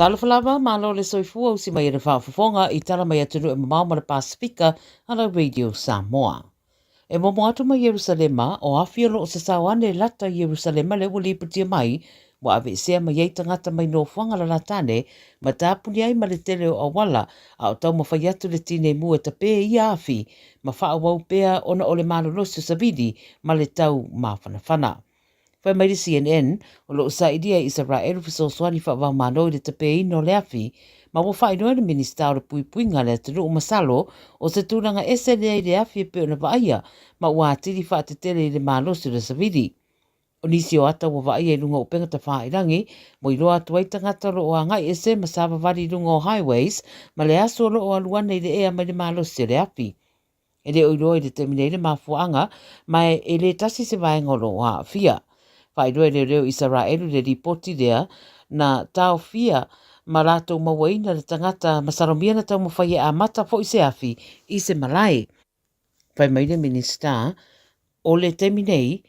Talofa lava, malo le soifua usi mai e le faafofoga i tala mai atunuu e mamao ma le Pasefika a lau Radio Samoa. E momo atu mai Ierusalema, o afi o lo o sasao ane lata i Ierusalema lea ua lipotia mai, ua aveesea mai ai tagata mai nofoaga lalata ane, ma tapuni ai ma le tele o auala, a o taumafai atu le tinei mu e tapē ia afi, ma faaauau pea ona o le malolosi o savili ma le tau māfanafana. Fai mai le CNN, o lo o sailia e Isaraelu fesoasoani faavaomalo i le tapeina o le afi, ma ua faailoa e le Minisita o le Puipuiga a le atunuu masalo o se tulaga ese lea i le afi e pei ona vaaia ma ua atili faatetele i le malosi o le savili. O nisi o ata ua vaaia i luga o upega tafailangi, ua iloa atu ai tagata o lo o agai ese ma savavali i luga o highways ma le aso o lo o alu ane i le ea mai le malosi o le afi. E le o iloa i le taimi nei le mafuaaga, ma e le tasi se vaega o lo o aafia. Faailoa e leoleo Isaraelu le lipoti lea na taofia ma latou mauaina le tagata masalomia na taumafai e amata foi se afi i se malae. Fai mai le Minisita, o le taimi nei,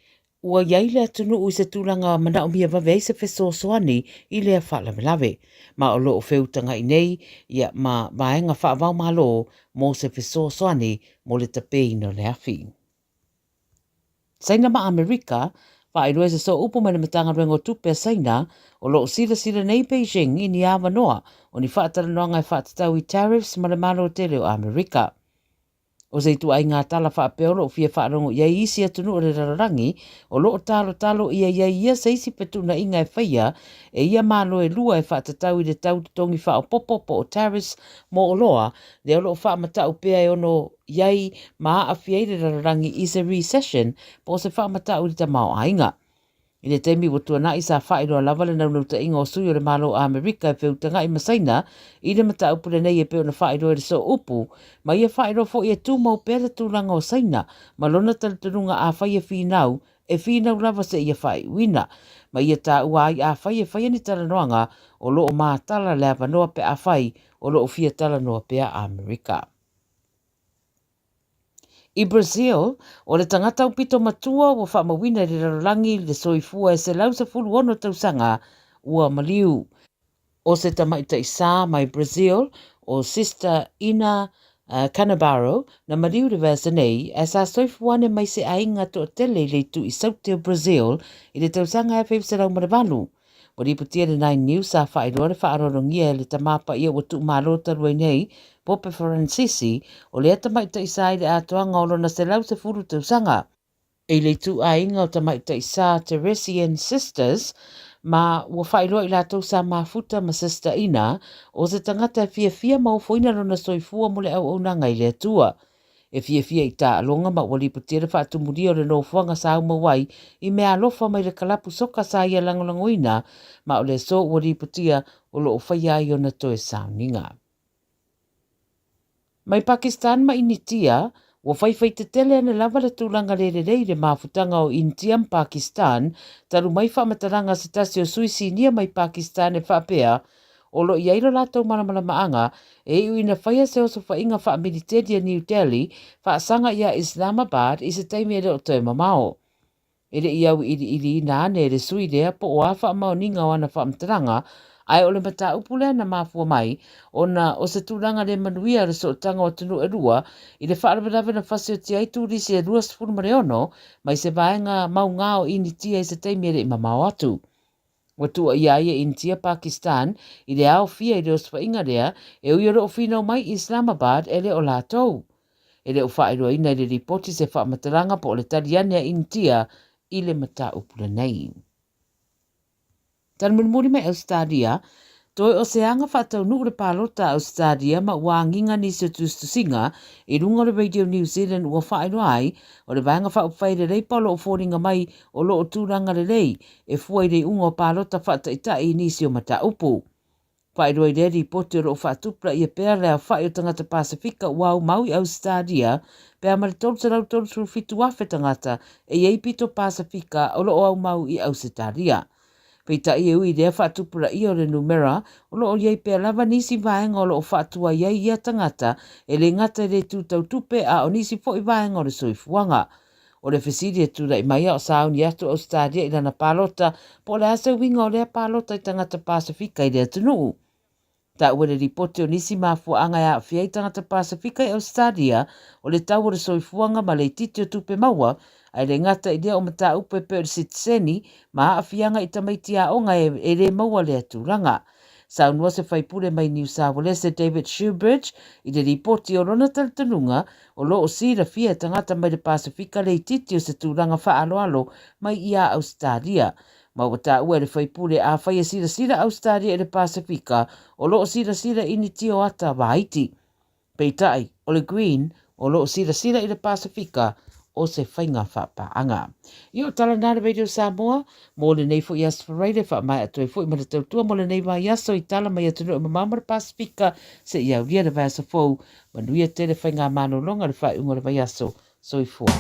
Ua i ai le atunuu i se tulaga manaomia vave ai se fesoasoani i lea faalavelave, ma o lo o feutaga'i nei ia ma vaega faavaomalo mo se fesoasoani mo le tapeina o le afi. Saina ma Amerika, Faailoa i se sooupu mai le Matagaluega o Tupe a Saina, o lo o silasila nei Beijing i ni avanoa o ni faatalanoaga e faatatau i tariffs ma le Malo tele o Amerika. O se ituaiga tala faapea o lo o fia faalogo i ai isi atunuu o le lalolagi, o lo o talotalo ʻia i ai ia se isi fetuunaiga e faia e ia malo e lua e faatatau i le tau totogi faaopoopo po o tariffs mo oloa, lea o lo o faamatau pea e ono i ai ma aafia ai le lalolagi i se recession po o se faamatau i le tamaoaiga. I le taimi ua tuanai sa faailoa lava le naunautaiga o sui o le Malo o Amerika e feutaga'i ma Saina i le mataupu lenei e pei ona faailoa i le sooupu, ma ia faailoa foi e tumau pea le tulaga o Saina ma lona talitonuga afai e finau, e finau lava seia faaiuina. Ma ia taua ai afai e faia ni talanoaga o lo o matala le avanoa pe afai o lo o fia talanoa pea Amerika. I Brazil, o le tagata aupito matua ua faamauina i le lalolagi le soifua e 116 tausaga ua maliu. O se tamaitai sa mai Brazil, o Sister Ina Canabarro, na maliu i le vaiaso nei, ae sa soifua ane mai se aiga toatele i le itu i Saute o Brazil i le tausaga 1908. Ua lipotia le Nine News sa faailoa le faaaloalogia e le Tama Paia ua tuumalo talu ai nei, Pope Faransisi, o lea tamaitai sa i le atoaga o lona 110 tausaga. I le ituaiga o tamaitai sa Teresian Sisters, ma ua faailoa i latou sa mafuta ma Sister Ina, o se tagata e fiafia ma ofoina lona soifua mo le auaunaga i le Atua. E fiafia i taaloga ma ua lipotia le faatumulia o le nofoaga sa aumau ai i mea alofa mai le kalapu soka sa ia lagolagoina, ma o le aso ua lipotia o lo o faia ai ona toe sauniga. Mai Pakistan ma Initia, ua faifai tetele ane lava le tulaga le lelei i le mafutaga o Initia ma Pakistan talu mai faamatalaga a se tasi o sui sinia mai Pakistan e faapea O lo o i ai lo latou malamalamaaga e iu ina faia se osofaiga faamiliteli a New Delhi faasaga iā Islamabad i se taimi e le o toe mamao. E le i auiliiliina ane e le sui lea po o a faamaoniga o ana faamatalaga, ae o le mataupu lea na mafua mai ona o se tulaga le manuia o le sootaga o atunuu e lua i le faalavelave na fasiotia ai turisi e 26 mai se vaega maugā o Initia i se taimi e le i mamao atu. Ua tuuaia ai e Initia Pakistan i le aofia i le osofaiga lea e ui o lo o finau mai Islamabad e le o latou. E le o faailoaina i le lipoti se faamatalaga po o le tali ane a Initia i le mataupu lenei. Tali mulimuli mai Ausetalia, Toe o se aga faataunuu le palota a Ausetalia ma ua agiga nisi o tusitusiga i luga o le Radio New Zealand ua faailoa ai o le Vaega Faaupufai le Leipa o lo o foliga mai o lo o tulaga lelei e fua i le iuga o palota faataitai i nisi o mataupu. Faailoa i lea lipoti o lo o faatupulaia pea le aofai o tagata Pasefika ua aumau i Ausetalia pe a ma le 337,000 tagata e i ai pito Pasefika o lo o aumau i Ausetalia. Peitai e ui i lea faatupulaia o le numera, o lo o i ai pea lava nisi vaega o lo o faatuai ai ia tagata e le gata i le itu tau tupe a o nisi foi vaega o le soifuaga. O le fesili e tulai mai a o sauni atu Ausetalia i lana palota, po o le a se uiga o lea palota i tagata Pasefika i le atunuu? Taua le lipoti o nisi mafuaaga e aafia ai tagata Pasefika i Ausetalia o le tau o le soifuaga ma le itiiti o tupe maua, ae le gata i lea o mataupu e pei o le sitiseni ma aafiaga i tamaiti aoga e le maua lea tulaga. Saunoa se faipule mai Niu Sawalese David Shoebridge i le lipoti o lona talitonuga o lo o silafia e tagata mai le Pasefika le itiiti o se tulaga faaaloalo mai iā Ausetalia. Ma ua taua e le faipule afai e silasila Ausetalia i le Pasefika, o lo o silasila i ni tio ata vaiti. Peitai, o le Green, o lo o silasila i le Pasefika o se faiga faapaaga. Ia o tala na le Radio Samoa, mo lenei foi aso Faraile, faamaea atu ai foi ma le tautua mo lenei vaiaso i tala mai atunuu e mamao ma le Pasefika, seia aulia le vaiaso fou. Manuia tele faiga malologa i le faaiuga o le vaiaso. Soifua.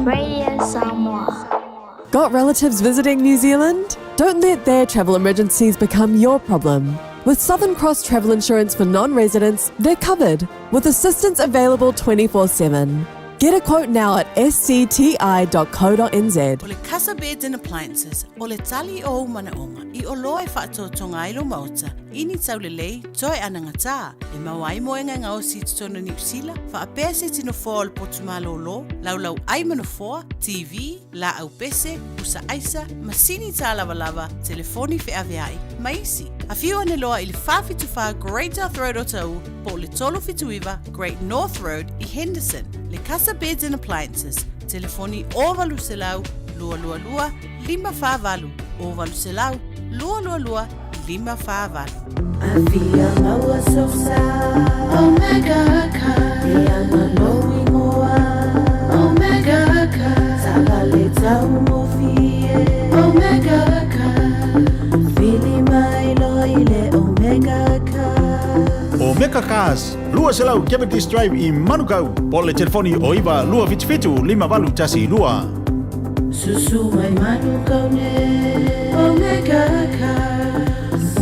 Radio Samoa. Got relatives visiting New Zealand? Don't let their travel emergencies become your problem. With Southern Cross Travel Insurance for non residents, they're covered with assistance available 24 7. Get a quote now at scti.co.nz. O le Casa Beds and Appliances, o le tali o ou manaoga i oloa e faatotoga ai lou maota i ni taulelei toe anagatā e maua ai moega e gaosi i totonu o Niu Sila, faapea se tino foa o le potu malōlō, laulau ai ma nofoa, TV, laau pese, pusa aisa, masini tālavalava, telefoni feaveai, ma isi. Afio ane loa i le 474 Great South Road Otahuhu po o le 379 Great North Road i Henderson. Le Casa Beds and Appliances, telefoni 0800 222 548, 0800 222 548. Afia maua sosa Omega car E ana lou ingoa Omega car Taavale taugofie Omega car Vili mai loa i le Omega car Omega Cars, 200 Cavendish Drive i Manukau, po o le telefoni o 9 277 5812. Susu mai Manukau nei Omega Cars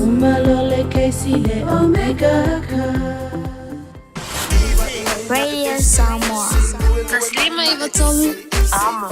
Uma loa le kesi le Omega Cars. Radio Samoa. 153 Amo.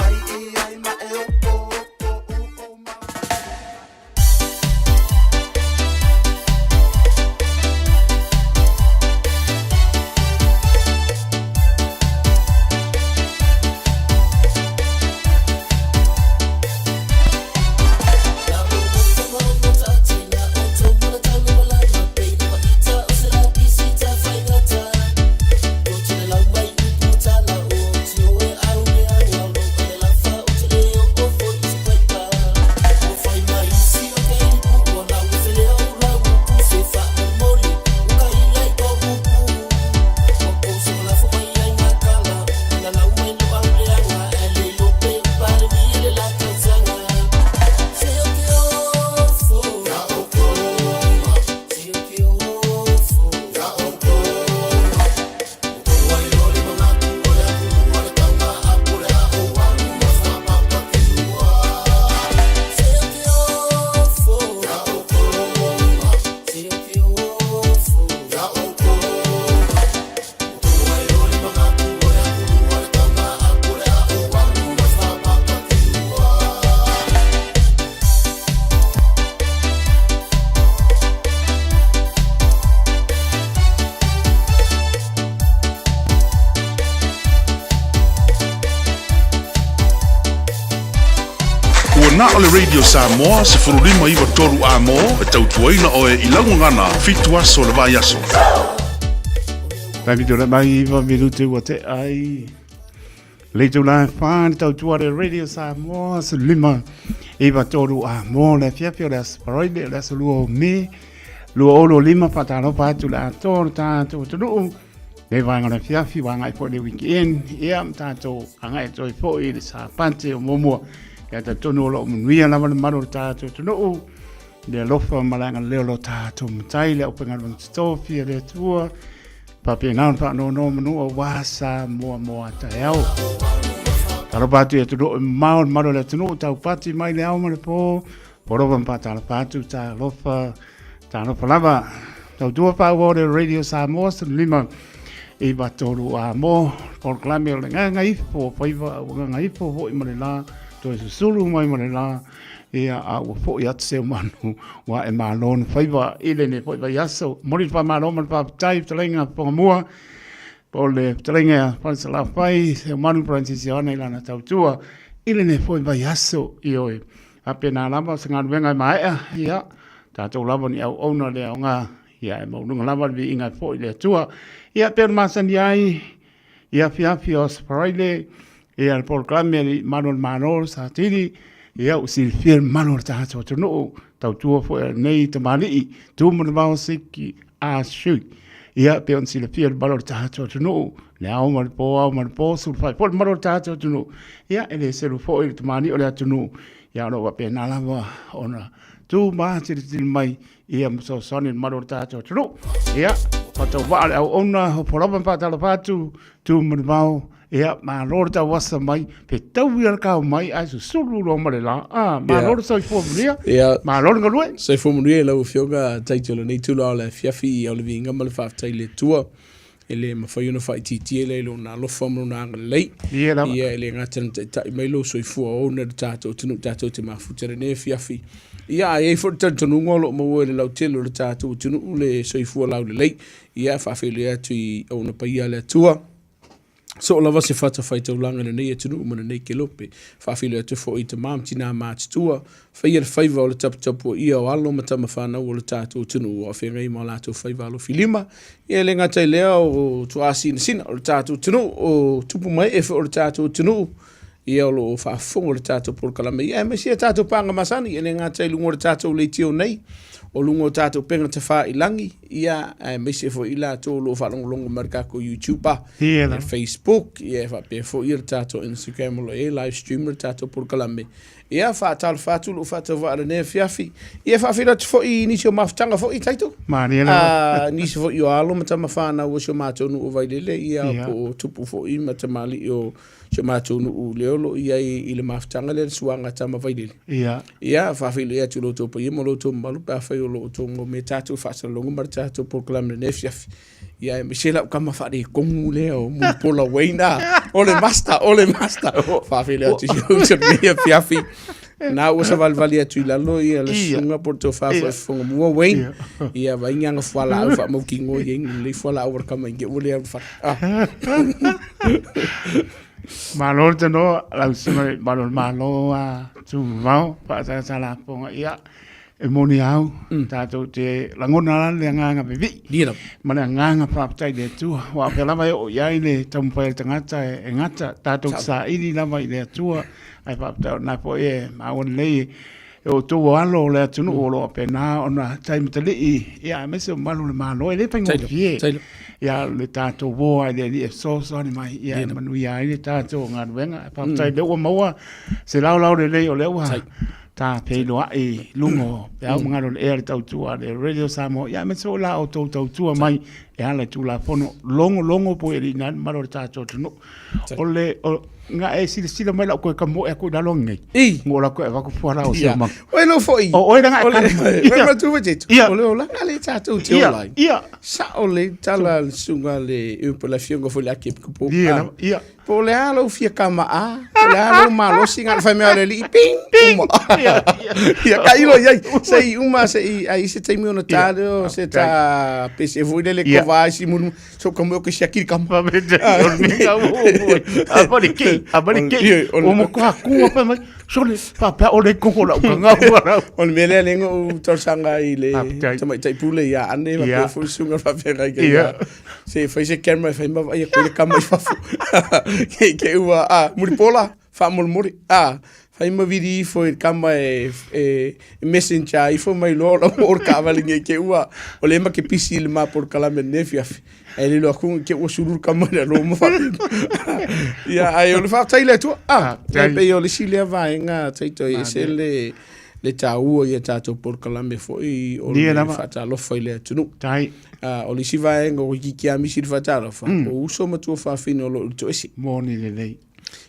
Ua na o le Radio Samoa 1593 A mo e tautuaina oe i lau gagana fitu aso o le vaiaso. Taimi tō mai iwa minute ua te ai. Le itula e whā le tautua le Radio Samoa, 15 93 a mō le afiafi o le aso Faraile, o le aso 2 o Me, 25 whātāropa atu le atoa o le tātou atunuu. Le vaega o le afiafi, wāngai foi le weekend, ia, ma tātou angai toi foi le sāpate o muamua. Ia tā tonu o loo manuia lava le malu o le tātou atunuu. Le alofa ma le agalelei o lo tātou matai, le aufaigaluega totofi a le Atua, faapena ona faanonomanu aua Samoa mo a taeao. Talofa atu i atunuu e mamao, le mamalu o le atunuu, taupati mai le ao ma le po, polofa ma faatalofa atu, talofa. Talofa lava, tautua faaauau le Radio Samoa 15 i 3 a mo polokalame o le gagaifo faiva ua gagaifo foi ma le la toe susulu mai ma le la ia a ua foi atu se manu ua e malo na faiva i lenei foi vaiaso. Momoli le faamalo ma le faafetai fetalaiga Fofogamua po o le fetalaiga ia Falesalafai Seumanu Francis Ioane i lana tautua i lenei foi vaiaso. Ioe, faapena lava o se galuega e maea, ia, tatou lava ni auauna le aoga, ia, e maualuga lava le viiga e foi i le Atua. Ia, pei ona masani ai i afiafi o Aso Faraile, ia, le polokalame a le Malu o le Malo, le Satili, ia, ua silafia le mamalu o le tatou atunuu, tautua foi a lenei tamalii, tu ma le vao siki, a sui. Ia, pei ona silafia le mamalu o le tatou atunuu, le ao ma le po, ao ma le po, sulufai foi le mamalu o le tatou atunuu. Ia, e le selu foi le tamalii o le atunuu, ia, o lo o faapena lava ona tu ma tilotilo mai, ia ma fesoasoani i le mamalu o le tatou atunuu. Ia, faatauvaa le auauna, hopo lava ma faatalofa atu, tu ma le vao, Ia, malo le tauasa mai, fetaui a le kao mai, ae susulu loa ma le la. Ah, malo le soifua manuia, Ia, malo le galue. Soifua manuia i lau Afioga Taito i lenei itula o le afiafi o le viiga ma le faafetai i le Atua e le mafai ona faaitiitia i Lona alofa ma Lona agalelei. Ia lava. Ia, e le gata ina taitai mai lou soifua ouna i le tatou atunuu tatou te mafuta i lenei afiafi. Ia, ae i ai foi le talitonuga o lo o maua e le lautele o le tatou atunuu le soifua laulelei. Ia, e faafeiloai atu i auauna paia a le Atua. Soo lava se fatafaitaulaga i lenei atunuu ma lenei kelope. Faafeiloai atu foi i tama ma tina matutua, faia le faiva o le taputapuaia o alo ma tama fanau o le tatou atunuu ua feagai ma o latou faiva alofilima. Ia e le gata i lea o tuaasinasina o le tatou atunuu, o tupu ma ee foi o le tatou atunuu, ia o lo o faafofoga i le tatou polokalame, ia aemaise a tatou paaga masani, e le gata i luga o le tatou leitio nei, o luga o tatou upega tafailangi, ia aemaise foi i latou o lo o faalogologo mai i le tatou YouTube, Ia lava. Facebook, ia e faapea foi le tatou Instagram o lo o i ai live stream le tatou polokalame. Ia faatalofa atu lou faatauvaa i lenei afiafi. Ia faafeiloai atu foi i nisi o mafutaga foi, Taito. Malie lava. Ah, nisi foi o alo ma tama fanau o si o matou nuu o Vailele, ia Ia. po o tupu foi ma tamalii o si o matou nuu lea o lo o i ai i le mafutaga lea le suaga a Tama Vailele. Ia. Ia, faafeiloai atu i lo outou paia ma lo outou mamalu pe afai o lo o outou maumea tatou faasalalauga ma le tatou polokalame i lenei afiafi. Ia, aemaise lau tama faaletonu lea o Mulipola Wayne, ah, o le master, o le master. Faafeiloai atu i si ou uso i lenei afiafi. Na ua savalivali atu i lalo ia le susuga po o le tofa foi Fofogamua Wayne. Ia, vaai ni ana fualaau faamautinoa i ai ni lelei fualaau a le tama i ua le alu fale. Ah. Malo le tanoa, lau susuga i le Malo o le Malo a Tumamao, faasalasalafoga, ia, e moni au, tatou te lagona la le agaga vevii, Ia lava. ma le agaga faafetai i le Atua. Aua o fea lava e oo i ai le taumafai a le tagata e gata, tatou te saili lava i le Atua, ae faafetai o lena foi e maua lelei e outou o alo o le atunuu o lo o faapena ona taimatalii, ia, aemaise o malu o le Malo. E le faigofie ia le tatou uo ai le Alii e fesoasoani mai, ia, e manuia ai le tatou galuega. Faafetai o lea ua maua se laolao lelei o lea ua ta feiloai i luga o peau ma galu o le ea le tautua a le Radio Samoa, ia, aemaise foi la outou tautua mai e ala i Tulafono logologo po o alii na le mamalu o le tatou atunuu. O le, o, na e silasila mai lau koe kamoe aku i lalo nei. I. Mo la koe avako fuala o se manga. Oi lo foi. O oi langa e Ole, kanu. oi ma tu vejetu. Ia. O le olaga le tatou te Ia, ola ai. ia. Sa o le tala le susuga le upu le afioga foi le Archiepiscopo. Ia, lava, ia. Po o le a lou fia kama a, po o le a lou malosi nga le fai mea o le alii, ping, uma. Ia, tailo i ai, se i uma, se i, ai se taimi ona ta lea o se ta pese foi lele kova ai si munu, so ka mo ke siaki le kama. A mani kei, a mani kei. O mo kua kua pa mai, sole, pa pa o le koko lau ka ngau arau. O le mea lea lea ou talosaga ai i le tamaitai pule ia Ane, faapea foi le susuga faafeagai ia. Se fai se camera e fai ma vaai atu ai le kama i fafo. Ke ke ua a mulipola faamolemole a fai ma vili ifo i le kama e e messenger ifo mai loa o lau oo le taavale nei ke ua o lea ma ke pisi i le ma polokalame i lenei afiafi. Ae lilo atu ke ua sulu le kama i lalo ma faapena. Ia ae o le faafetai i le Atua. A e pei o le isi lea vaega taito e ese le le taua i a tatou polokalame foi o le faatalofa i le atunuu. Tai. O le isi vaega ua itiiti lava misi i le faatalofa, o uso ma tuafafine o lo o i le toese. Moni lelei.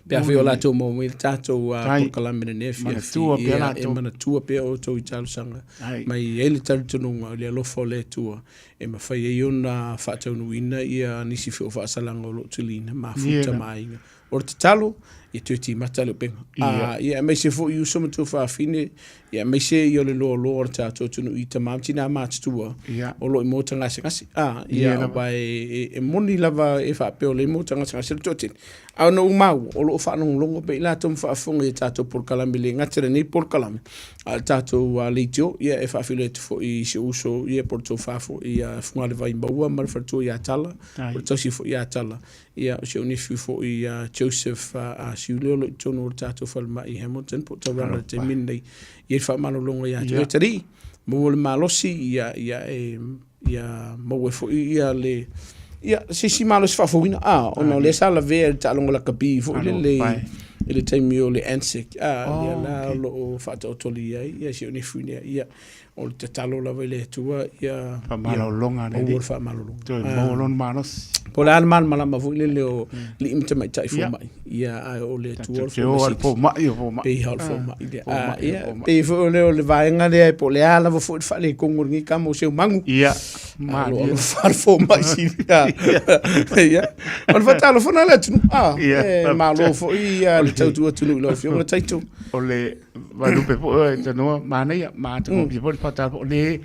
Pe afai o latou maua mai le tatou polokalame lenei afiafi, ia e manatua pea outou i talosaga ma e i ai le talitonuga o le alofa o le Atua e mafai ai ona faataunuuina ia nisi foi o faasalaga o lo o tuliina mafuta ma aiga. O le tatalo, ia toe timata le upega. Ia, ia aemaise foi uso ma tuafafine, ia aemaise ia o le loaloa o le tatou atunuu i tama ma tina matutua o lo o i maota gasegase. A, ia, aua e moni lava e faapea o lea e maota gasegase le toatele. A ona ou maua, o lo o faalogologo pea i latou ma faafofoga i a tatou polokalame, e le gata i lenei polokalame, a o le tatou leitio, ia e faafeiloai atu foi i si ou uso ia po o le tofa foi ia Fugalevai Maua ma le faletua ia Tala, o le tausi foi ia Tala, ia o si ou nephew foi ia Joseph Siule o lo o i totonu o le tatou falemai i Hamilton po o Tauranga i le taimi lenei. Ia le faamalologa ia te oe Talii, maua le malosi, ia, ia e ia maua ai foi ia le ia se isi malosi faafouina a ona o lea sa lavea i le taaloga lakapi foi lele i le taimi o le ANZAC a lea la o lo o faataotolia ai ia si ou nephew lea ia o le tatalo lava i le Atua ia Faamalologa a le Alii. Maua le faamalologa. Toe maua lona malosi. Po o le a le malamalama foi lele o alii ma tamaitai fomai, ia ae o le Atua o le fomai sili. O le fomai o fomai. Pei lava o le fomai lea. Ia, pei foi o le, o le vaega lea po o le a lava foi le faaletonu o lenei tama o Seumagu. Ia. Malie. O lo o alofa le fomai sili. Ia. O le faatalofa lena i le atunuu. E malo foi le tautua atunuu i lau Afioga Taito. O le Vaelupe foi oe tanoa manaia ma atagofie foi le faatalofa o le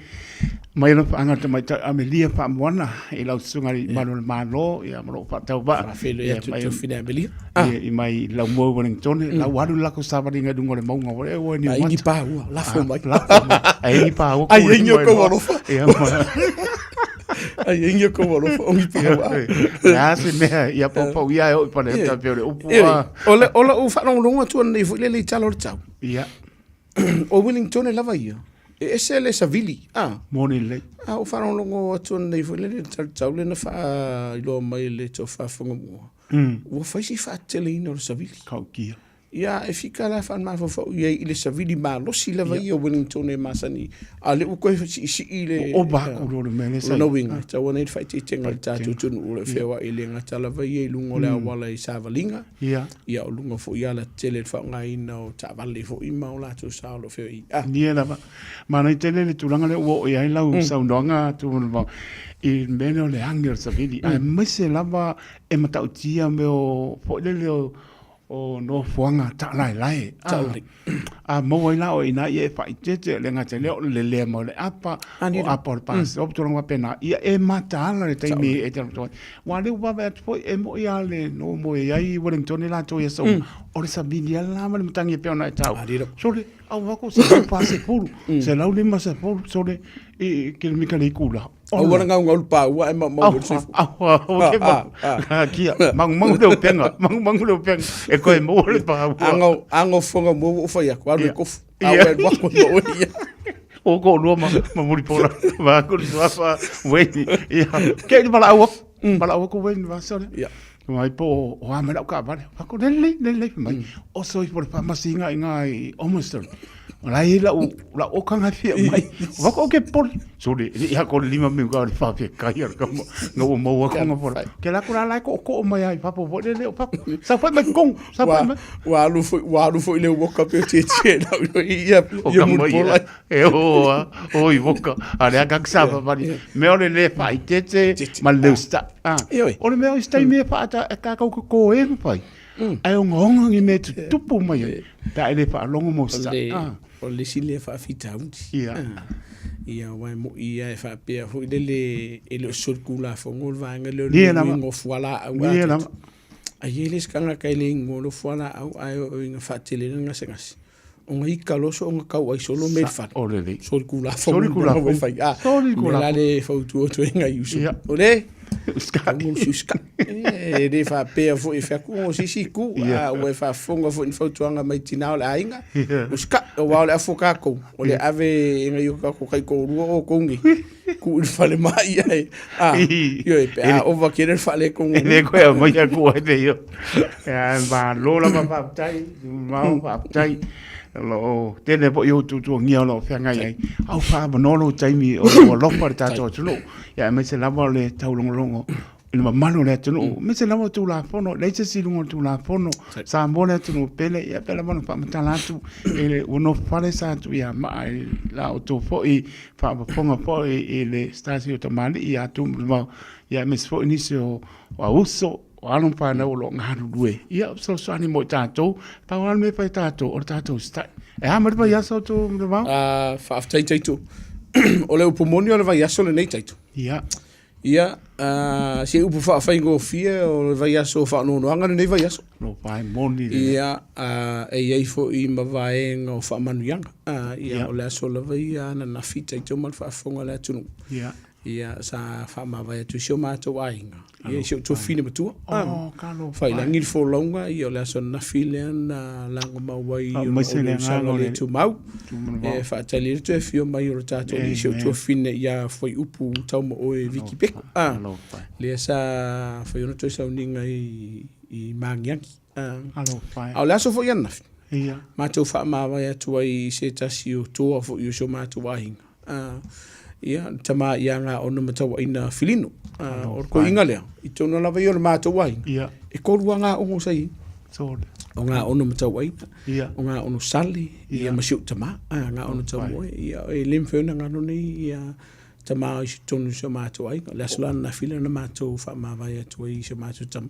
mai lona faaaga le tamaitai Amelia Faamoana i lau susuga i malu o le Malo ia ma lou faatauvaa Faafeiloai atu i Tofina Amelia. I mai Laumua i Wellingtone lau alu le latou savaliga i luga o le mauga ua ua ni Ai ni pāua lafo mai. Lafo mai. Ai ni pāua Ai ai ni o kou alofa. Ia ma Ai ai ni o kou alofa o ni pāua. Le a se mea ia paupau ia e oi pane ta pe o le upu a. O le o lau faalogologo atu ananei foi lele i tala o le tau. Ia. O Wellington lava ia. E ese le savili. Ah. Moni lelei. A o faalogologo atu ananei foi lele i le tala o le tau lea na faailoa mai e le tofa Fagamua. Ua fai si fateteleina o le savili. Kaukia. Ia, e fika la faamafaufau i ai i le savili malosi lava ia o Wellington e masani, a o lea ua toe siisii le... Ua ova atu loa le mea lea sa i ai. O lona uiga, e tatau ona i ai le faaeteetega i le tatou atunuu o lo o feoai e le gata lava ia i luga o le auala i savaliga, ia o luga foi i alatetele i le faaaogaina o taavale foi ma o latou sa o lo o feoai ai. Ia lava. Manaia tele le tulaga lea ua oo i ai lau saunoaga Tuimanuvao i le mea lea o le agi o le savili, aemaise lava e matautia mea o foi lele o o nofoaga taalaelae. Taulae. A maua ai la oe i ina ia e faaeteete, e le gata i lea o le lelea mai o le apa, o apa o le pasese, mm. tulaga faapena, ia e mataala le taimi e te alu atu ai. Aua o lea ua vaavaai atu foi, e moni lava le nomo e i ai i Wellington i latou i aso uma, o le savili lava la ma le matagi e pei ona e taua. Sole, au ako 140, 150, sole, i kilomita le itula. Aua le gaugau le paua ae maumau le soifua. Kia, mangumangu le upega, mangumangu le upega, e koe maua le paua. Aga, aga o foga mua ua ou fai atu, alu e kofu. A ua alu atu e maua ia. O ko lua ma, ma muri pola, ma aku le suafa, Wayne, ia. Ke ni valaau aku, valaau aku Wayne vasa lea. Ia. Mai po o a mai lau kaavale. Fako lelei, lelei mai. Oso ifo le faamasina i ngā i Ormiston. O la i lau, lau okanga fia mai. O wako o ke pole. Sore, i ha ko le lima meu ka le whawhia kai ara ka ngā o maua ko ngā pora. Ke la kura lai ko ko mai ai papo po le o papo. Sa whai mai kong, sa whai mai. Ua alu foi, ua alu foi le woka pe te te lau i ia, ia muri pola. E o a, o i woka. A le aka sa whawhari. Me o le le whai te te, ma le usta. O le mea o isi taimi e whaata e kākau ko ko e mawhai. Ai ongaonga ngi mea tutupu mai ai. Pe a e le whaalongo mo sa. O le isi lea faafitauli. Ia. Ia, aua e moni ia e faapea foi lele e le o se solitulafono le vaega lea o le uiga o fualaau a tatou. Ae i ai le isi tagata e le igoa loa fualaau ae oo ina faatele le gasegase, ona ita loa soona tauai solo mea i le fale. Solitulafono le mea ua e fai. A, o le mea la lea e fautua atu ai nai uso. O le, Uska. E le faapea foi e fai atu o se isi itu, a ua e faafofoga foi i ni fautuaga mai tina o le aiga. Uska, aua o le afu o tatou, o le ave e nai o tatou taitoalua outou nei, tuu i le falemai ae, a, ioe, pe a ova tele le faaletonu. E le koe aumaia ku ai te io. Ae malo lava faafetai, malo faafetai. O lo o tele foi ou tuatuagia o lo o feagai ai. Au faaavanoa lou taimi o lou alofa i le tatou atunuu. Ia aemaise lava o le taulogologo i le mamalu o le atunuu, aemaise lava o Tulafono, e leai se isi i luga o le Tulafono, Samoa le atunuu pele, ia pei lava ona faamatala atu, i le, ua nofo fale sa Tuiamaa i la outou foi faafofoga foi i le Stasi o Tamalii ia Tuimavao, ia aemaise foi nisi o auso, o alo ma fanau o lo o galulue, ia o fesoasoani mo i tatou, pau lava le mea e fai e tatou, o le tatou usitai. E a mai le vaiaso Tuimavao? Faafetai Taito. O le upu moni o le vaiaso lenei Taito. Ia. Ia, se upu faafaigofie o le vaiaso faanoanoaga lenei vaiaso. Lo pae moni le. Ia, e i ai foi ma vaega o faamanuiaga. Ia, o le aso lava ia ananafi Taito ma le faafofoga a le atunuu. Ia. Ia, sa faamavae atu i si o matou aiga. Ia, i si ou tuafafine matua. Oh, talofa. Faiilagi le folauga, ia o le aso ananafi lea na lagomau ai i ona oliolisaga le tumau. E faatali ai le toe afio mai o le tatou alii, si ou tuafafine ia Fuaiupu Taumaoe Viki Peko. Lea sa fai ona toe sauniga i Magiagi. A o le aso foi ananafi, matou faamavae atu ai i se tasi o toa foi o si o matou aiga. Ia, le tama ia Gaono ma Tauaina Filino. O le koiga lea, i totonu lava ia o le matou aiga, e tolu lava Gaono sa i ai. O Gaono ma Tauaina, o Gaono Sale, ia ma si ou tama, Gaono Taumoe. Ia, e le mafai ona galo nei ia tama i totonu o si o matou aiga. O le aso la ananafi lea na matou faamavae atu ai i si o matou tama,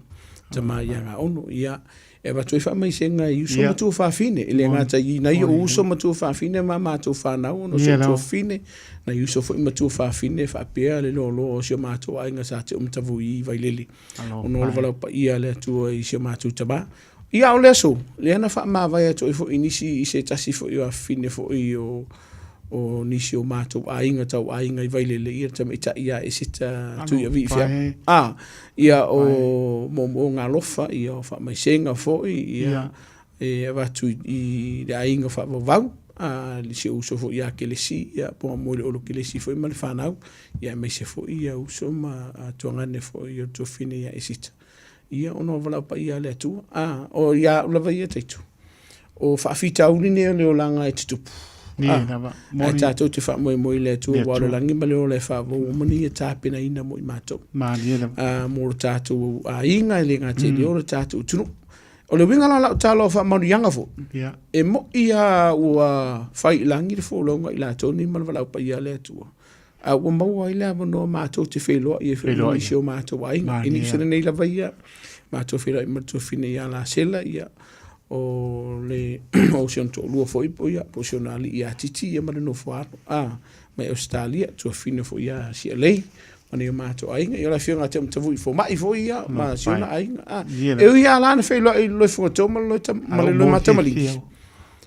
tama ia Gaono. Ia, E avatu ai faamaisega i uso ma tuafafine. E le gata i nai ou uso ma tuafafine ma matou fanau ona o si ou tuafafine, nai uso foi ma tuafafine faapea le loaloa o si o matou aiga sa Teomatavui i Vailele, ona o le valaau paia a le Atua i si o matou tama. Ia, a o le aso, lea na faamavae atu ai foi nisi i se tasi foi o afafine foi o o nisi o matou aiga tau aiga i Vailele, ia le tamaitai ia Eseta Tuiaviifeau. A, ia o moomooga alofa, ia o faamaisega foi, ia e avatu i le aiga faavauvau, a si ou uso foi ia Kelesi, ia po o le Olo Kelesi foi ma le fanau, ia aemaise foi ia uso ma tuagane foi o le tuafafine ia Esita. Ia ona o valaau paia a le Atua. A, o ia au lava ia Taitu. O faafitauli nei o le olaga e tutupu. Nei ah, lava. Ae tatou te faamoemoe i le Atua, aua o le lagi ma le ola e faavou uma nei e tapenaina mo i matou. Malie lava. Ah, mo le tatou aiga e le gata i le ola tatou atunuu. O le uiga la lau tala o faamanuiaga foi. Yeah. E moi a ua fai i lagi le folauga i latou nei ma le valaau paia a le Atua. A ua maua ai le avanoa matou te feiloai ai foi ma nisi o matou aiga. I Niu Sila nei lava ia, matou feiloai ma le tuafafine ia Lasela, ia, o le o si ona toalua foi po ia, po o si ona alii ia Titi ia ma le nofo alo, a, mai Ausetalia, tuafafine foi ia Sialei, ma nai o matou aiga. Ia o le afioga ia Teomatavui Fomai foi ia, ma si ona aiga. A, e ui lava la na feiloai i le Loifogatou ma le ma le Loimatamalii.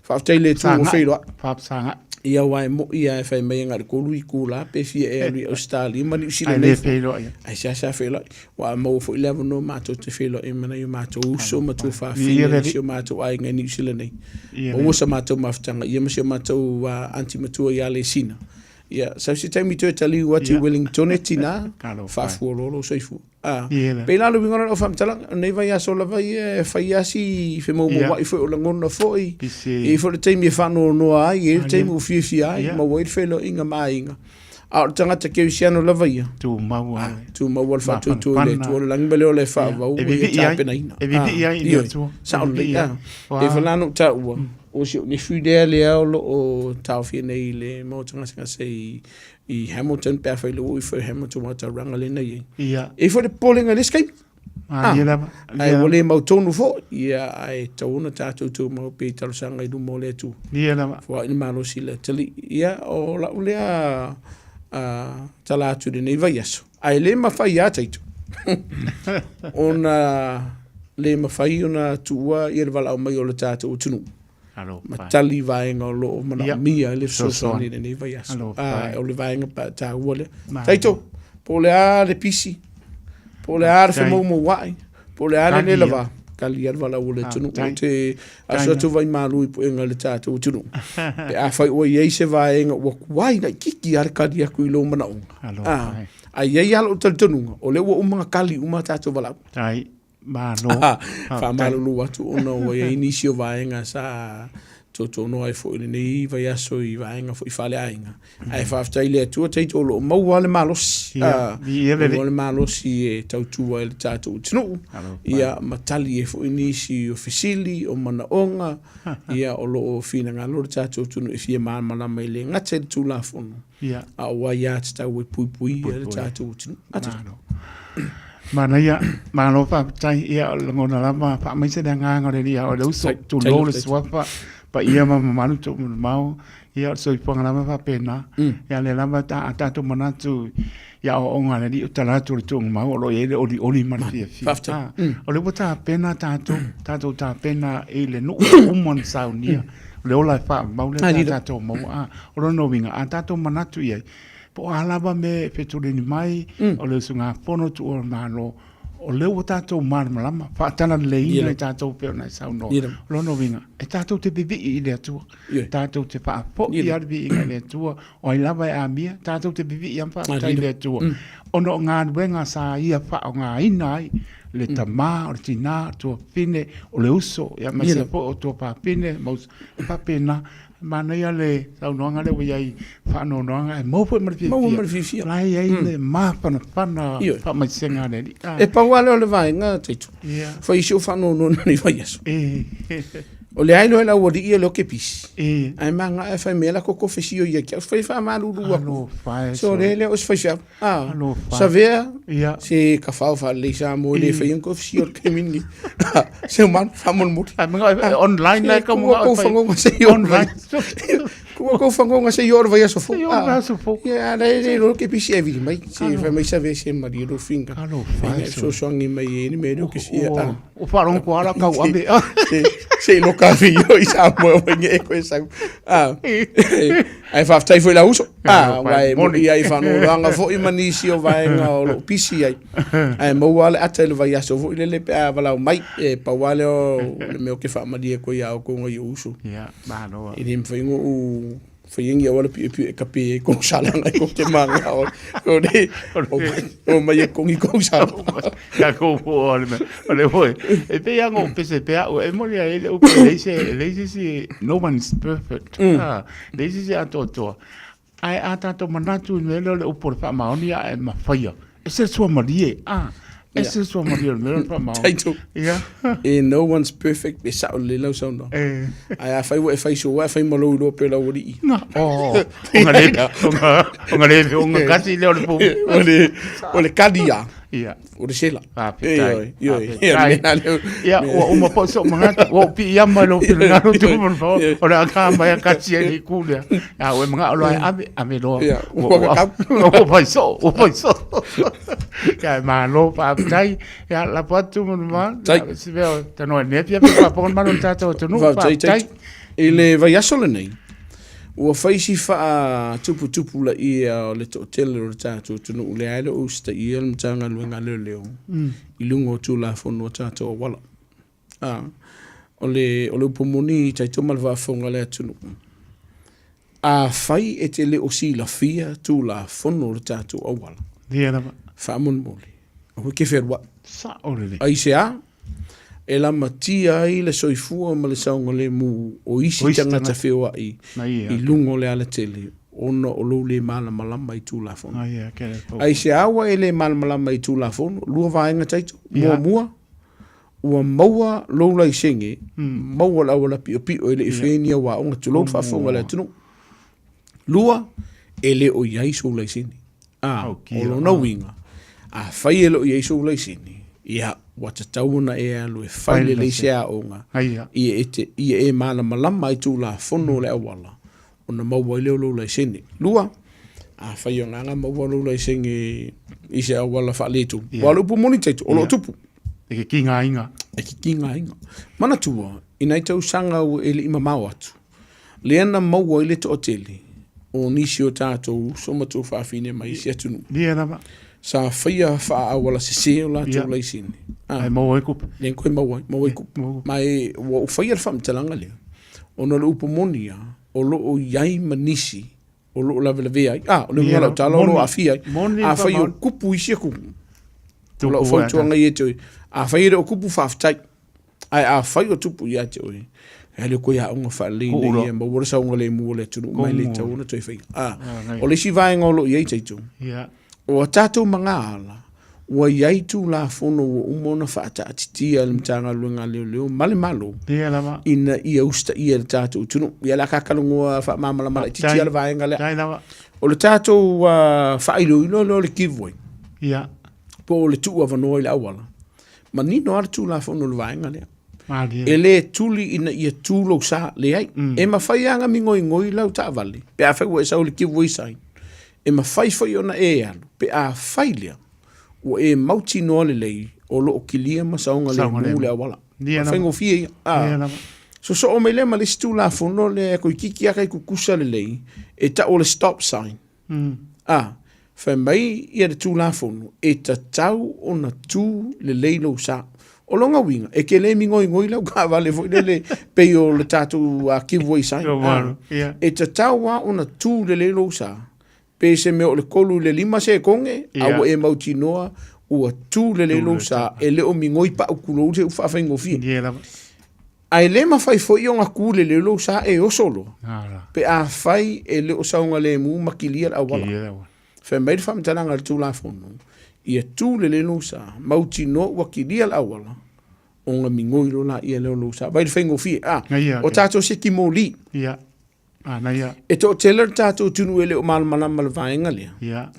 Faafetai i le Atua ua feiloai. Faafesagai. Ia aua e moi lava e fai mai e na o le 3 itula pe fia e alu i Ausetalia ma Niu Sila nei. Ae le feiloai. Ae seasea feiloai. Ua maua foi le avanoa matou te feiloai ma nai o matou uso ma tuafafine i si o matou aiga i Niu Sila nei. Maua sa matou mafutaga ia ma si o matou aunty matua ia Lesina. Ia, sau se taimi toe taliu atu i Wellington e tina, faafualoa lou soifua. A, pei la le uiga o lau faamatalaga, o lenei vaiaso lava ia e fai lava si femoumouai foi o lagona foi, e i ai foi le taimi e faanoanoa ai, e i ai le taimi ua fiafia ai, maua ai le feiloaiga ma aiga. A o le tagata kerisiano lava ia, tumau lava tumau lava le faatuatua i le Atua, o le lagi ma le ola e faavau ua ia tapenaina. E vivii ai i le Atua. Sao lelei. E pei foi la ona ou taua, o si ou nephew lea lea o lo o taofia nei i le maota gasegase i i Hamilton pe afai le ua ifo i Hamilton aua tauranga lea na i ai. Ia. E i ai foi le popolega i le isi taimi. Malie lava. Ae ua le mautonu foi, ia, ae tatau ona tatou tumau pea i talosaga i luma o le Atua. Ia lava. Foai le malosi i le atalii. Ia, o lau lea tala atu i lenei vaiaso. Ae le mafai lava Taito ona le mafai ona tuua ia le valaau mai o le tatou atunuu ma tali vaega o lo o manaomia le fesoasoani i lenei vaiaso. A, o le vaega taua lea. Taito, po o le a le pisi, po o le a le femoumouai, po o le a le le lava, tali lava le valaau o le atunuu. Ou te aso atu vai malu i puega i le tatou atunuu. Pe afai ua i ai se vaega ua tuai laitiiti lava le tali atu i lou manaoga. A, ae i ai lava lou talitonuga, o lea ua uma ona tali uma a tatou valaau. Malo. Faamalulu atu ona ua i ai nisi o vaega sa Tautonoa ai foi i lenei vaiaso i vaega foi faaleaiga. Ae faafetai i le Atua taito o lo o maua le malosi. Ia, viia le Alii. Maua le malosi e tautua ai le tatou atunuu. Ia, ma tali ai foi nisi o fesili, o manaoga, ia, o lo o finagalo le tatou atunuu e fia malamalama e le gata i le Tulafono, Ia. a o aiatatau e puipuia le tatou atunuu. Malo. Manaia, malo faafetai. Ia, o le lagona lava, faamaise le agaga o le Alii ia oe le uso, tulou le suafa, paia ma mamalu tuumalimao. Ia, o le soifuaga lava e faapena. Ia, lea lava a tatou manatu i aoaoga a le Alii, o tala atu o le tuugamau o lo o i ai le olioli ma le fiafia. Faafetai. O lea ua tapena tatou, tatou tapena i le nuu uma na saunia. O le ola e faamau lea sa tatou maua. O lona uiga, a tatou manatu i ai, po o a lava mea e fetuleni mai, o le usugafono tuua o le Malo, o lea ua tatou malamalama, faatalaleiina i tatou pei ona e saunoa. O lona uiga, e tatou te vivii i le Atua, tatou te faafoi lava le viiga i le Atua, o ai lava e amia, tatou te vivii lava ma faafetai i le Atua, ona o galuega sa Ia faaaogaina ai le tama, o le tina, o le tuafafine, o le uso, aemaise foi o tuafafine ma uso, e faapena. Manaia le saunoaga lea ua i ai faanoanoaga ae maua foi ma le fiafia. Maua ma le fiafia. La e i ai le mafanafana faamaisega a le Alii. E pau lava lea o le vaega Taito. Fai si ou faanoanoa i lenei vaiaso. O le ai loa e le aualii ia le oke pisi. Ae magae fai mai la koko fesio ia ki au fai faamalulu aku. So le le o se faifeau. Ah, Savea, se kafao faalelei Samoa e le faia ni kofi o le taimi lenei. Se manu faamolemole. Online la ka mo kou fangonga se i online. Kua kou fangonga se i o le vaiaso fou. Se i o le vaiaso fou. Ia, la e le lo ke pisi e vili mai. Se fai mai Savea se malie lou finga. Alofa e. Fesoasoani mai e ni mea leo ke fia. O faalogo ko ala kau ave. Se i loka ave i o i Samoa mai nge e koe sau. Ae faafetai foi i lau uso. Ah, aua e moni ai faanoanoaga foi ma nisi o vaega o loo pisi ai. Ae maua lava le ata i le vaiaso foi lele pe a valaau mai. E pau lava lea o le mea ou te faamalie atu ai ia outou nai ou uso. Ia, malo. E le mafai ona ou faia ni auala piopio e kape ai kou salaga e kou te manao. O le, o mai e kongi kou salaga. Ia kou po o le mea. O le foi, e pei lava ona ou pese pea au, e moni ai le upu e leai se, e leai se isi, no one is perfect. Ah, leai se isi atoatoa. Ae a tatou manatu i le mea lea o le upu o le faamaoni ae mafaia, ese le suamalie, ah, ese le suamalie o le mea lea o le faamaoni. Taito. Ia. E no one's perfect, e sao lelei lau saunoaga. E. Ae afai ua e fai soa, e fai ma lou iloa pe lau alii. Oh, o nga le, o nga, o nga le, o nga kasi lea o le pupu. O le, o le kali ia. Ia. O le sela. Faafetai. Ioe, Faafetai. Ia, ua uma foi sou manatu, ua ou piiama i lou finagalo tupu ma le o le a ka mai a kasi ai le itu lea. A ua e manao loa e ave, ave loa. Ia, ua kakau. Ua fai soo, ua fai soo. Ia, e malo, faafetai. Ia, lafo atu ma le ma. Tai. Se mea o tanoa nei fia fia faafofoga le malo o le tatou atunuu. Faafetai, Taito. I le vaiaso lenei, Ua fai si faatuputupulaia o le toatele o le tatou atunuu lea e le o usitaia le Matagaluega a Leoleo i luga o Tulafono a tatou auala. A, o le, o le upu moni i taito ma le faafofoga a le atunuu, afai e te le o silafia Tulafono o le tatou auala, Ia lava. faamolemole, aua e te fealuai. Sao lelei. Aisea? E lamatia ai le soifua ma le saogalemu o isi tagata feoai i luga o le alatele ona o lou le malamalama i Tulafono. Aisea ua e le malamalama i Tulafono? Lua vaega taito. Muamua, ua maua lou laisene, maua le auala piopio e le i faia ni au aoga, tulou le faafofoga a le atunuu. Lua, e le o i ai sou laisene. A, o lona uiga, afai e le o i ai sou laisene, ia, ua tatau ona e alu e fai lelei se aoga, ia e te, ia e malamalama ai Tulafono o le auala, ona maua ai lea o lou laisene. Lua, afai o agaga maua lou laisene i se auala faaletonu, aua o le upu moni Taito, o lo o tupu. E ke kigaina. E ke kigaina. Manatua, i nai tausaga ua e le i mamao atu, Lea na maua ai le toatele o nisi o tatou uso ma tuafafine mai isi atunuu. Ia lava. Sa faia faaauala sese o latou laisene. Ae maua ai kupu. Lea na toe maua ai, maua ai kupu. Ma e, ua ou faia le faamatalaga lea, ona o le upu moni lava, o lo o i ai ma nisi o lo o lavelavea ai. Ah, o le uiga o lau tala o lo o aafia ai. Afai o kupu isi atunuu, o lau fautuaga ia te oe, afai e le o kupu, faafetai. Ae afai o tupu ia te oe, e alu koe aoga faalelei ina ia maua le saogalemu o le atunuu ma e le tatau ona toe faia. A, o le isi vaega o lo o i ai Taito, o a tatou magaala, ua i ai Tulafono ua uma ona faataatitia e le Matagaluega a Leoleo ma le Malo ina ia usitaia e le tatou atunuu. Ia o le a ka talanoa faamalamalama laitiiti lava le vaega lea. O le tatou faailoilo lea o le give way, po o le tuuavanoa i le auala, Manino lava le Tulafono i le vaega lea. Malie. E le tuli ina ia tu lou sa, leai. E mafai lava ona migoigoi lau taavale pe afai ua e sau i le give way sign. E mafai foi ona e alu pe afai lea ua e mautinoa lelei o lo o kilia ma saogalemu le auala. Ia lava. Faigofie ia. Ah. Ia lava. Sosoo mai lea ma le isi Tulafono lea toeitiiti lava taitutusa lelei e tau o le stop sign. A, fai mai ia le Tulafono, e tatau ona tu lelei lou sa. O lona uiga, e te le migoigoi lau taavale foi lele pei o le tatou give way sign. A, e tatau lava ona tu lelei lou sa, pe se mea o le 3 i le 5 sekone, a ua e mautinoa ua tu lelei lou sa, e le o migoi pau tulou se upu faafaigofie. Ae le mafai foi ona tu lelei lou sa e oso loa, pe afai e le o saogalemu ma kilia le auala. Fai mai le faamatalaga a le Tulafono, ia tu lelei lou sa, mautinoa ua kilia le auala, ona migoi loa laia lea o lou sa. Vaai i le faigofie, a, o tatou seki moli. E toatele le tatou atunuu e le o malamalama i le vaega lea.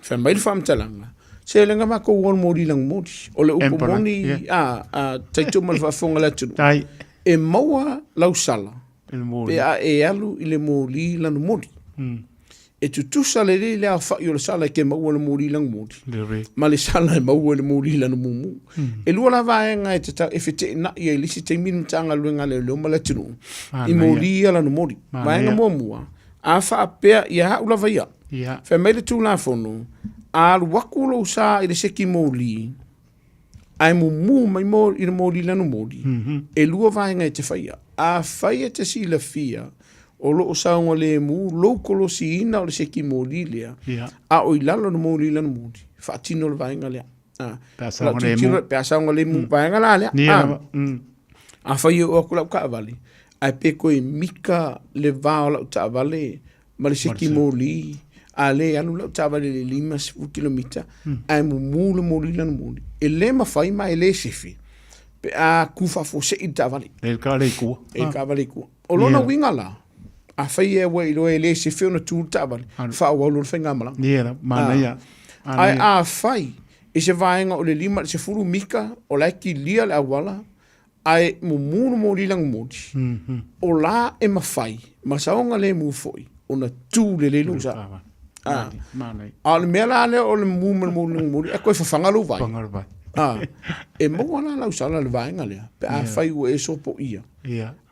Fai mai le faamatalaga, se le ga matou o le moli lanu moli. O le upu moni, a, a, taito ma le faafofoga a le atunuu. E maua lau sala pe a e alu i le moli lanu moli. E tutusa lelei le aofai o le sala e te maua i le moli lanu moli ma le sala e maua i le moli lanu mumu. E lua la vaega e tatau e feteenai ai i le isi taimi le Matagaluega a Leoleo ma le atunuu i moli ia lanu moli. Vaega muamua, a faapea ia au lava ia, fai mai le Tulafono, a alu atu lou sa i le seki moli, ae mumu mai mo, i le moli lanu moli, e lua vaega e te faia. Afai e te silafia o lo o saogalemu lou kolosiina o le seki moli lea, a o i lalo o le moli lanu moli, faatino le vaega lea. Ah, Pe a saogalemu. Pe a saogalemu, vaega la lea. Ia Ah, lava. Afai e oo atu lau taavale, ae pe toe mika le va o lau taavale ma le seki moli, a le alu lau taavale i le 50 kilomita, ae mumu le moli lana moli. E le mafai ma e le sefe pe a ku faafuasei le taavale. E le taavale i tua. E le taavale i tua. O lona uiga la, afai e ua iloa e le sefe ona tu le taavale, faaauau loa le faigamalaga. Ia la, manaia. Ae afai i se vaega o le 5 i le 10 mita o la e kilia le auala, ae mumu le moli lana moli, o la e mafai ma saogalemu foi ona tu lelei lou sa. A o le mea la lea o le mumu ma le moli lana moli, e toe fafaga lou vai. A, e maua la lau sala i le vaega lea, pe afai ua e sopoia,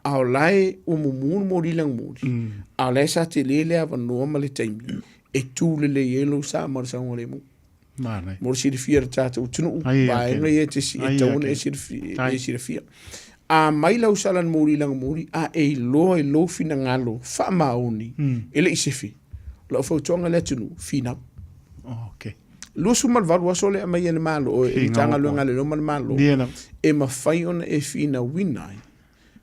a o la e ua mumu le moli lana moli, a o la e sa tele le avanoa ma le taimi e tu lelei ai lou sa ma le saogalemu. Manaia. Mo le silafia e le tatou atunuu, Ai, vaega okay. ia e te si, e Ai, tatau ona okay. e silafia, Tai. e silafia. A mai lau sala na moli lana moli, a e iloa i lou finagalo faamaoni, e le i sefe. O lau fautuaga i le atunuu, finau. Okay. 28 aso le aumai e le Malo, e le Finau Matagaluega a Leoleo ma le Malo, Ia lava. e mafai ona e finauina ai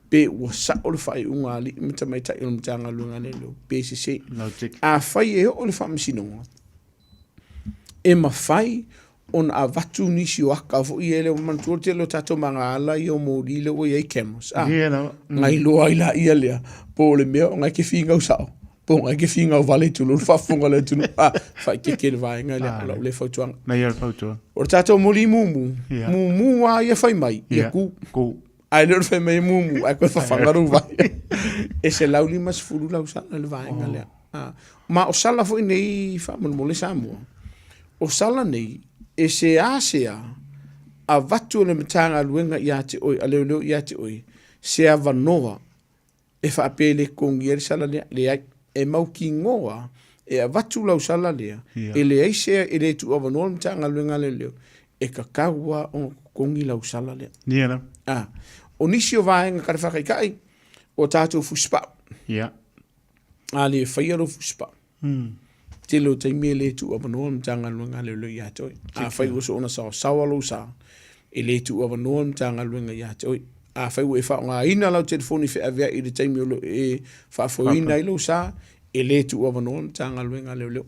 pe ua sao le faaiuga a alii ma tamaitai o le Matagaluega a Leoleo, pe sese. Lau tiki. Afai e oo i le Faamasinoga, e mafai ona avatu nisi o aka foi ia e le o manatua le tele o tatou magaala ia o moli lea ua i ai cameras a Ia lava. na iloa ai laia lea po o le mea o na e te finau sao po o na e te finau vale tulou le faafofoga a le atunuu a faaeteete le vaega lea o lau lea fautuaga. Na ia le fautuaga. O le tatou moli mumu, Ia. mumu lava ia fai mai ia Ia. ku. Ku. Ae le o le fai mai e mumu, ae koe fafaga lou vai. E 150 lau sala le vaega lea. Ah, ma o sala foi nei faamolemole Samoa. O sala nei, e seasea avatu e le Matagaluega ia te oe, a leoleo ia te oe, se avanoa e faapea e le totogia ai le sala lea. Leai, e mautinoa e avatu lau sala lea, e leai se, e le tuuavanoa le Matagaluega a Leoleo, e tatau lava ona totogi lau sala lea. Ia lava. Ah, o nisi o vaega ka le faataitai, o tatou fusipau. Ia. A le faia lou fusipau, tele o taimi e le tuuavanoa le Matagaluega a Leoleo ia te oe. Afai ua soona saosaoa lou sa, e le tuuavanoa le Matagaluega ia te oe. Afai ua e faaaogaina lau telefoni feaveai i le taimi o lo o e faafoeina ai lou sa, e le tuuavanoa le Matagaluega a Leoleo.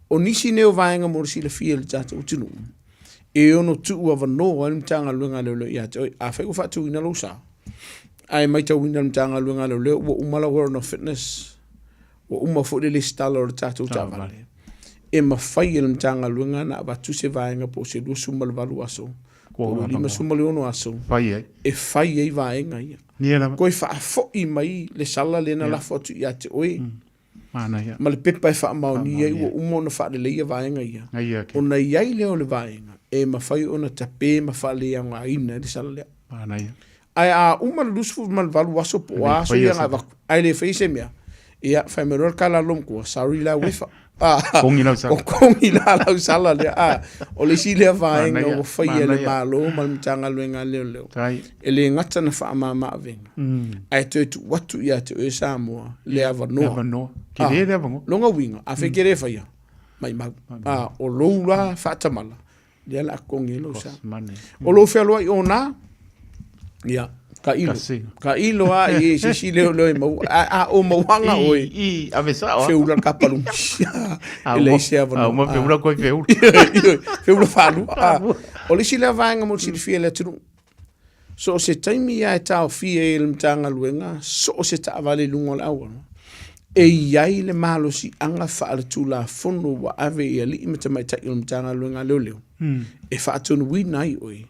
O nisi nei o vaega mo le silafia e le tatou atunuu, e ono tuuavanoa ai le Matagaluega a Leoleo ia te oe. Afai ua faatuina lou sa, ae matauina e le Matagaluega a Leoleo ua uma lau warrant of fitness, ua uma foi le lesitala o le tatou taavale, e mafai e le Matagaluega ona avatu se vaega po o se 28 aso po o le 56 aso e fai ai vaega ia. Toe faafoi mai le sala lea na lafo atu ia te oe ma le pepa e faamaonia ai ua uma ona faaleleia vaega ia, ona i ai lea o le vaega e mafai ona tape ma faaleaogaina ai le sala lea. Ae a uma le 28 aso po o a aso ia na avatu, ae le faia se mea, ia, fai mai loa le tala a le loomatua, sorry la uefa. Kongi lau sala. O kongi la lau sala lea. Ah, o le isi lea vaega ua faia e le Malo ma le Matagaluega a Leoleo. E le gata na faamama avega, ae toe tuu atu ia te oe Samoa le avanoa. Le avanoa. Tele le avanoa. Lona uiga, afai e te le faia, maimau. Ah, o lou la faatamala, lea la totogi ai lou sa. O lou fealuai ona, ia, ka ilo. Ka ilo a i se si leo leo e mau, a o mauanga oe. I, ave sao. Feula ka palu. E lei se avanoa. A uma feula koe feula. Feula whālua. O le isi lea vaega mo le silafia e le atunuu. So o se taimi ia e taofia ai e le Matagaluega, so o se taavale i luga o le auala, e i ai le malosiaga faaletulafono ua ave i alii ma tamaitai o le Matagaluega a Leoleo e faatonuina ai oe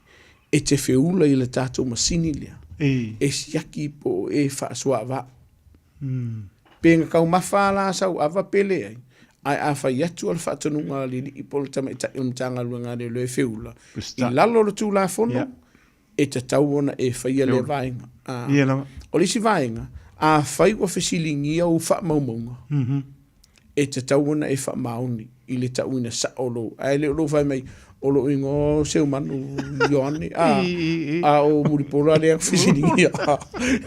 e te feula i le tatou masini lea e siaki po o e faasoaavaa. Pe na taumafa la sau ava pe leai, ae a fai atu a le faatonuga a le alii po o le tamaitai o le Matagaluega a Leoleo e feula, i lalo o le Tulafono, e tatau ona e faia lea vaega. O le isi vaega, afai ua fesiligia ou faamaumauga, e tatau ona e faamaoni i le tauina sao o lou, ae le o lou fai mai, o lou igoa o Seumanu Ioane, a, a o Mulipola lea na fesiligia.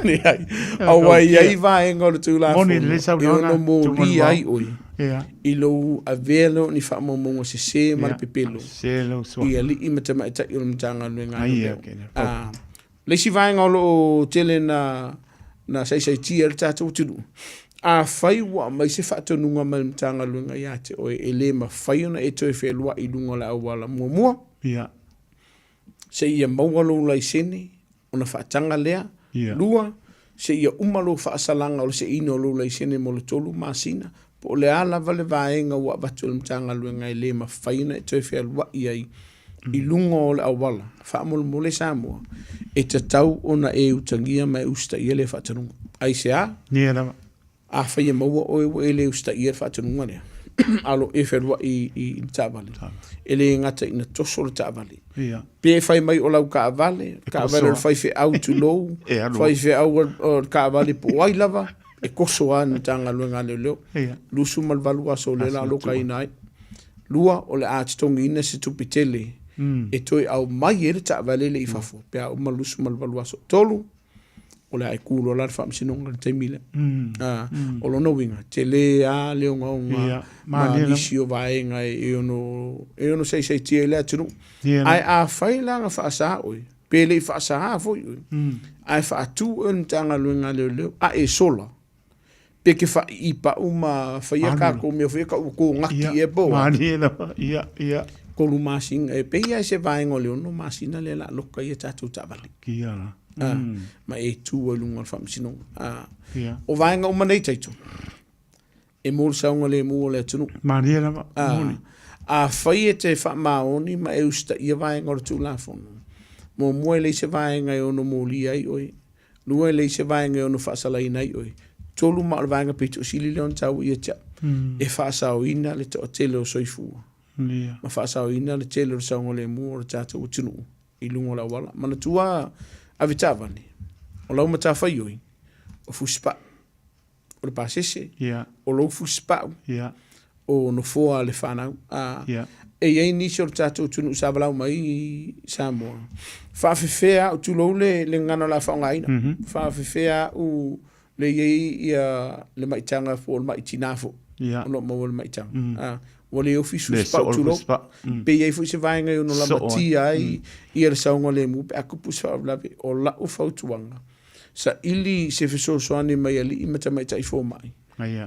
Leai. Aua e i ai vaega o le Tulafono e ono molia ai oe i lou avea lea o ni faamaumauga sese ma le pepelo i alii ma tamaitai o le Matagaluega a Leoleo. A, Le isi vaega o lo o tele na na saisaitia ai le tatou atunuu, afai ua aumai se faatonuga mai le Matagaluega ia te oe e le mafai ona e toe fealuai i luga o le auala muamua, seia maua lou laisene ona faataga lea, 2, seia uma lou faasalaga o le seiina o lou laisene mo le 3 masina, po o le a lava le vaega ua avatu e le Matagaluega e le mafai ona e toe fealuai ai i luga o le auala, faamolemole Samoa, e tatau ona e utagia ma e usitaia lea faatonuga. Aisea? Ia lava. Afai e maua oe ua e le usitaia le faatonuga lea, a o lo o e fealuai i le taavale, e le gata ina toso le taavale, pe fai mai o lau taavale, taavale o le faifeau tulou, faifeau o le taavale po o ai lava, e toso lava le Matagaluega a Leoleo. 28 aso o lea o le a lokaina ai. 2, o le a totogiina se tupe tele e toe aumai ai le taavale lea i fafo pe a uma le 28 aso. 3, o le a e ku loa la le faamasinoga i le taimi lea. O lona uiga, tele lava le ogaoga ma nisi o vaega e ono saisaitia ai le atunuu. Ae afai la na faasa oe, pe le i faasaā foi oe, ae faatu oe i le Matagaluega a Leoleo, a e sola, pe ke faaiipau ma faia tatou mea foi ia tau ua kogaki ea po o a. Malie lava, ia, ia. 3 masina, e pei lava i se vaega o le 6 masina lea o le a loka ai a tatou taavale. Kia la. Ma e tu ai i luga o le faamasinoga. O vaega uma nei Taito, e mo le saogalemu o le atunuu. Malie lava, moni. Afai e te faamaoni ma e usitaia vaega o le Tulafono, muamua e leai se vaega e ono molia ai oe, 2 e leai se vaega e ono faasalaina ai oe, 3 ma o le vaega pito sili lea ona taua ia te au, e faasaoina le toatele o soifua ma faasaoina le tele o le saogalemu o le tatou atunuu i luga o le auala. Manatua avetaavale, o lau matafaioi, o fusipau. o le pasese, o lou fusipau, o nofoa a le fanau. E i ai nisi o le tatou atunuu sa valaau mai i Samoa, faafefea au, tulou le gagana o le a faaaogaina, faafefea au le i ai le maitaga po o le mai tina foi, o lo o maua le maitaga. Ua le ofi se fusipau tulou. Pe i ai foi se vaega e ono lamatia ai ia le saogalemu pe a tupu se faalavelave. O lau fautuaga, saili se fesoasoani mai alii ma tamaitai fomai,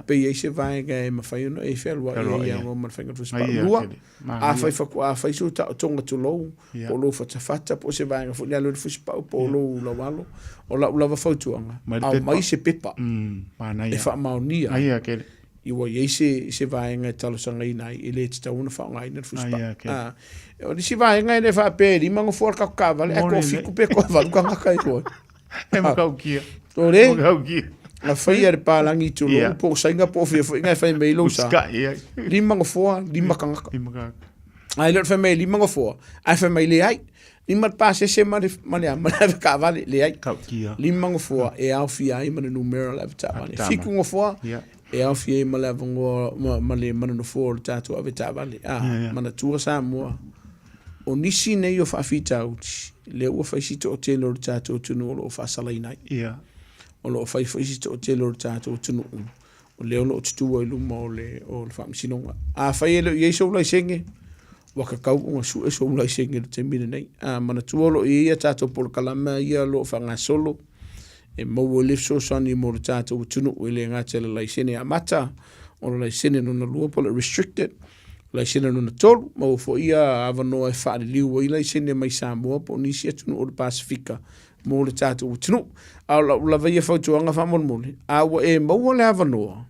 pe i ai se vaega e mafai ona e fealuai ai e ma le faiga o le fusipau. Lua, afai faatoa fai sou taotoga tulou, po o lou fatafata po o se vaega foi lea alu ai le fusipau po o lou laualo, o lau lava fautuaga, aumai se pepa e faamaonia ai ua i ai se, se vaega e talosagaina ai, e le tatau ona faaaogaina le fusipau. Ah, o nisi vaega e le faapea e lima nofoa le tatou taavale, ae toafitu pe toavalu tagata e o ai. E matautia. O le? Matautia. Na faia le palagi tulou, yeah. po o Saina po o fia foi, na e fai mai lou sa. Lima nofoa, lima tagata. Lima tagata. Ae le o le fai mai lima nofoa, ae fai mai leai. Lima le pasese ma le, ma le, ma le avetaavale, leai. Tautia. Lima nofoa e aofia ai ma le numera o le avetaavale. Fitu nofoa, yeah. e aofia ai ma le avanoa ma, ma le ma le nofoa o le tatou avetaavale. Ah, Yeah, yeah. manatua Samoa. O nisi nei o faafitauli, lea ua fai si toatele o le tatou atunuu o lo o faasalaina ai. Yeah. O lo o fai foi si toatele o le tatou atunuu, o lea o lo o tutua i luma o le, o le faamasinoga. Afai e le o i ai sou laisene, ua tatau ona sue sou laisene i le taimi lenei. A manatua o lo o i ai a tatou polokalame ia o lo o faagasolo, e maua ai le fesoasoani mo le tatou atunuu e le gata i le laisene amata, o le laisene lona lua po o le restricted, laisene lona tolu, maua foi ia avanoa e faaliliu ai laisene mai Samoa po o nisi atunuu o le Pasefika mo le tatou atunuu. A o lau lava ia fautuaga faamolemole, a ua e maua le avanoa,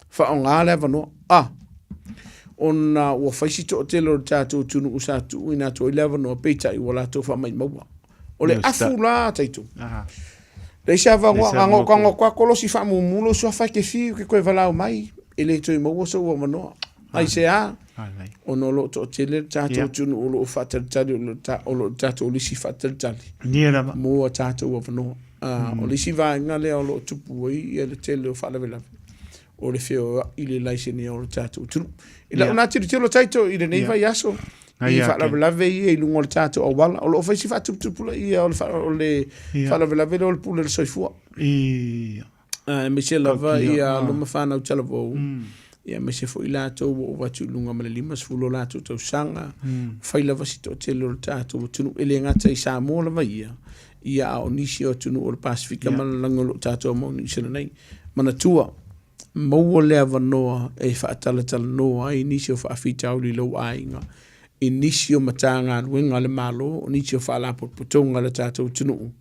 faaaoga le avanoa. A, ona ua fai si toatele o le tatou atunuu sa tuuina atu ai le avanoa, peitai ua latou faamaimaua. O le afu la taito. Leai se avanoa, a na o ta kolosi faamumu lou suafa e te fiu e te toe valaau mai, e le toe maua sou avanoa. Aisea? Ona o lo o toatele le tatou atunuu o lo o faatalitali, o lo o tatou lisi faatalitali mo a tatou avanoa. O le isi vaega lea o lo o tupu ai le tele o faalavelave, o le feoai i le laisene o le tatou atunuu. I lau na tilotilo Taito i lenei vaiaso, i faalavelave ia i luga o le tatou auala, o lo o fai si faatuputupulaia o le, o le faalavelave lea o le pule o le soifua. Aemaise lava ia alo ma fanau talavou, ia aemaise foi latou ua ova atu i luga ma le 50 o latou tausaga, fai lava si toatele o le tatou atunuu, e le gata i Samoa lava ia, ia a o nisi o atunuu o le Pasefika ma lalolagi o lo o tatou mau i Niu Sila nei. Manatua, maua le avanoa e faatalatalanoa ai nisi o faafitauli i lou aiga, i nisi o Matagaluega a le Malo, o nisi o Faalapotopotoga a le tatou atunuu,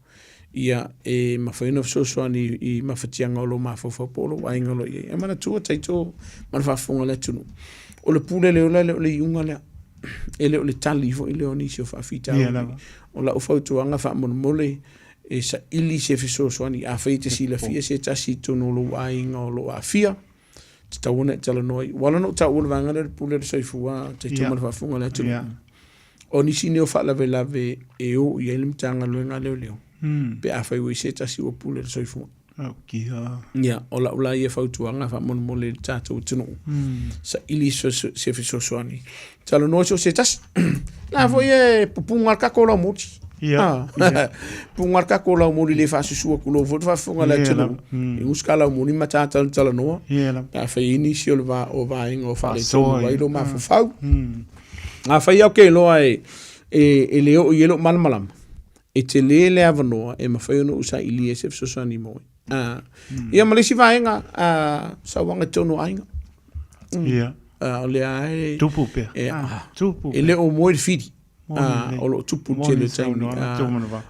ia e mafai ona fesoasoani i mafatiaga o lou mafaufau po o lou aiga o lo o i ai. Ae manatua, taito ma le faafofoga a le atunuu, o le pule le ola e le o le iuga lea. E le o le tali foi lea o nisi o faafitauli. O lau fautuaga faamolemole, e saili se fesoasoani. Afai e te silafia se tasi i totonu o lou aiga o lo o aafia, tatau ona e talanoa ai. Ua ala ona ou taua le vaega lea o le pule o le soifua, taitau ma le faafofoga a le atunuu. O nisi nei o faalavelave e o i ai le Matagaluega a Leoleo, pe afai ua i ai se tasi ua pule le soifua. Ia, o lau la ia fautuaga faamolemole i le tatou atunuu, saili se fesoasoani. Talanoa so se tasi. La foi e pupunga le tatou laumoli. Ia. Pupunga le tatou laumoli le faasusua tulou foi le faafofoga a le atunuu. I guska laumoli ma ta talanoa. Ia. Pe afai ai nisi o le va o vaega o faaletonu ai lou mafaufau. Afai au ke iloa e e le oo i ai lou malamalama, e tele le avanoa e mafai ona ou sailia se fesoasoani mo oe. Ia ma le isi vaega, sauaga i totonu o aiga. Ia. O lea e... Tupu pea. E, Tupu e le o moe le fili. O lo o tupu le tele o taimi.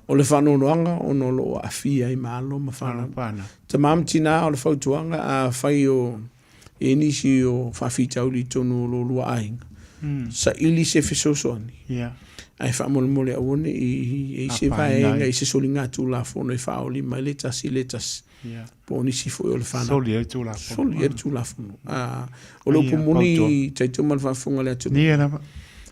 O le faanoanoaga ona o lo o aafia ai ma alo ma fanau. Tama ma tina o le fautuaga, afai o e nisi o faafitauli i totonu o lo lua aiga, saili se fesoasoani. Ae faamolemole aua ne i i ai se vaega i se soligatulafono e faaolima ai le tasi i le tasi. Po o nisi foi o le fanau. Soli ai le Tulafono. Soli ai le Tulafono. O le upu moni, taitau ma le faafofoga a le atunuu. Ia lava.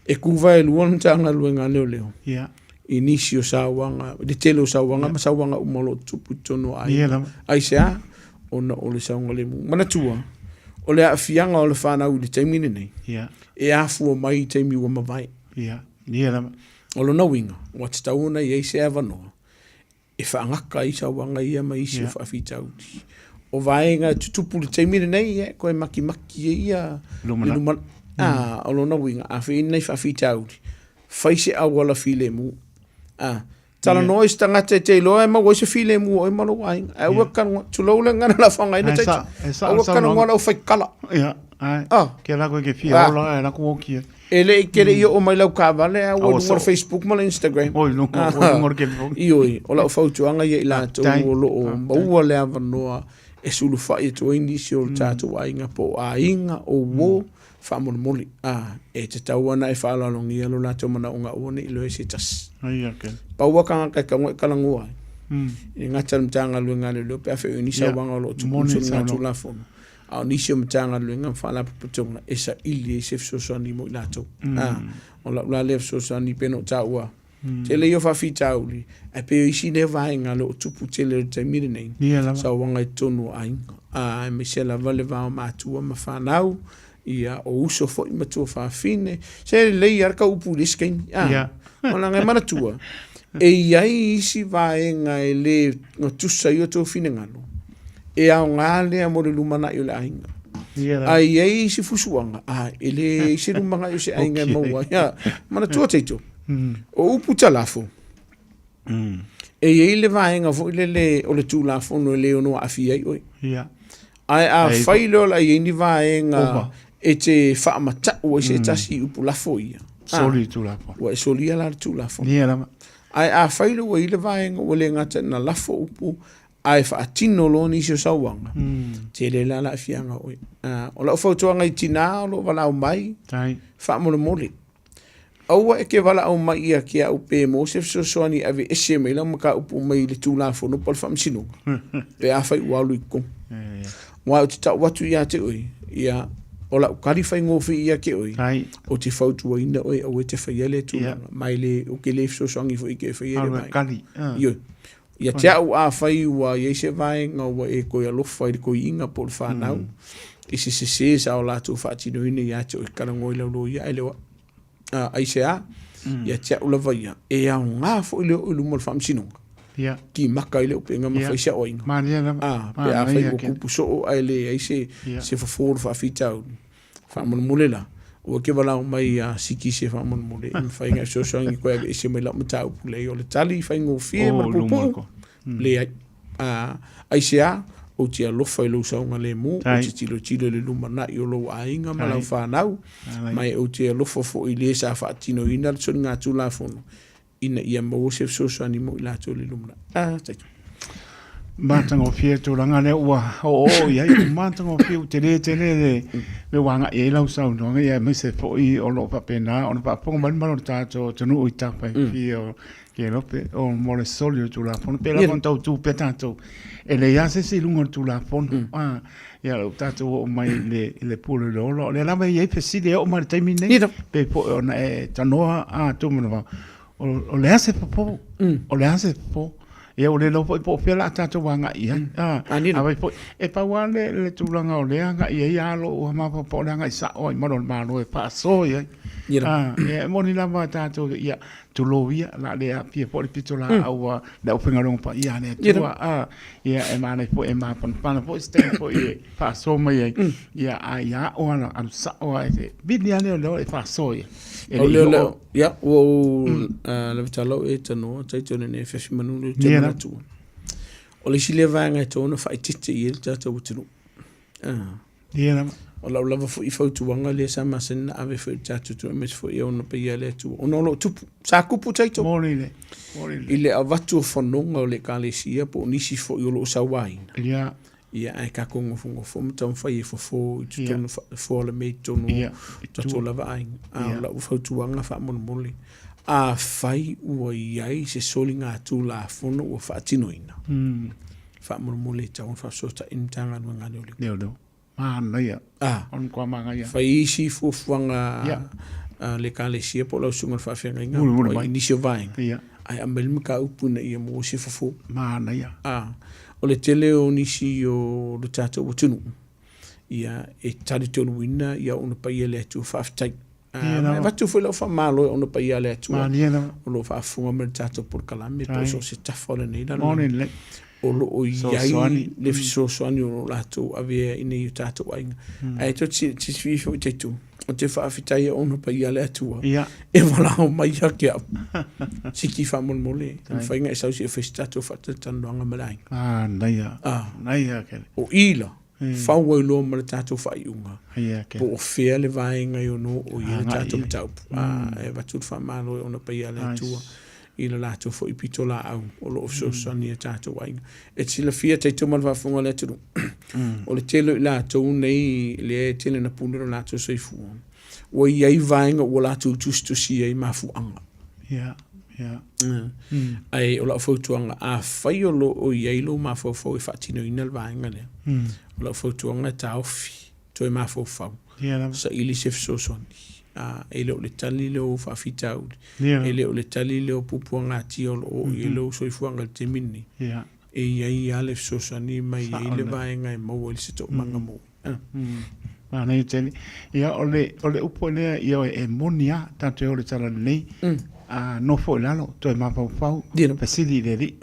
E kuva e lua le Matagaluega a Leoleo. Ia. I nisi o sauaga, i le tele o sauaga ma sauaga uma o lo o tutupu i totonu o aiga. Ia lava. Aisea? Ona o le saogalemu. Manatua, o le aafiaga o le fanau i le taimi lenei, Ia. e afua mai i taimi ua mavae. Ia. Ia lava. O lona uiga, ua tatau ona i ai se avanoa e faagata ai sauaga ia ma isi o faafitauli. O vaega e tutupu i le taimi lenei, ia, e toe makimaki ai ia Lumanai. le lumanai. A, o lona uiga, a fai nai faafitauli, fai se auala filemu. A, talanoa i se tagata e te iloa e maua ai se filemu o oe ma lou aiga. Ae aua e kanoa, tulou le gagana la faaaogaina Ae taiti. sa- e sao Aua le e kanoa saunoaga. le aufaikala. Ia, ae. Ah. Ke la koe ke fia Ah. ola ae la ku oki ai. E le i kele i oo mai lau kaavale ae ua i Aua luga o le soo. Facebook ma le Instagram. Oi, luga, oi, luga o le telefoni. Ioe, o lau fautuaga ia i latou Faafetai. o lo o Faafetai. maua le avanoa e sulufai atu ai nisi o le tatou aiga po o aiga o uo faamolemole. A, e tatau ona e faaaloalogia lo latou manaoga aua ne i loea se tasi. Ai, okay. Pau a tagata e tago e talanoa ai. E le gata i le Matagaluega a Leoleo pe afai o i ai ni sauaga o lo o tupu Moni i saunoaga. soligatulafono, a o nisi o Matagaluega ma Faalapotopotoga e saili ai se fesoasoani mo i latou. A, o lau la lea fesoasoani pei ona ou taua, tele ia o faafitauli, ae pei o isi lea vaega o lo o tupu tele i le taimi lenei, Ia lava. sauaga i totonu o aiga, a, aemaise lava le va o matua ma fanau, ia, o uso foi ma tuafafine. Se lelei lava le tau upu i le isi taimi, a, Ia. o leaga e manatua, e i ai isi vaega e le gatusa ai o outou finagalo, e aoga lea mo le lumanai o le aiga. Ia lava. Ae i ai isi fusuaga, a, e leai se lumanai o se aiga e maua ai. A, manatua Taito, o upu talafo, e i ai le vaega foi lele o le Tulafono e le ono aafia ai oe. Ia. Ae a Ai, fai loa la i ai ni vaega Ova. e te faamatau ai se tasi i upu lafo ia. Soli le Tulafono. Ua e solia la le Tulafono. Ia lava. Ae a fai loa ua i ai le vaega ua le gata ina lafo upu, ae faatino loa nisi o sauaga, tele la le aafiaga o oe. O lau fautuaga i tina o lo o valaau mai, Tai. faamolemole, aua e te valaau mai ia te au pe maua se fesoasoani e aveese mai lau mataupu mai le Tulafono po o le Faamasinoga, pe afai ua alu i totonu. Aua ou te tau atu ia te oe, ia, o lau tali faigofie ia te oe, ou te fautuaina oe aua e te faia lea tulaga, ma e le, ou te le fesoasoani foi i te e faia lea vaega. Ioe. Ia te au afai ua i ai se vaega ua e toe alofa i le toeaina po o le fanau, i se sese sa o latou faatinoina ia te oe, talanoa i lau loia ae le o au. A, aisea? Ia te au lava ia, e aoga foi le oo i luma o le faamasinoga, Ia. kimaka ai le upega ma Ia. fai se aoaiga. Malie lava. A, pe afai Manaia ua ke. kupu soo ae leai se, Ia. se fofo o le faafitauli, Faamolemole la, ua ke valaau mai ia Siki se faamolemole e mafai ona e fesoasoani koe aveese mai lau mataupu leai o le tali faigofie ma le Oh, luma puupuu ko. leai. A, aisea, ou te alofa i lou saogalemu, ou Tai. te tilotilo i le lumanai o lou aiga ma Tai. lau fanau, Alai. ma e ou te alofa foi i le sa faatinoina le soligatulafono ina ia maua se fesoasoani mo i latou i le lumanai. Ah, taito. Matagofie tulaga lea ua oooo i ai. Ua matagofie, ua tele tele le mea ua agai i ai lau saunoaga, ia aemaise foi o lo o faapena ona faafofoga mai le mamalu o le tatou atunuu i tafa e fia o Kelope, o mo le soli o le Tulafono. Pei lava ona tau tu pea tatou, e leai lava se isi i luga o le Tulafono. Ah, ia o tatou oo mai i le, i le pule o le ola. O lea lava e i ai fesili e oo mai i le taimi nei, pei foi ona e tanoa a Tumanavao, o, o le a se fofo? O le a se fofo? Ia ua le iloa foi po o fea o le a tatou agai i ai. Ah, afai foi, e pau lava le, le tulaga o lea agai i ai a lou mafaufau o le agai sao lava i malu o le Malo e faasoa i ai. Ah, ia e moni lava tatou, ia, tulou ia, o le a le aafia foi le pitolaau a le aufaigaluega paia a le Atua. Ah, ia e manaia foi e mapanapana foi se taimi foi e faasoa mai ai. Ia, a ia aʻo lava, alu sao lava e te vili lava lea o lea e faasoa ia. E O le lea i lea, oo. ia, ua ou lavitala o e tanoa, taito lenei e fefi manu le te Ia lava. manatua. O le isi lea vaega e tatau ona faaeteete i ai le tatou atunuu. Ah. Ia lava. O lau lava foi fautuaga lea sa masani na ave foi i le tatou atunuu aemaise foi e ona paia a le Atua ona o lo o tupu. Sa tupu taito Moni le. Moni le. i le avatu o fanoga o le Ekalesia po o nisi foi o lo o sauaina. Ia. Ia ae tatou nofonofo ma taumafai e fofo i Ia. totonu, fofo le mea i totonu Ia. o tatou lava aiga. A Ia. o lau fautuaga faamolemole, afai ua i ai se soligatulafono ua faatinoina, faamolemole e tatau ona faafesootai i le Matagaluega a Leoleo. Leoleo. Manaia. Ah. O le matua manaia. Fai isi fuafuaga Ia. a le Ekalesia po o lau susuga i le faafeagaiga Mulimuli po o mai. nisi o vaega. Ia. Ae aumai le mataupu ina ia maua se fofo. Manaia. Ah. O le tele o nisi o le tatou atunuu, ia, e talitonuina ia ona paia e le Atua. Faafetai. Ia Ma e lava. avatu foi lau faamalo e ona paia a le Atua. Malie lava. O lo o faafofoga mai le tatou polokalame po o so o se tafa o lenei Moni lalolagi. lelei. O lo o i ai Fesoasoani. le fesoasoani o lo o latou avea ina i o tatou aiga. Ae tou te silafia foi taitu. Ou te faafetai ona paia le Atua e valaau mai ia te au. Siki faamolemole, e mafai ona e sau se i fai se tatou faatalatalanoaga ma le aiga. Manaia. Manaia tele. O i la, fau ai loa ma le tatou faaiuga, po o fea le vaega e ono oo i ai le tatou mataupu. E avatu le faamalo e ona paia le Atua i le latou foi pitolaau o lo o fesoasoani i o tatou aiga. E te silafia tatou ma le faafofoga a le atunuu, o le tele o i latou nei lea e tele ina pule lo latou soifua, ua i ai vaega ua latou tusitusia ai mafuaaga. Ae o lau fautuaga, afai o lo o i ai lou mafaufau e faatinoina le vaega lea, o lau fautuaga e taofi toe mafaufau, saili se fesoasoani. E le o le tali lea o faafitauli, e le o le tali lea o puapuagatia o lo o oo i ai lou soifuaga i le taimi lenei. E i ai lava le fesoasoani ma e i ai le vaega e maua ai se toomaga mou. Manaia tele. Ia, o le, o le upu lea, ia, e moni lava, tatou e o i le tala lelei, a nofo i lalo, toe mafaufau, fesili i le Alii.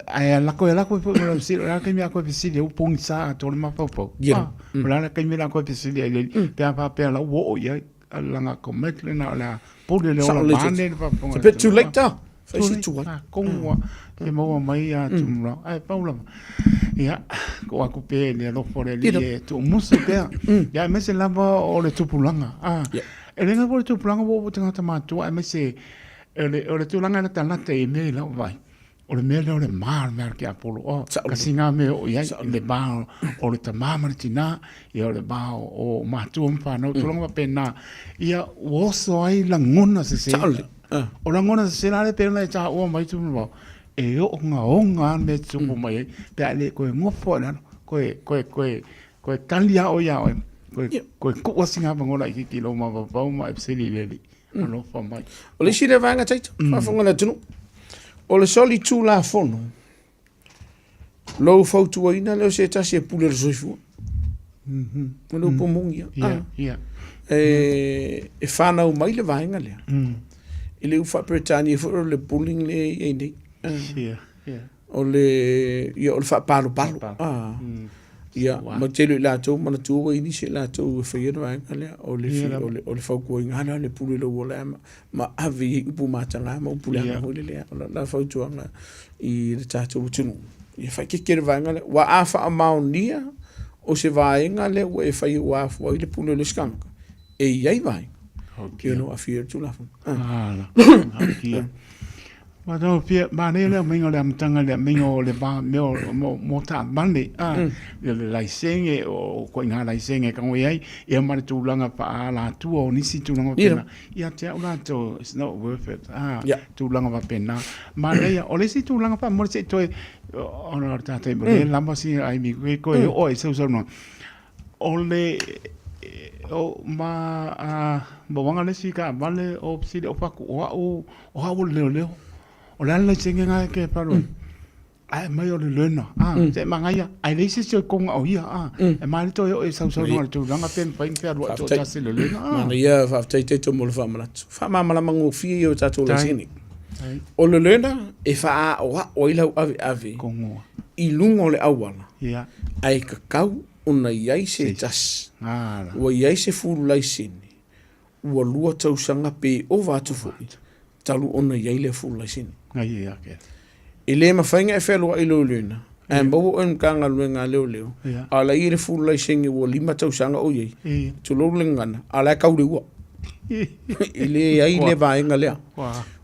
Ae lako e lako foi ma lau fesili, o le a le taimi a toe fesili ai, ua pogisa atoa le mafaufau. O le a le taimi la toe fesili ai i le Alii, pe a faapea la ua oo i ai, lana commit lena o le a pule le ola vaeane le faafofoga. It's a bit too late ah. Fai si tuai. Tonu lava, ke maua mai ia Tumurau. Ae pau lava, ia, tuu atu pea i le alofa o le Alii e tuumusu pea. Ia, aemaise lava o le tupulaga. E le gata foi o le tupulaga ua oo i tagata matutua, aemaise o le tulaga e latalata i mea i lau vaai, o le mea lea o le ma o le mea a le tiapolo. O, kasi na mea e oo i ai, le va o le tama ma le tina, ia o le va o matua ma fanau, tulaga faapena, ia ua oso ai lagona sese. O lagona sese la lea pei ona e taua mai Tuimavao, e ogaoga lava le mea e tutupu mai ai, pe a le toe nofo i lalo, toe, toe, toe, toe tali lava oe ia oe, toe, toe tuu lava sina avanoa laitiiti i lou mafaufau ma e fesili i le Alii. Alofa mai. O le isi lea vaega taita, faafofoga le atunuu. O le solitulafono, lou fautuaina lea o se tasi e pule le soifua. O le upu moni ia. E fanau mai le vaega lea. I le upu faa-Peretania foi o le bullying lea e i ai nei. O le, ia, o le faapalopalo. Ia, ma tele o i latou, manatua ua i ai nisi o i latou e faia le vaega lea, o le, o le, o le fautuaina lea o le pule i lou ola ma ave i ai upu mataga ma upu leaga foi lele. O lau la fautuaga i le tatou atunuu, ia faaeteete le vaega lea. Aua a faamaonia o se vaega lea ua e faia ua afua ai le pule o le isi tagata, e i ai vaega e ono aafia ai le Tulafono. Matagofie, manaia le aumaiga o le amataga i le aumaiga o le va mea o mo mo taavale a mm. le laisene o ituaiga laisene e tago i ai ia ma le tulaga faaalatua o nisi tulaga faapena ia te au latou it's not worth it a yeah. tulaga faapena manaia o le isi tulaga faamole se i toe ona o le tatou mm. lava si ai mi koe mm. oo i sausaunoaga O le o ma a mauaga le isi taavale o fesili o fatu o au o au o le leoleo. O le a le laisene na e te palu ai? Ae aumai o le learner a se manaia ae leai se isi o i totonu o ia a e malie toe oo i sausaunoa i le tulaga pe mafai ona fealuai toatasi le learner a. Manaia faafetai Taito mo le faamanatu. Faamalamalama gofie ia o tatou laisene. O le learner e faaaoao ai lau aveave i luga o le auala ae tatau ona i ai se tasi ua i ai se fulu laisene ua lua tausaga pe ova atu foi talu ona i ai lea fulu laisene. E le mafai ona e fealuai i lou learner ae maua oe i le Matagaluega a Leoleo a o la e i ai le fulu laisene ua lima tausaga o i ai, tulou le gagana, a o la e kau le ua. E leai le vaega lea.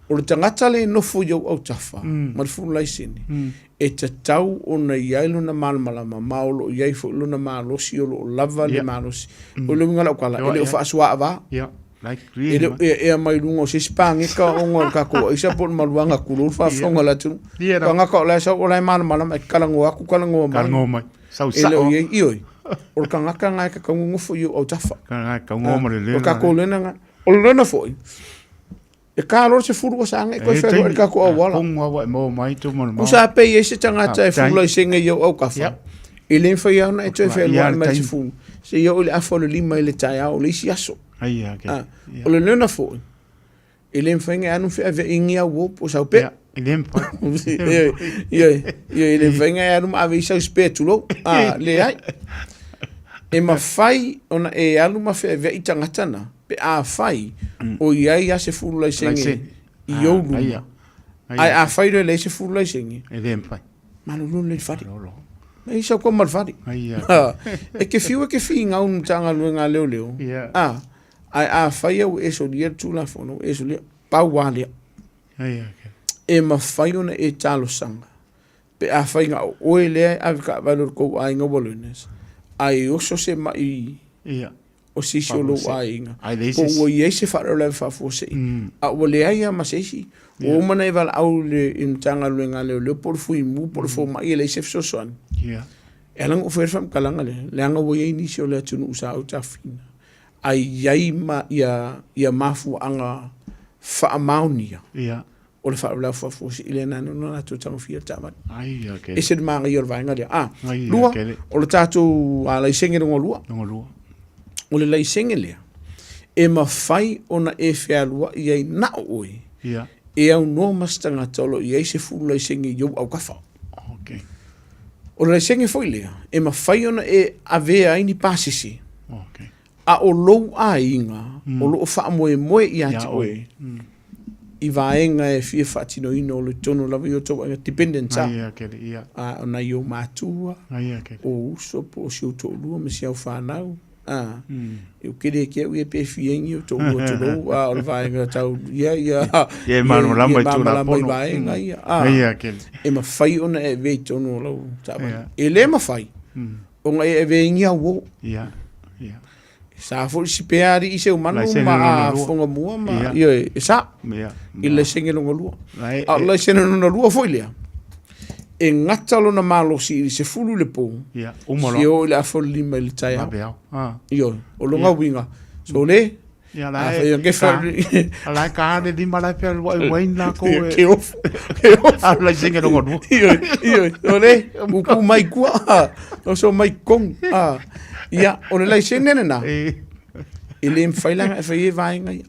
O le tagata lea e nofo i ou autafa ma le fulu laisene, e tatau ona i ai lona malamalama ma o lo o i ai foi lona malosi, o lo o lava le malosi. O le uiga o lau tala, e le o faasuaava. E le o ea mai luga o se isi pageka ona o le tatou aisa po o le maluaga tulou le faafofoga a le atunuu. Tagata o la e sau o la e malamalama e talanoa atu talanoa mai. Talanoa mai. Sau E le o i ai, ioe, o le tagata lena e tatau ona nofo i ou autafa. O le tatou lena lena. O le lena foi, E ka loa le sefulu ua saga e toe fealuai i le tatou auala. Tusa pe i ai se tagata e fulu laisene i ou autafa, e le mafai lava ona e toe fealuai mai le sefulu seia oo i le afa o le lima i le taeao o le isi aso. O le lena foi, e le mafai ona e alu ma feaveai ni au uo po o sau pea. E le mafai. Ioe, e le mafai ona e alu ma ave i sau spare tulou. Leai. E mafai ona e alu ma feaveai tagata na, pe afai o i ai a se fulu laisene i ou luma. Ae afai loa e leai se fulu laisene, E le mafai. Malolo lelei le fale. E i sau koa ma le fale. E ke fiu e ke figau i le Matagaluega a Leoleo, a, ae afai au e solia le Tulafono, e solia, pau lava lea. E mafai ona e talosaga pe afai na o oe lea e ave taavale o le tou aiga ua learners, ae oso se mai o se isi o lou aiga, po ua i ai se faalavelave faafuasei, a ua leai lava ma se isi, ua uma ona e valaau i le Matagaluega a Leoleo po o le Fuimu po o le Fomai e leai se fesoasoani. E ala ona ou faia le faamatalaga lea, leaga ua i ai nisi o le atunuu sa ou tafiina, ae i ai ma ia mafuaaga faamaonia o le faalavelave faafuasei lea na ona latou tagofia le taavale. Ai, okay. Ese le manaia o le vaega lea. Ah, Ai, lua, okay. o le tatou laisene lona lua. Lona lua. O le laisene lea, e mafai ona e fealuai ai na o oe, yeah. e aunoa ma se tagata o lo o i ai se fulu laisene i ou aukafa. Okay. O le laisene foi lea, e mafai ona e avea ai ni pasese. Okay. A o lou aiga o lo o faamoemoe ia te oe i vaega e fia faatinoina o le tonu lava i o tou aiga, dependents a, a o nai ou matua, o uso po o si ou toalua ma si au fanau, a, e kele ke au ia pe fia ingi o toalua tulou, a o le vaega tau, ia, ia, ia e malamalama i tulafono. I vaega ia, a, e mafai ona e avea i totonu o lau taavale. E le mafai Ona e ave ingi au o. Ia, ia. Sa foi si pea ari i se umanu ma a fonga mua ma ia e sa. Ia. I le senge longa lua. A le senge longa lua foi lea. E ngata lona malosi i se fulu le po. Ia, uma loa. Si o i le afo lima i le taeao. Vaveao. Ah. Ioe, o longa uiga. So le, Ia la e, ka, la e ka le lima la e pea lua e wain la ko e. Ke ofu, ke ofu. A la singa longa lua. Ioe, ioe, o le, upu mai kua, o so mai kong. Ia, o le laisene lena, e le mawhai langa e whai e vaenga ia.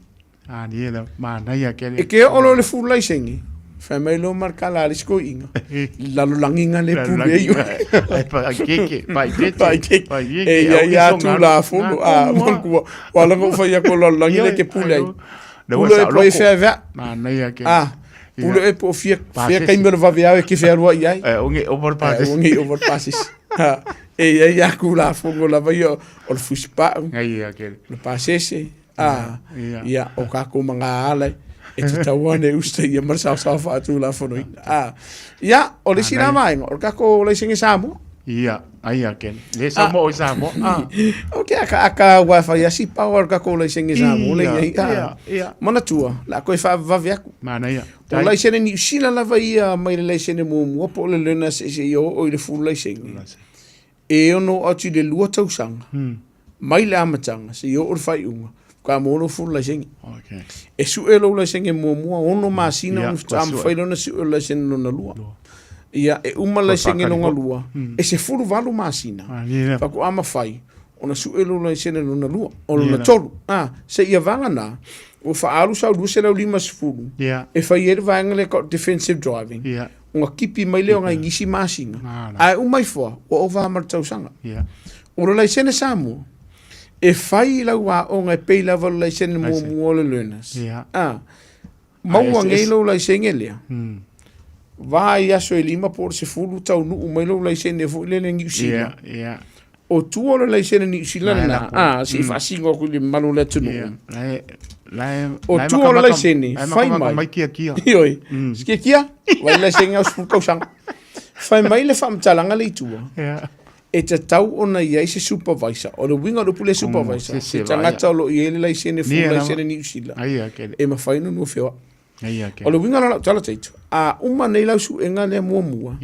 A ni e la, manaia ke le. E ke o lo le full laisene, whai mai lo marka la le siko inga. Lalolagiga le pule ai oe. Ai paikeke, paikeke, paikeke. Paikeke. E ia ia atu la fono a kua. Wa la ko fai ko lalolagi le ke pule ai. Pule e po e fea vea. Manaia ke. Ah. Pule e po fia fia kai me vave au e ke fea rua i ai. E onge over passes. Onge over passes. E ia ia ku la fono lava ia o le fusi pa'u. Ai ia ke. Le pasese. A, ia, o kākou ma ngā ala e tatau ana e usta ia ma le saosaoa faatulafonoina. A, ia, o le isi la vaega, o le kākou laisene Samoa. Ia, ai a ken. Le Samoa o Samoa. Ah. O ke aka aka wa fai asi pa o le kākou laisene Samoa le ia. Ia, ia. Manatua, la koe faavavave aku. Manaia. O laisene Niu Sila lava ia mai le laisene muamua po o le learner se se ia oo i le full laisene. E ono atu i le lua tausaga mai le amataga seia oo i le faaiuga, faatoa maua lou full laisene. Okay. E sue lou laisene muamua ono masina Ia, ona faatoa ua sue. mafai lea ona sue o le laisene lona lua. Ia, e uma le laisene faakali lona foi. lua, e 18 masina Ah, ni lea. faatoa mafai ona sue lou laisene lona lua, o lona Ia. tolu. Ah, seia vagana, ua faaalu sau 250 Ia. e fai ai le vaega lea e tau o le defensive driving. Ia. Ona kipi mai lea o ngai nisi masina. Ae uma ifo, ua ova ma le tausaga. O le laisene Samoa, e fai i lau aoga e pei lava o le laisene muamua o le learners. A, maua nei lou laisene lea, va i aso e lima po o le 10 taunuu mai lou laisene foi lele Niu Sila. O tua o le laisene Niu Sila lena, a, se i faasino atu i le mamalu o le atunuu. O tua o le laisene, fai mai. Ioe, si kiakia, vai laisene au 10 tausaga. Fai mai le faamatalaga le i tua, e tatau ona i ai se supervisor. O le uiga o le upu lea supervisor, se tagata o lo o i ai le laisene, full laisene Niu Sila, e mafai ona lua feoai. O le uiga la o lau tala Taito, a uma nei lau suega lea muamua,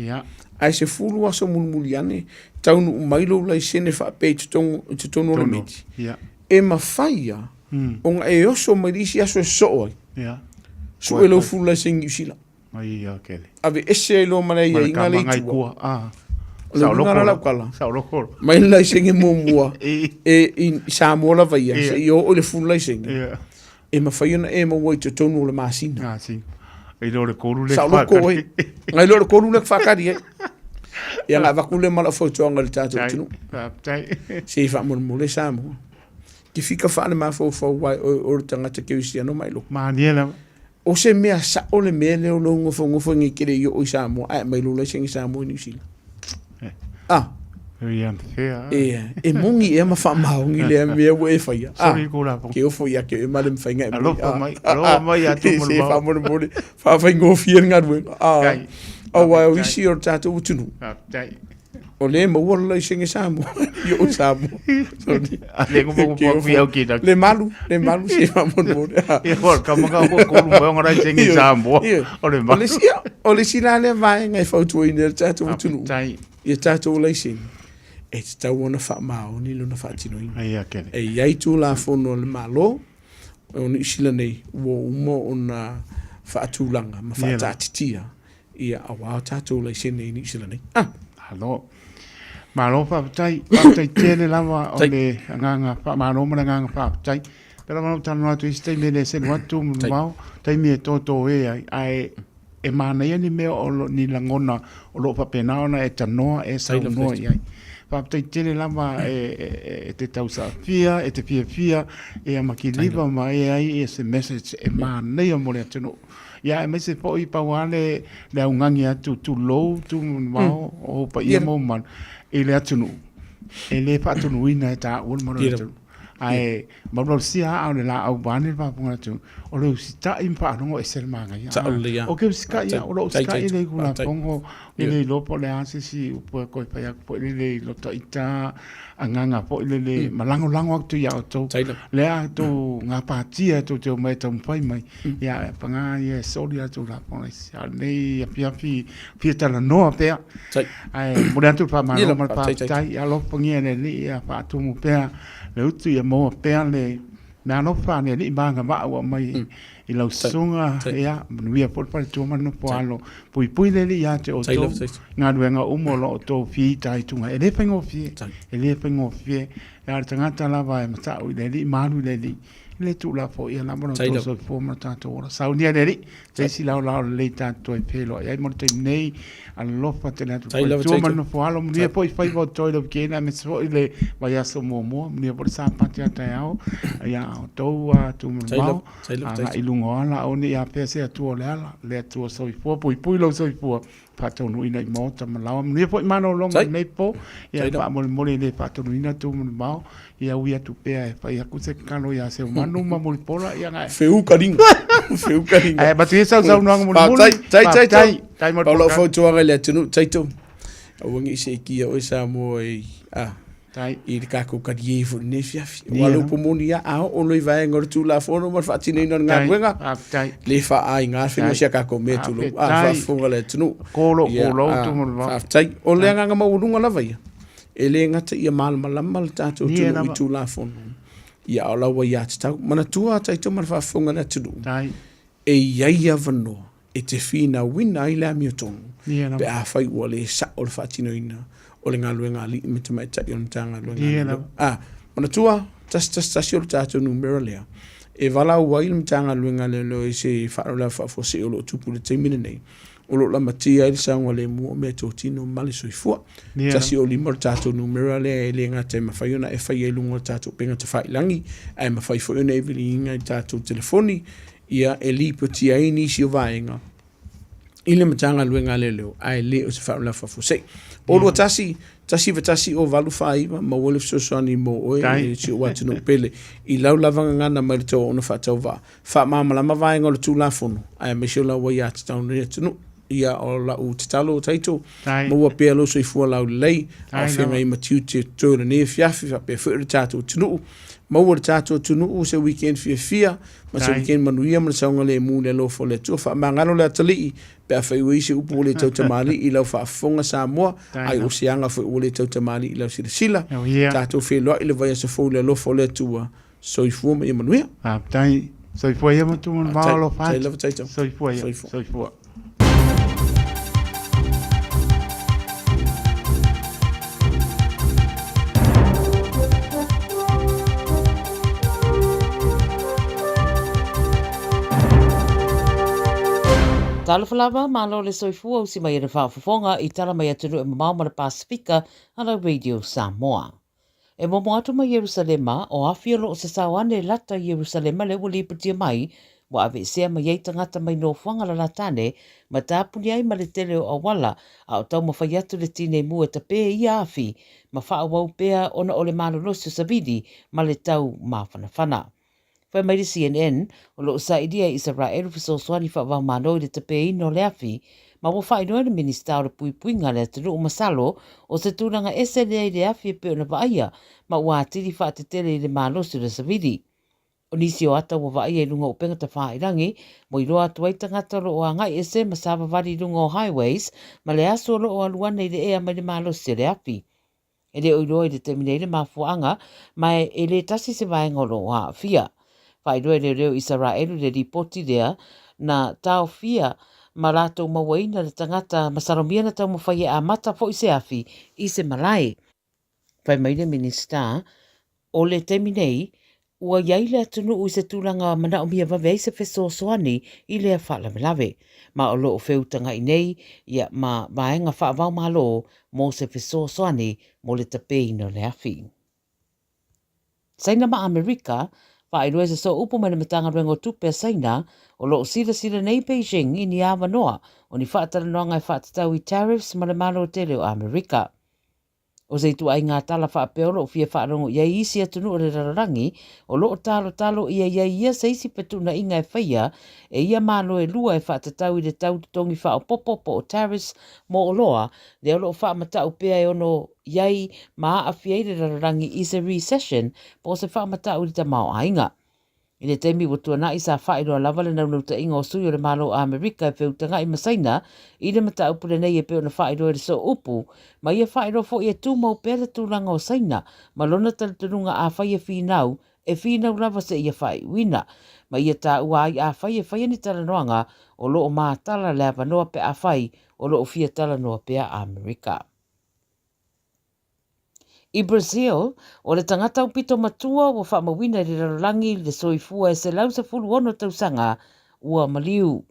ae 10 aso mulimuli ane, taunuu mai lou laisene faapea i totonu, i totonu o le meli, e mafai lava ona e oso mai le isi aso e sosoo ai, sue lou full laisene Niu Sila. Aveese ai loa ma le aiaiga lea i tua. O le uiga la lau tala, mai le laisene muamua e i Samoa lava ia, seia oo i le full laisene, e mafai ona e maua i totonu o le masina. Masina. I lo le kolu le Saoloko whakari. ai. Ngai lo le kolu le whakari ai. Ia na avatu lea ma lau fautuaga i le tatou atunuu. Faafetai. Se i faamolemole Samoa. Te fika faale-mafaufau ai oe o le tagata kerisiano mai loko. Malie lava. O se mea sao le mea lea o lou nofonofo nei te le i oo i Samoa ae aumai lou laisene Samoa i Niu Sila. Ah. Very unfair. E, e moni ea ma faamaoni lea mea ua e faia. Ah, Sorry ko la. Ke ofo ia ke e ma le mawhai ngai. Alofa mai, alofa mai ia tu Se faamolemole, faafaigofie le galuega. Ah. Aua o isi o le tatou atunuu. Faafetai. O le maua le laisene Samoa, i o Samoa. Le ko mo ko fi au ki Le malu, le malu se faamolemole. Ia ko ka maka ko ko lu mo ngara laisene Samoa. O le malu. O le si o le si la le vaega e fautuaina e le tatou atunuu. Ia tatou laisene e tatau ona faamaoni lona faatinoina. E i ai Tulafono a le Malo o Niu Sila nei ua uma ona faatulaga ma faataatitia ia aua o tatou laisene i Niu Sila nei. Ah. Malo. Malo faafetai. Faafetai tele lava o le agaga faamalo ma le agaga faafetai. Pei lava ona ou talanoa atu i isi taimi e le selu atu mamao, taimi e toto e ai, ae e manaia ni mea o lo, ni lagona o lo o faapena ona e tanoa e saunoa i ai. Faafetai tele lava e, e, e te tausaafia, e te fiafia, ia ma kiliva ma e ai ia se message e manaia mo le atunuu. Ia aemaise foi pau lava le, le augani atu tulou, tu mamao, o paia ma mamalu i le atunuu. E le faatonuina e taua le mamalu o le atunuu. Ae malualusia aa o le laau vaeane le faafofoga atu, o le usitai ma faalogo ese le manaia. Sao lelei lava. O ke usitai ia, o lou usitai i le Tulafono, e le iloa po o le a se isi upu e toe fai atu foi lele i lota ita agaga foi lele ma lagolago atu ia outou. Lea a outou gapatia tou te omai e taumafai mai, ia paga ia e soli a outou Tulafono isi. A o lenei afiafi fia talanoa pea. Ae momoli atu le faamalo ma le faafetai. Ia alofagia e le Alii ia faatumu pea le utu ia maua pea le meaalofa a le Alii ma agavaa ua aumai i lau susuga. Ia manuia foi le faletua ma le nofo alo. Puipui le Alii ia te outou galuega uma o lo o outou fitaituga. E le faigofie, e le faigofie. A o le tagata lava e matau i le Alii ma alu i le Alii, e le tuulafoaia lava lo outou soifua ma lo tatou ola. Saunia le Alii, se isi laolao lelei tatou toe feiloai ai mo le taimi nei. Alofa tele atu i le faletua ma le nofo alo. Manuia foi faiva o totoe i le weekend aemaise foi le vaiaso muamua. Manuia foi le Sapati a taeao ia outou tumamao agai i luga o ala. Aua ne i afea se Atua o le ala, le Atua soifua, puipui lou soifua faataunuuina i maota ma laoa. Manuia foi malologa i lenei po. Ia faamolemole e le faatonuina tumamao. Ia ui atu pea e fai aku se tatalo ia Seumanu ma Mulipola ia na. Feuka ringa. Feuka ringa. Ae avatu ia sau saunoaga mulimuli. Tai tai tai. Tai mo. Pau lau fautuaga i le atunuu taito. Aua ne i seetia oe Samoa i a Tai. I le tatou talie foi i lenei afiafi. Aua o le upu moni lava, a oo loa i vaega o le Tulafono ma le faatinoina o le galuega, le faaaiga le faiga o si a tatou mea tulou, a faafofoga le atunuu. Kolo kolo tu mo le vao. Faafetai. O le agaga maualuga lava ia, e le gata ia malamalama le tatou atunuu i Tulafono, ia a o lau aiatatau. Manatua tatou ma le faafofoga a le atunuu, e i ai avanoa e te finauina ai le amiotonu pe afai ua le sao le faatinoina o le galuega a alii ma tamaitai o le Matagaluega a Leoleo. A, manatua, 111 o le tatou numera lea e valaau ai le Matagaluega a Leoleo i se faalavelave faafuasei o lo o tupu i le taimi lenei, o lo o lamatia ai le saogalemu o meatotino ma le soifua. 105 o le tatou numera lea e le gata e mafai ona e faia i luga o le tatou upega tafailagi, ae mafai foi ona e viliina i tatou telefoni ia e lipotia ai nisi o vaega i le Matagaluega a Leoleo, ae le o se faalavelave faafuasei. O 21 191 o 849 maua le fesoasoani mo oe e si ou atunuu pele i lau lava gagana mai le tou ona faatauvaa. Faamalamalama vaega o le Tulafono, aemaise o lau aiatatau nei atunuu. Ia, o lau tatalo Taito, maua pea lou soifua laulelei, a o feagai ma tiute o totoe o lenei afiafi, faapea foi o le tatou atunuu. Maua le tatou atunuu se weekend fiafia, ma se weekend manuia ma le saogalemu i le alofa o le Atua. Faamagalo le atalii pe afai ua i ai se upu ua le tautamalii i lau faafofoga Samoa, ai o se aga foi ua le tautamalii i lau silasila. Tatou feiloai i le vaiaso fou i le alofa o le Atua. Soifua ma ia manuia. Faafetai. Soifua ia Matumamao alofa atu. Tai lava Taito. Soifua ia. Soifua. Talofa lava, malo le soifua usi mai e le faafofoga i tala mai atunuu e mamao ma le Pasefika a lau Radio Samoa. E momo atu mai Ierusalema, o afi o lo o sasao ane lata i Ierusalema lea ua lipotia mai, ua aveesea mai ai tagata mai nofoaga lalatane ma tapuni ai ma le tele o auala, a o taumafai atu le tinei mu e tapē ia afi ma faaauau pea ona o le malolosi o savili ma le tau māfanafana. Fai mai le CNN, o lo o sailia e Isaraelu fesoasoani faavaomalo i le tapeina o le afi, ma ua faailoa e le Minisita o le Puipuiga a le atunuu masalo o se tulaga ese lea i le afi e pei ona vaaia ma ua atili faatetele i le malosi o le savili. O nisi o ata ua vaaia i luga o upega tafailangi, ua iloa atu ai tagata o lo o agai ese ma savavali i luga o highways ma le aso o lo o alu ane i le ea mai le malosi o le afi. E le o iloa i le taimi nei le mafuaaga, ma e le tasi se vaega o lo o aafia. Faailoa e leoleo Isaraelu le lipoti lea na taofia ma latou mauaina le tagata masalomia na taumafai e amata foi se afi i se malae. Fai mai le Minisita, o le taimi nei, Ua i ai le atunuu i se tulaga manaomia vave ai se fesoasoani i lea faalavelave, ma o lo o feutaga'i nei ia ma vaega faavaomalo mo se fesoasoani mo le tapeina o le afi. Saina ma Amerika, Faailoa i se sooupu mai le Matagaluega o Tupe a Saina, o lo o silasila nei Beijing i ni avanoa o ni faatalanoaga e faatatau i tariffs ma le Malo tele o Amerika. O se ituaiga tala faapea o lo o fia faalogo i ai isi atunuu o le lalolagi, o lo o talotalo ia i ai ia se isi fetuunaiga e faia e ia malo e lua e faatatau i le tau totogi faaopoopo po o tariffs mo oloa, lea o lo o faamatau pea e ono i ai ma aafia ai le lalolagi i se recession po o se faamatau i le tamaoaiga. I le taimi ua tuanai sa faailoa lava le naunautaiga o sui o le Malo o Amerika e feutaga'i ma Saina i le mataupu lenei e pei ona faailoa i le sooupu, ma ia faailoa foi e tumau pea le tulaga o Saina ma lona talitonuga afai e finau, e finau lava seia faaiuina. Ma ia taua ai afai e faia ni talanoaga o lo o matala le avanoa pe afai o lo o fia talanoa pea Amerika. I Brazil, o le tagata aupito matua ua faamauina i le lalolagi le soifua e 116 tausaga ua maliu.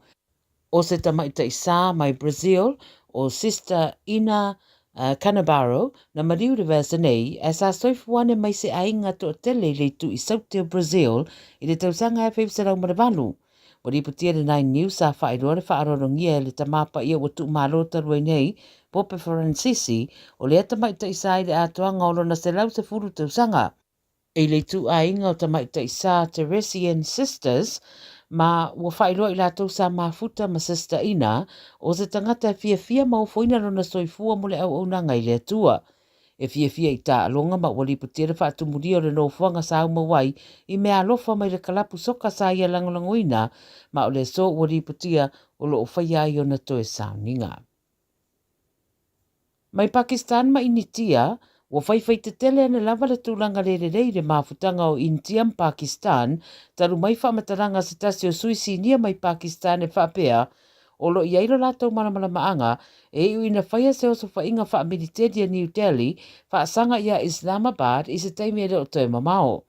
O se tamaitai sa mai Brazil, o Sister Ina Canabarro, na maliu i le vaiaso nei, ae sa soifua ane mai se aiga toatele i le itu i Saute o Brazil i le tausaga 1908. Ua lipotia le Nine News sa faailoa le faaaloalogia e le Tama Paia ua tuumalo talu ai nei, Pope Faransisi, o lea tamaitai sa i le atoaga o lona 110 tausaga. I le ituaiga o tamaitai sa Teresian Sisters, ma ua faailoa i latou sa mafuta ma Sister Ina, o se tagata e fiafia ma ofoina lona soifua mo le auaunaga i le Atua. E fiafia i taaloga ma ua lipotia le faatumulia o le nofoaga sa aumau ai i meaalofa mai le kalapu soka sa ia lagolagoina ma o le aso ua lipotia o lo o faia ai ona toe sauniga. Mai Pakistan ma Initia, ua faifai tetele ane lava le tulaga le lelei i le mafutaga o Initia ma Pakistan talu mai faamatalaga a se tasi o sui sinia mai Pakistan e faapea O lo o i ai lo latou malamalamaaga e iu ina faia se osofaiga faamiliteli a New Delhi faasaga iā Islamabad i se taimi e le o toe mamao.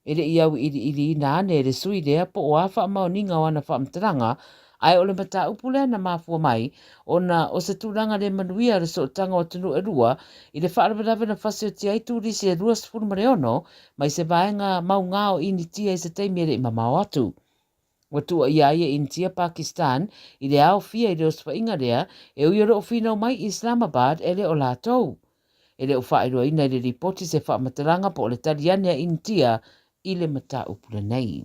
E le i auiliiliina ane e le sui lea po o a faamaoniga o ana faamatalaga, ae o le mataupu lea na mafua mai ona o se tulaga le manuia o le sootaga o atunuu e lua i le faalavelave na fasiotia ai turisi e 26 mai se vaega maugā o Initia i se taimi e le i mamao atu. Ua tuuaia ai e Initia Pakistan i le aofia i le osofaiga lea e ui o lo o finau mai Islamabad e le o latou. E le o faailoaina i le lipoti se faamatalaga po o le tali ane a Initia i le mataupu lenei.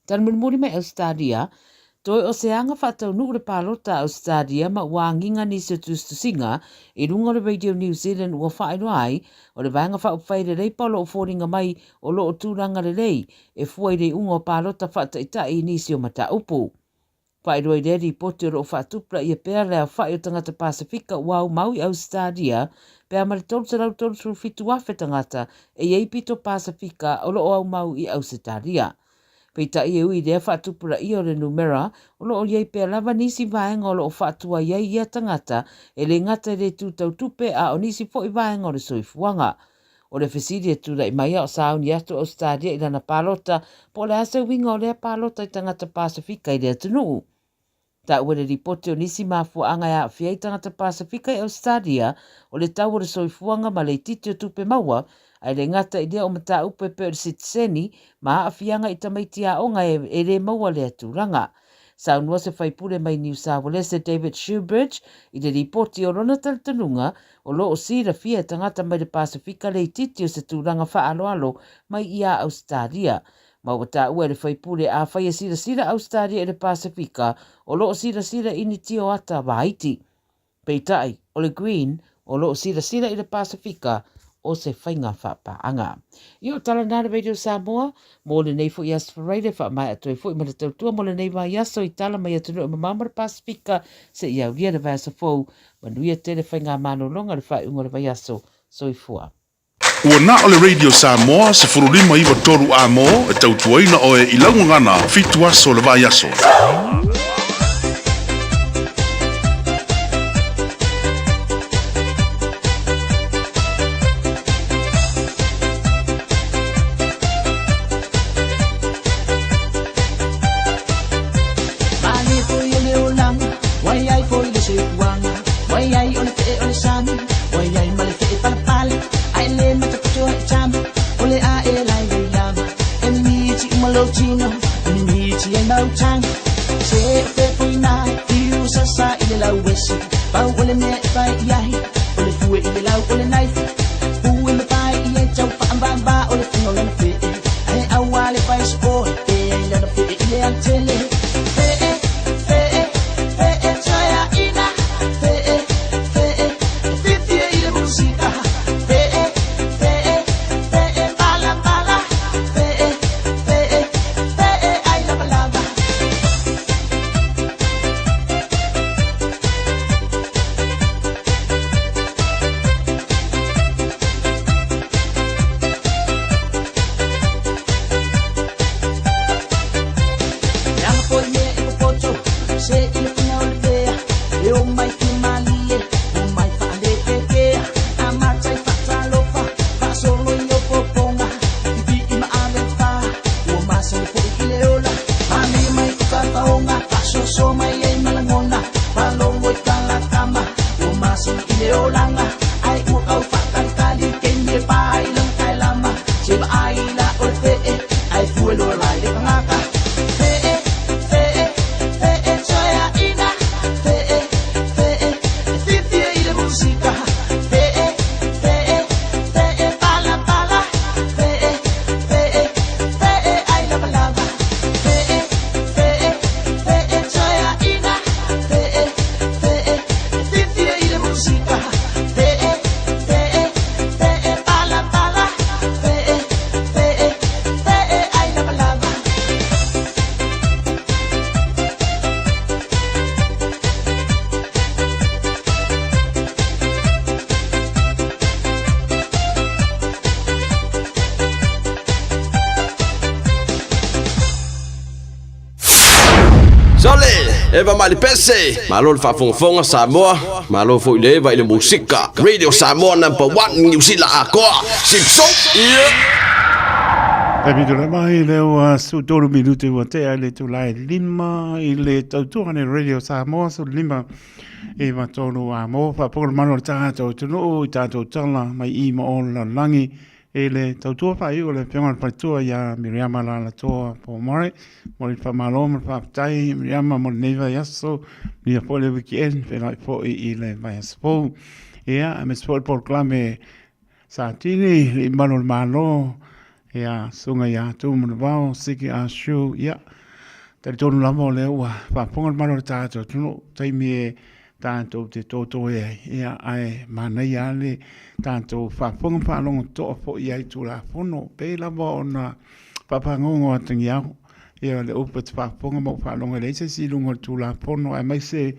Tali mulimuli mai Ausetalia, Toe o se aga faataunuu le palota a Ausetalia ma ua agiga nisi o tusitusiga i luga o le Radio New Zealand ua faailoa ai o le Vaega Faaupufai le Leipa o lo o foliga mai o lo o tulaga lelei e fua i le iuga o palota faataitai i nisi o mataupu. Faailoa i lea lipoti o lo o faatupulaia pea le aofai o tagata Pasefika ua aumau i Ausetalia pe a ma le 337,000 tagata e i ai pito Pasefika o lo o aumau i Ausetalia. Peitai e ui i lea faatupulaia o le numera, o lo o i ai pea lava nisi vaega o lo o faatuai ai ia tagata e le gata i le itu tau tupe a o nisi foi vaega o le soifuaga. O le fesili e tulai mai a o sauni atu Ausetalia i lana palota, po o le a se uiga o lea palota i tagata Pasefika i le atunuu? Taua le lipoti o nisi mafuaaga e aafia ai tagata Pasefika i Ausetalia o le tau o le soifuaga ma le itiiti o tupe maua, ae le gata i lea o mataupu e pei o le sitiseni ma aafiaga i tamaiti aoga e le maua lea tulaga. Saunoa se faipule mai Niu Sawalese David Shoebridge i le lipoti o lona talitonuga o lo o silafia e tagata mai le Pasefika le itiiti o se tulaga faaaloalo mai iā Ausetalia. Ma ua taua e le faipule afai e silasila Ausetalia i le Pasefika, o lo o silasila i ni tio ata vaiti. Peitai, o le Green, o lo o silasila i le Pasefika o se faiga faapaaga. Ia o tala na le Radio Samoa, mo lenei foi aso Faraile, faamaea atu ai foi ma le tautua mo lenei vaiaso i tala mai atunuu e mamao ma le Pasefika, seia aulia le vaiaso fou. Manuia tele faigamalologa i le faaiuga o le vaiaso. Soifua. Ua na o le Radio Samoa 1593 A mo e tautuaina oe i lau gagana fitu aso o le vaiaso. Sole, Eva mai le pese, malo le faafogafoga Samoa, malo foi le Eva i le musika. Radio Samoa number one Niu Sila atoa. Sipso, yeah. Taimi tula mai le ua su tolu minute ua tea i le tulae lima i le tautua nei Radio Samoa su lima i matolu a mo whaapoka le manu o le tātou tunuu i tātou tala mai i ma o lalagi i le tautua whaaiu o le Afioga i le Faletua ia Miriama Lalatoa Pomare. Mo le whamalo ma le whaafetai Miriama mo lenei vaiaso, manuia foi le weekend, whenai foi i le vaiaso fou. Ia, aemaise foi le polokalame sa tini le malu o le Malo, ia, susuga ia Tumanavao, Siki Ah Shu, ia, talitonu lava o lea ua faafofoga le malu o le tatou atunuu, taimi e tatou te totoe ai, ia, ae manaia lava le tatou faafofoga ma faalogo totoa foi i ai Tulafono, pei lava ona faafagogo atagiau, ia, le upu e te faafofoga ma ou faalogo e leai se isi i luga o le Tulafono, aemaise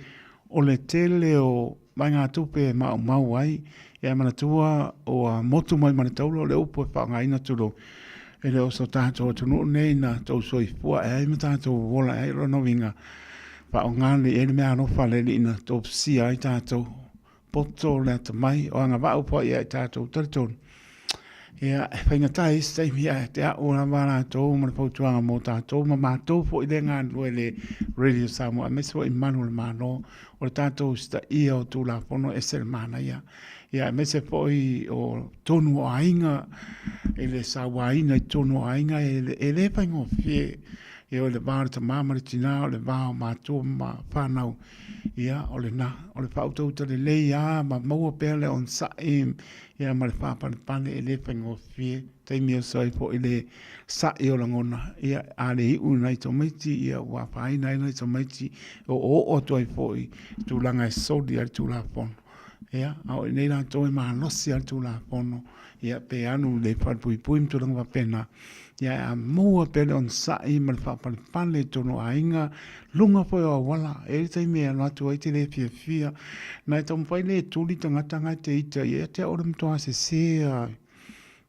o le tele o vaegatupe e maumau ai, ia manatua ua motu mai ma le taula o le upu e faaaogaina tulou, e le o so tatou atunuu nei na tou soifua ae ai ma tatou ola ae ai. O lona uiga, faaaoga lelei ai le meaalofa a le Alii na tofusia ai tatou, poto le atamai, o agavaa ua ia i tatou, talitonu. Ia, e faigata i isi taimi ae te a'o lava latou ma le fautuaga mo tatou ma matou foi lea e galulue i le Radio Samoa aemaise foi malu o le Malo o le tatou usitaia o Tulafono e ese le manaia. Ia aemaise foi o tonu o aiga i le sauaina i totonu o aiga e le faigofie. Ia o le va o le tama ma le tina, o le va o matua ma fanau, ia o lena, o le faautautaga lelei lava ma maua pea le onosai Ia ma le faapalepale e le faigofie, taimi e oso ai foi le sa'i o lagona, ia a le iu i nai tamaiti, ia ua afaina ai nai tamaiti, e oooo atu ai foi i tulaga e soli ai le Tulafono. Ia, a o i inei latou e malosi lava le Tulafono, ia pe alu i le falepuipui ma tulaga faapena, ia a maua pea le onosai ma le faapalepale i totonu o aiga, luga foi o auala, e i ai le taimi e alu atu ai e te le fiafia, na e taumafai lea e tuli tagata na e te ita i ai, ia te au o le matua sese lava,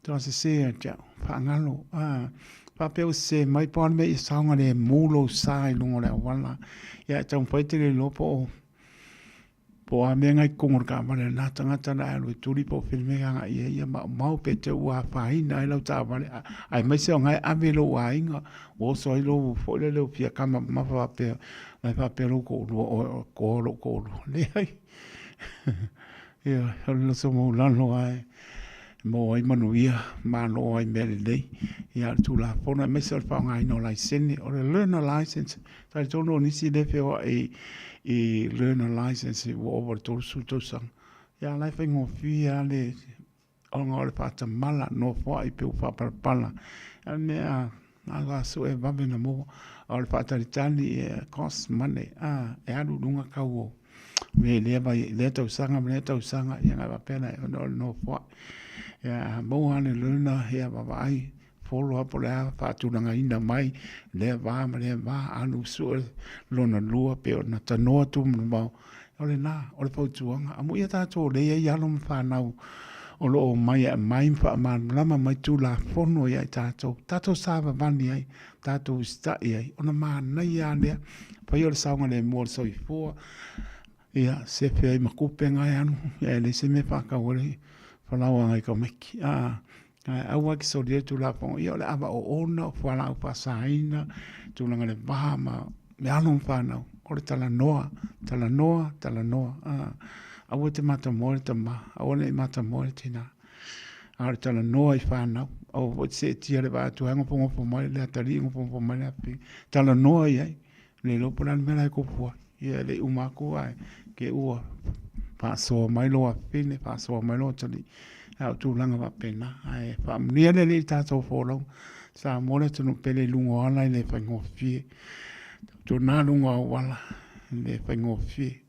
matua sese ia te au, faagalo. A faapea ua sese mai, pau lava le mea ia saogalemu lou sa i luga o le auala, ia e taumafai e te le iloa po o Po o a mea na i totonu o le taavale a lena tagata na e alu e tuli po o fea le mea e agai i ai, ia maumau pe te i ua afaina ai lau taavale, aemaise o lena e ave lou aiga, ua oso ai lou foi lele ua fia kama mamafa faapea, o la e faapea lou toalua o e toa lou toalua. Leai. Ioe, o le loto maualalo lava e maua ai manuia, malo ai mea lelei. Ia a o le Tulafono aemaise o le faaaogaina o laisene, o le learner license, Talitonu o nisi lea e feoai i learner license ua ova i le 30 tausaga, ia la e faigofie lava le ona o le faatamala, nofoai pe ua faapalapala. A o le mea a sue e vave ona maua, a o le faatalitali e cost money, e alu i luga tau o mea i lea tausaga ma lea tausaga, ia ona faapea lea ona o le nofoai. Ia a maua lava le learner, ia vaavaai Follow up po o le a faatulagaina mai lea va ma lea va, alu sue lona lua pei ona tanoa atu ma mamao. O lena, o le fautuaga. Amuia tatou o lea e i ai alo ma fanau o lo o omai e aumai ma faamalamalama mai Tulafono ia i tatou, tatou savavali ai, tatou usitai ai, ona manaia lava lea. Fai o le saogalemu o le soifua, ia sefe ai ma tupe na e alu, ia e leai se mea e faatau ai le falaoa a nai tamaiti. Ae aua e te solia le Tulafono, ia o le ava oona, o fualaau faasaina, tulaga i le va ma alo ma fanau, o le talanoa, talanoa, talanoa. Aua e te matamoe le tama, aua ne i matamoe le tina, a o le talanoa i fanau. Aua foi e te seetia le vaai atu ai nofonofo mai le atalii, nofonofo mai le afafine, talanoa i ai. Le iloa po o le a le mea la e tupu ai. Ia e le i uma atu ae te i ua faasoa mai lou afafine, faasoa mai lou atalii. A o tulaga faapena. Ae faamanuia le Alii i le tatou folauga. Samoa le atunuu pele i luga o ala e le faigofie. Tautuana luga o auala e le faigofie.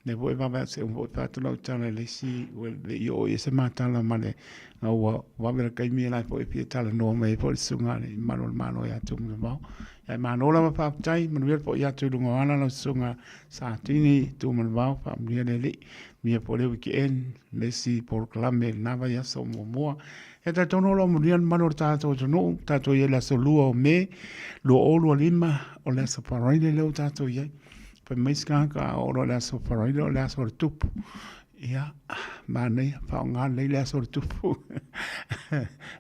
Lea foi e vave atu se uma foi fai atu lau tala i le isi ua le i oo i ai se ma tala ma le ina ua vave le taimi la e foi e fia talanoa mai ai foi le susuga a le Malu o le Malo ia Tuimalealiifano. Ae malo lava faafetai, manuia le foi atu i luga o ala lau susuga Satini Tuimalealiifano, faamanuia le Alii, manuia foi le weekend, le isi polokalame i lena vaiaso muamua. E talitonu o lo o manuia le mamalu o le tatou atunuu, tatou i ai i le aso 2 o Me 2025, o le aso Faraile lea ua tatou i ai. Fai mai isi tagata a oo loa i le aso Faraile o le aso o le tupu. Ia, manaia, faaaoga lelei le aso o le tupu.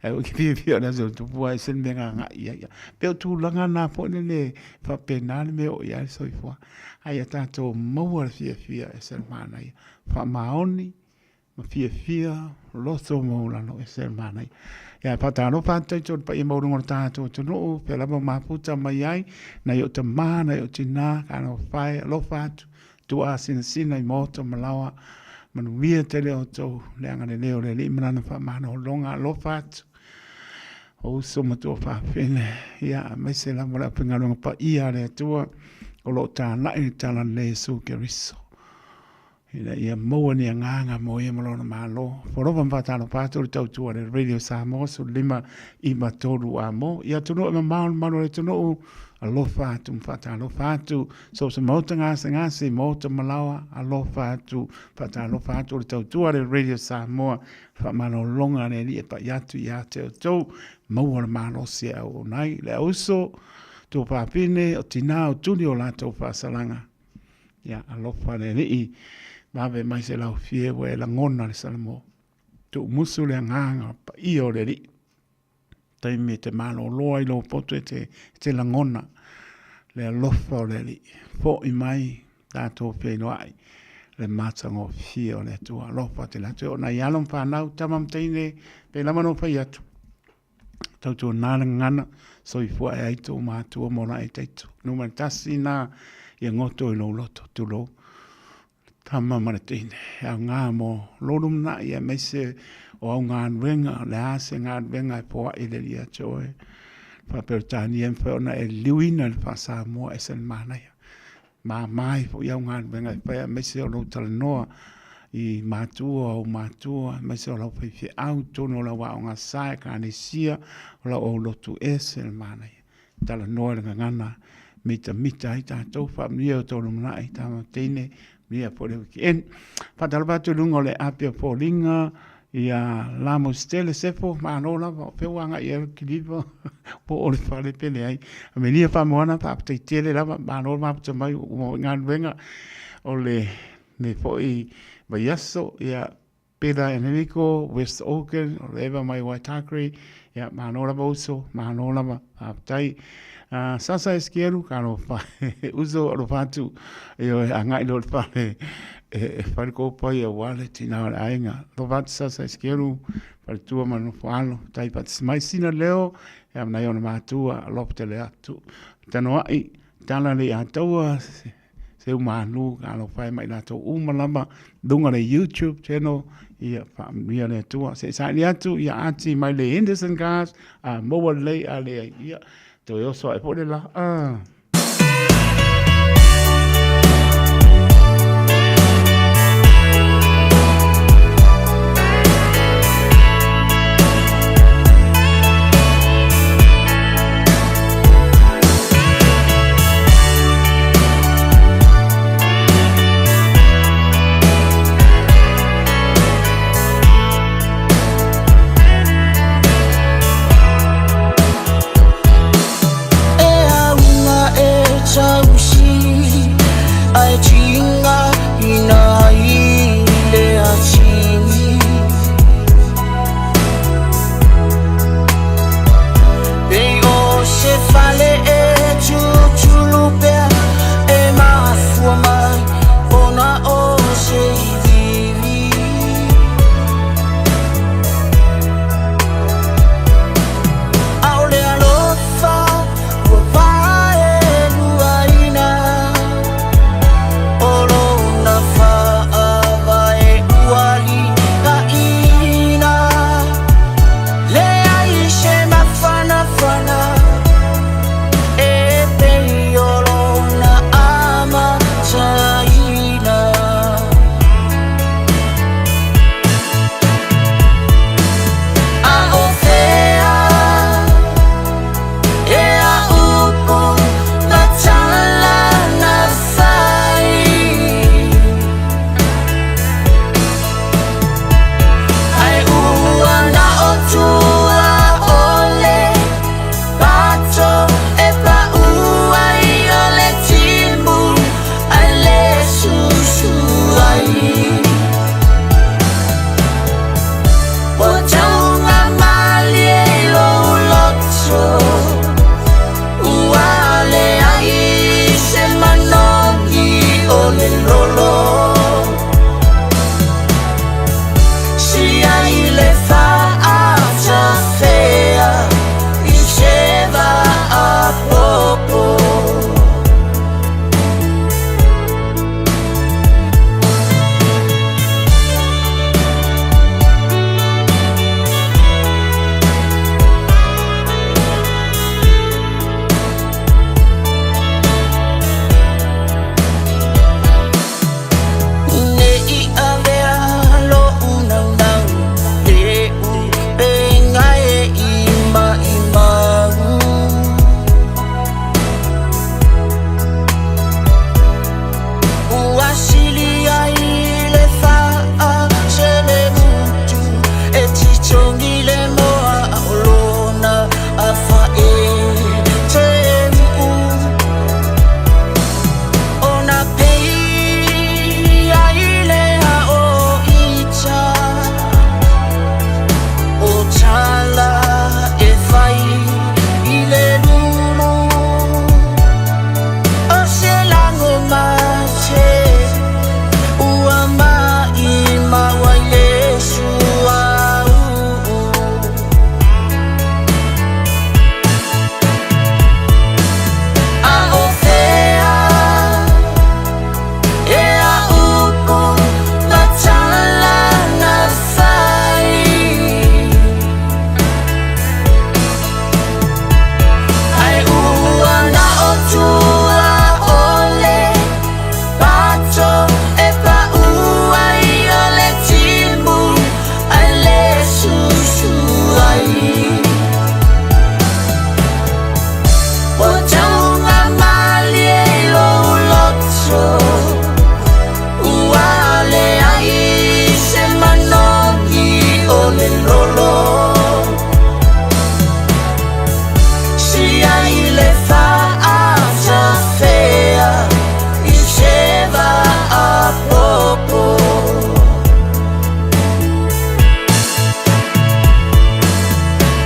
Ae ua ke fiafia o le aso o le tupu ae ese le mea na agai i ai. Pei o tulaga na foi lele e faapena le mea e oo i ai le soifua. Ae ia tatou maua le fiafia e ese le manaia. Faamaoni ma fiafia loto maualalo e ese le manaia. Ia faatalofa atu i le paia maualuga o le tatou atunuu, pea lava mafuta mai ai, nai o tama, nai o tina, talofa e, alofa atu, tuuasinasina i maota ma laoa, manuia tele outou, le agalelei o le Alii ma Lana faamalologa, alofa atu, o uso ma tuafafine, ia aemaise lava le aufaigaluega paia a le Atua, o lo o talai le talalelei a Iesu Keriso. Ina ia maua ni agaga mo ia ma lona Malo. Folova ma faatalofa atu le tautua a le Radio Samoa 15 93 a mo. Ia atunuu e mamao le mamalu o le atunuu, alofa atu ma faatalofa atu. So o se maota gasegase, maota malaoa, alofa atu, faatalofa atu le tautua a le Radio Samoa. Faamalologa a le Alii e pai atu ia te outou, maua le malosi e auauna ai. Le auso, tuafafine, o tina, o tuli o latou faasalaga. Ia, alofa le Alii, vave mai se laufie ua e lagona le Salamo. Tuumusu le agaga paia o le Alii. Taimi e te malolo ai lou poto e te, e te lagona le alofa o le Alii. Fo'i mai tatou feiloai le matagofie o le Atua. Alofa tele atu e oo nai alo ma fanau, tama ma teine, pei lava ona ou fai atu, tautuana le gagana, soifua e ai tou matua mo la e taito. Numera 1 na ia goto i lou loto, tulou. Tama ma le teine, e aoga mo lou lumanai aemaise o au galuega, o le a se galuega e foai i le Alii ia te oe. Faa-Peretania e mafai ona e liliuina i le faa-Samoa e ese le manaia. Mama ai foi au galuega e fai aemaise o lou talanoa i matua, ou matua, aemaise o lau faifeau i totonu o lau aoga sa, ekalesia, o lau aulotu, e ese le manaia. Talanoa i le gagana mitamita ai tatou. Faamanuia i o outou lumanai, tama teine, manuia foi le weekend. Faatalofa atu i luga o le api o foliga ia Lamo Stele Sefo, malo lava, o fea ua agai i ai le kiliva po o le fale pe leai. Amelia Faamoana, faafetai tele lava, malo le mafuta mai ua uma foi galuega o lenei foi vaiaso. Ia Peter Enrico, West Auckland, o le Eva mai Waitakere, ia, malo lava uso, malo lava, faafetai. Sasa Eskeru, talofa, uso alofa atu, ioe, agai loa i le fale e fai le kopa ia aua le tina o le aiga. Alofa atu Sasa Eskeru, faletua ma le nofo alo, faafetai faatasi mai. Sina Leo, ia ma nai ona matua, alofa tele atu. Tanoai, tala le ia taua, Seu Manu, talofa e ma i latou uma lava luga le YouTube channel, ia faamanuia le Atua. Se i saili atu ia Ati mai le Henderson Cars, a maua lelei a leai, ia toe oso ae foi le la. Ah. E auga Ua taugamalie i lou loto, ua leai se manogi o le lolo. Sia i le faatafea i se vaapopo.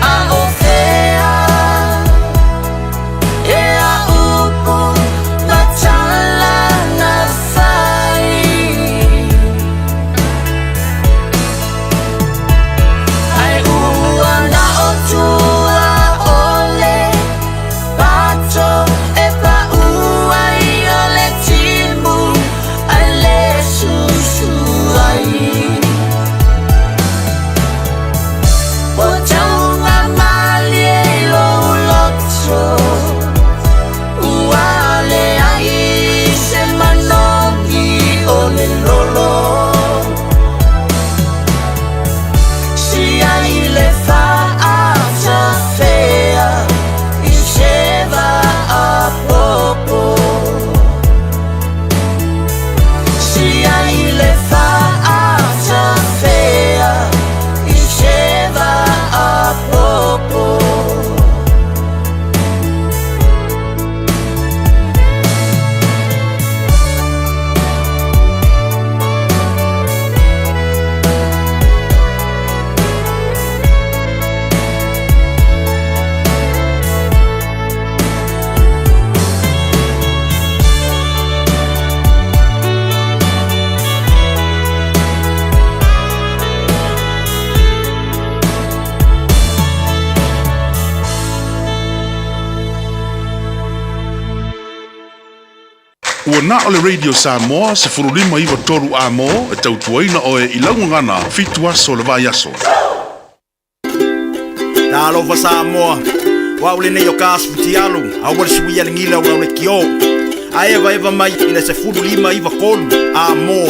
A o fea e a upu ma tala na fai? Ae ua na o tua o le pato e paʻu ai o le timu ae le susu ai. Ua taugamalie i lou loto, ua leai se manogi o le lolo. Sia i le faatafea i se vaapopo. Sia i le faatafea i se vaapopo. Ua na o le Radio Samoa 1593 A-mo e tautuaina oe i lau gagana fitu aso o le vaiaso. Talofa Samoa, o au lenei o ka Futialu, aua le suia le gila o le kio. A eva eva mai i le 1593 A-mo,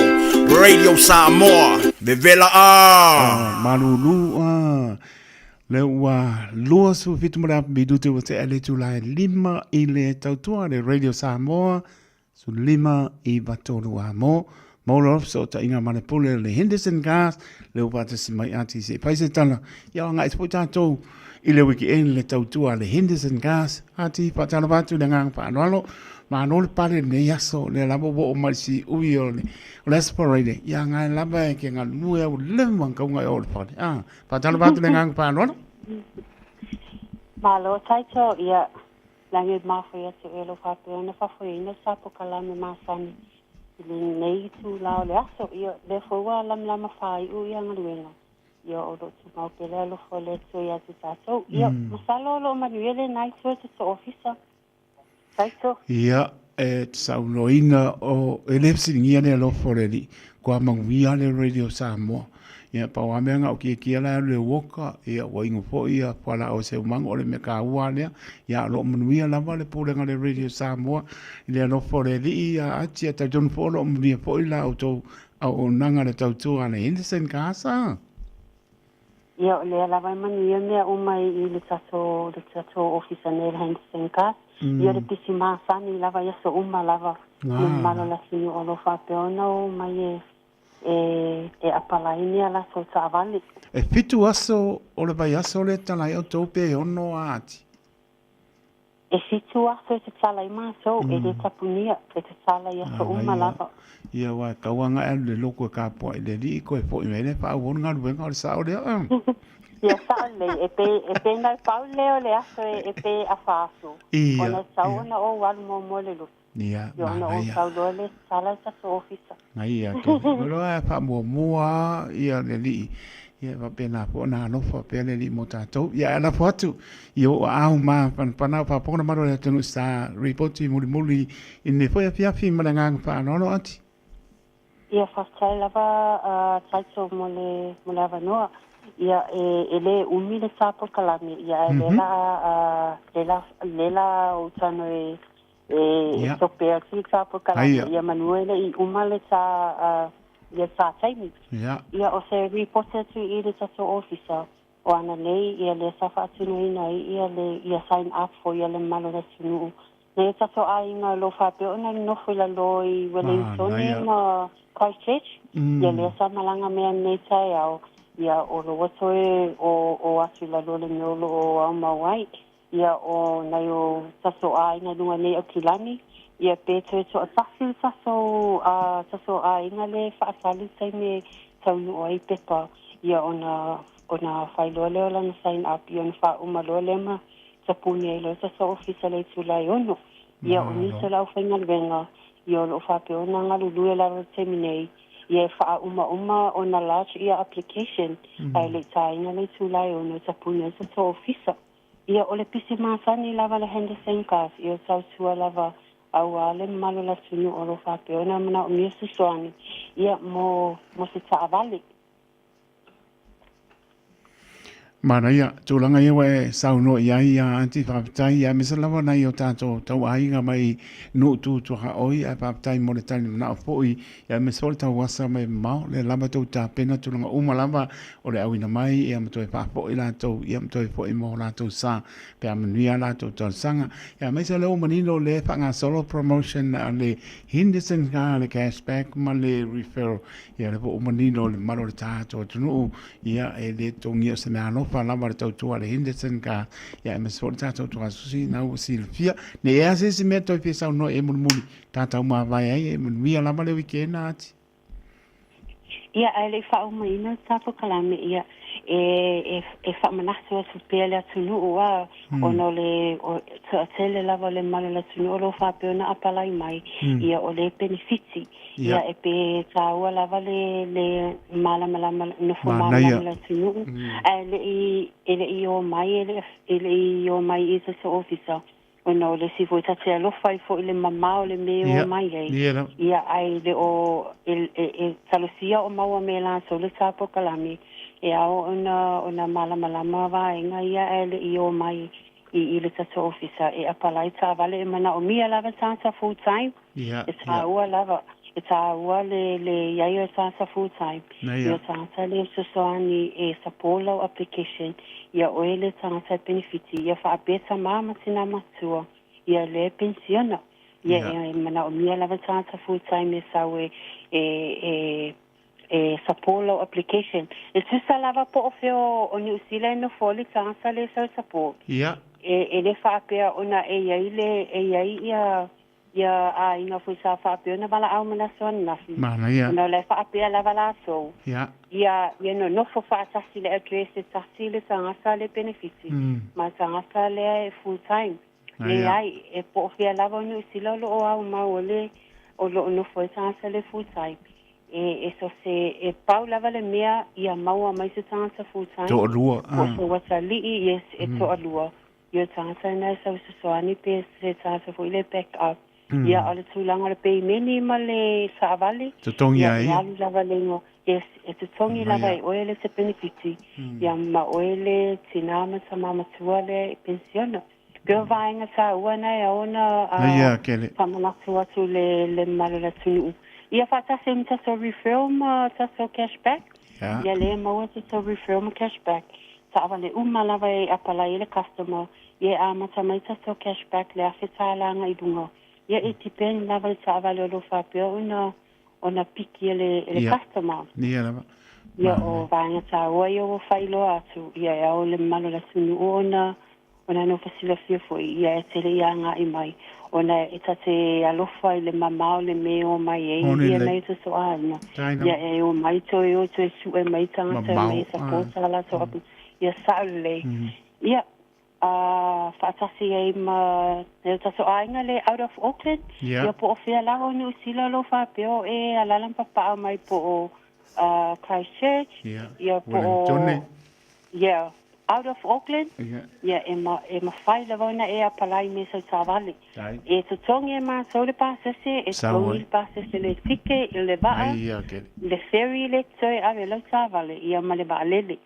Radio Samoa, vevela a! Malulu a le ua 27 ma le afa minute ua tea le itula e 5 i le tautua le Radio Samoa 1593 A-mo. Maua loa fesootaiga ma le pule o le Henderson Gas le ua faatasi mai ati se i fai se tala ia o agai foi tatou i le weekend le tautua le Henderson Gas ati faatalofa atu i le agaga faaaloalo malo le pale lenei aso lea lava ua oo mai le siui o le o le aso Friday ia agai lava e ke galulue au leva kauga e oo le fale a faatalofa atu le agaga faaaloalo. Malo Taito, ia lagi e mafai atu e lo faapea ona faafoeina le sa polokalame masani i lenei itula o le aso. Ia, lea foi ua lamalama faaiu ia galuega. Ia, o loo tumau pea le alofa o le Atua ia te tatou. Ia, masalo o loo manuia lena itu e te to ofisa. Taito. Ia, e te saunoaina o e le fesiligia le alofa o le Alii, kua manuia le Radio Samoa. Ia, pau lava mea na o kiekie la e alu i le uoka, ia, ua inu foi ia fualaau a seumaga, o le mea taua lava lea. Ia, o lo o manuia lava le pulega o le Radio Samoa i le alofa o le Alii, ia, ati, ia talitonu foi o lo o manuia foi la outou auaunaga i le tautua a le Henderson Gasa. Ia, o lea lava e manuia mea uma i le tatou, le tatou ofisa nei le Henderson Gas. Ia, o le pisi masani lava i aso uma lava. Le mamalu o le atunuu o lo o faapea ona o mai e e e apalai ni a latou taavale. E fitu aso o le vaiaso le tala ai outou pe e ono a ati. E fitu aso e tatala ai matou, e le tapunia, e tatala i aso uma lava. Ia aua e tau agai alu le lotu e kapuaʻi le alii koe foʻi mai le faaauau le galuega o le sao lea. Ia sao lelei, e pe e pe nau pau lea o le aso e pe afa aso, ona e tatau ona ou alu muamua i le lotu. Ia, Ia ona ou manaia. tau loa lea tatala le tatou ofisa. Ngai a ke loa e faamuamua ia le alii ia e faapena foi ona alofa pea le alii mo tatou. Ia ae lafo atu i ou aao mapanapana o faafofoga le mamalu o le atunuu sa ripoti mulimuli i lenei foi afiafi ma le agaga faaaloalo ati. Ia faafetai lava a Taito mo le mo le avanoa. Ia e e le umi le sa polokalame ia ae lea la a lea la lea la ou tago e e Ia. tope atu le sa polokalame Aia. ia manu e le i uma le sa a ia sa taimi. Ia. Ia o se ripoti atu i le tatou ofisa. O ananei ia lea sa faatinoina ai ia le ia sign up foi a le mamalu o le atunuu. Nai o tatou aiga o lo o faapea ona nonofo i lalo i Wellingtone ma Christchurch, ia lea sa malaga mai ananei taeao, ia o lo ua toe o o atu i lalo i le mea o lo o aumau ai. Ia o nai o tatou aiga i luga nei Aukilani, ia pe toe toatasi le tatou tatou aiga lea e faatali le taimi e taunuu ai pepa, ia ona ona fai loa lea o lana sign up, ia ona faauma loa lea ma tapuni ai loa le tatou ofisa i le itula e 6. Ia o nisi o le aufaigaluega, ia o lo o faapea ona galulue lava i le taimi nei, ia e faauma ona lodge ia application, ae le i taina le itula e 6 e tapuni ai le tatou ofisa. Ia, o le pisi masani lava le Henderson Gas, ia o tautua lava auā le mamalu o le atunuu o lo o faapea ona manaomia fesoasoani, ia, mo, mo se taavale. Manaia, tulaga ia ua e saunoa i ai ia Aunty, faafetai, aemaise lava nai o tatou tauaiga mai nuu tu tuaoi, ae faafetai mo le tali manao foi, aemaise foi le tauasa mai mamao, lea lava tou tapena tulaga uma lava o le auina mai ia ma toe faafoi latou ia ma toe foi mo latou sa pe a manuia a latou talosaga. Ia aemaise o lea ua manino o lea e faagasolo promotion a le Henderson Car, le cashback ma le referral. Ia lea foi ua manino le mamalu o le tatou atunuu ia e le totogia o se mea alofa lava le tautua a le Henderson Car ia aemaise foi le tatou Tuasusi na ua silafia. Ne i ea se isi mea toe fia saunoa i ai mulimuli tatou mavae ai e manuia lava le weekend ati. Ia, ae le i faaumaina le tatou kalame, ia, e, e, e faamanatu atu pea le atunuu, a, ona o le o, toatele lava o le mamalu o le atunuu o lo o faapea ona apalai mai, ia, o le penefiti. Ia, e pe tāua lava le, le malamalama, nofo malamalama le atunuu, ae le i, e le i o mai, e le, e le i o mai i se ofisa. Ona o le isi foi ta te alofa ai foi i le mamao o le mea e o mai ai, ia, ae le o, e, e, e talosia o maua me latou le tā polokalame, e ao ona, ona malamalama vaega ia ae le i o mai i, i le tatou ofisa e apalai taavale e manaomia lava tagata full time. E tāua lava, e tāua le, le i ai o tagata full time, i o tagata le fesoasoani e support lau application, ia oe le tagata e penefiti, ia faapea tama ma tina matua, ia le penisiona. Ia e manaomia lava tagata full time e sau e, e, e, e support lau application. E tusa lava po o fea o, o Niu Sila e nofo ai le tagata le sau e support. E, e le faapea ona e i ai le, e i ai ia Ia aiga foi sa faapea ona valaau ma le aso ananafi, Manaia. ona o la e faapea lava latou, Ia. ia, ia nonofo faatasi le address e tasi le tagata le penefiti, ma le tagata lea e full time. Leai, e po o fea lava o Niu Sila o lo o aumau o le, o lo o nofo ai tagata le full time. E, e so se, e pau lava le mea ia maua mai se tagata full time, Toalua, po o se uatalii, yes, e toalua. Ia tagata ina e sau fesoasoani pe se tagata foi lea back up. Ia o le tulaga o le peimeni ma le taavale, Totogi ia ai e ia. alu lava le igoa. Yes, e totogi lava e oe le te penefiti, ia ma oe le tina ma tama matua lea e penisiona. Pei o vaega taua na e ao ona Na ia kele. faamanatu atu le le mamalu o le atunuu. Ia faatasi ai ma tatou referral ma tatou cash back. Ia lea e maua tatou referral ma cash back. Taavale uma lava e apalai ai le customer, ia e amata mai tatou cash back le $1,000 agai i luga. Ia e depend lava i le taavale o lo o faapea ona ona piki e le e le customer. Ia lava. Ia o vaega taua ia ua faailoa atu, ia e ao i le mamalu o le atunuu ona Ona nofo silafia foi ia e tele ia agai mai, ona e ta te alofa i le mamao le me e o mai ai ia nai o tatou aiga, ia e o mai toe o toe sue mai tagata e omai e support a latou apu, ia sao lelei. Ia, a faatasi ai ma nai o tatou aiga le out of Auckland, ia po o fea lava o Niu Sila o lo o faapea o e alala ma papaa mai po o Christchurch, ia po o Yeah, out of Auckland, yeah, e, ma, e mawhai lava ona e apalai me sau taavale. E totogi e mātou le pasese, e totogi le pasese le tike, i le vaa, le ferry le toe ave lau taavale, ia ma le vaalele.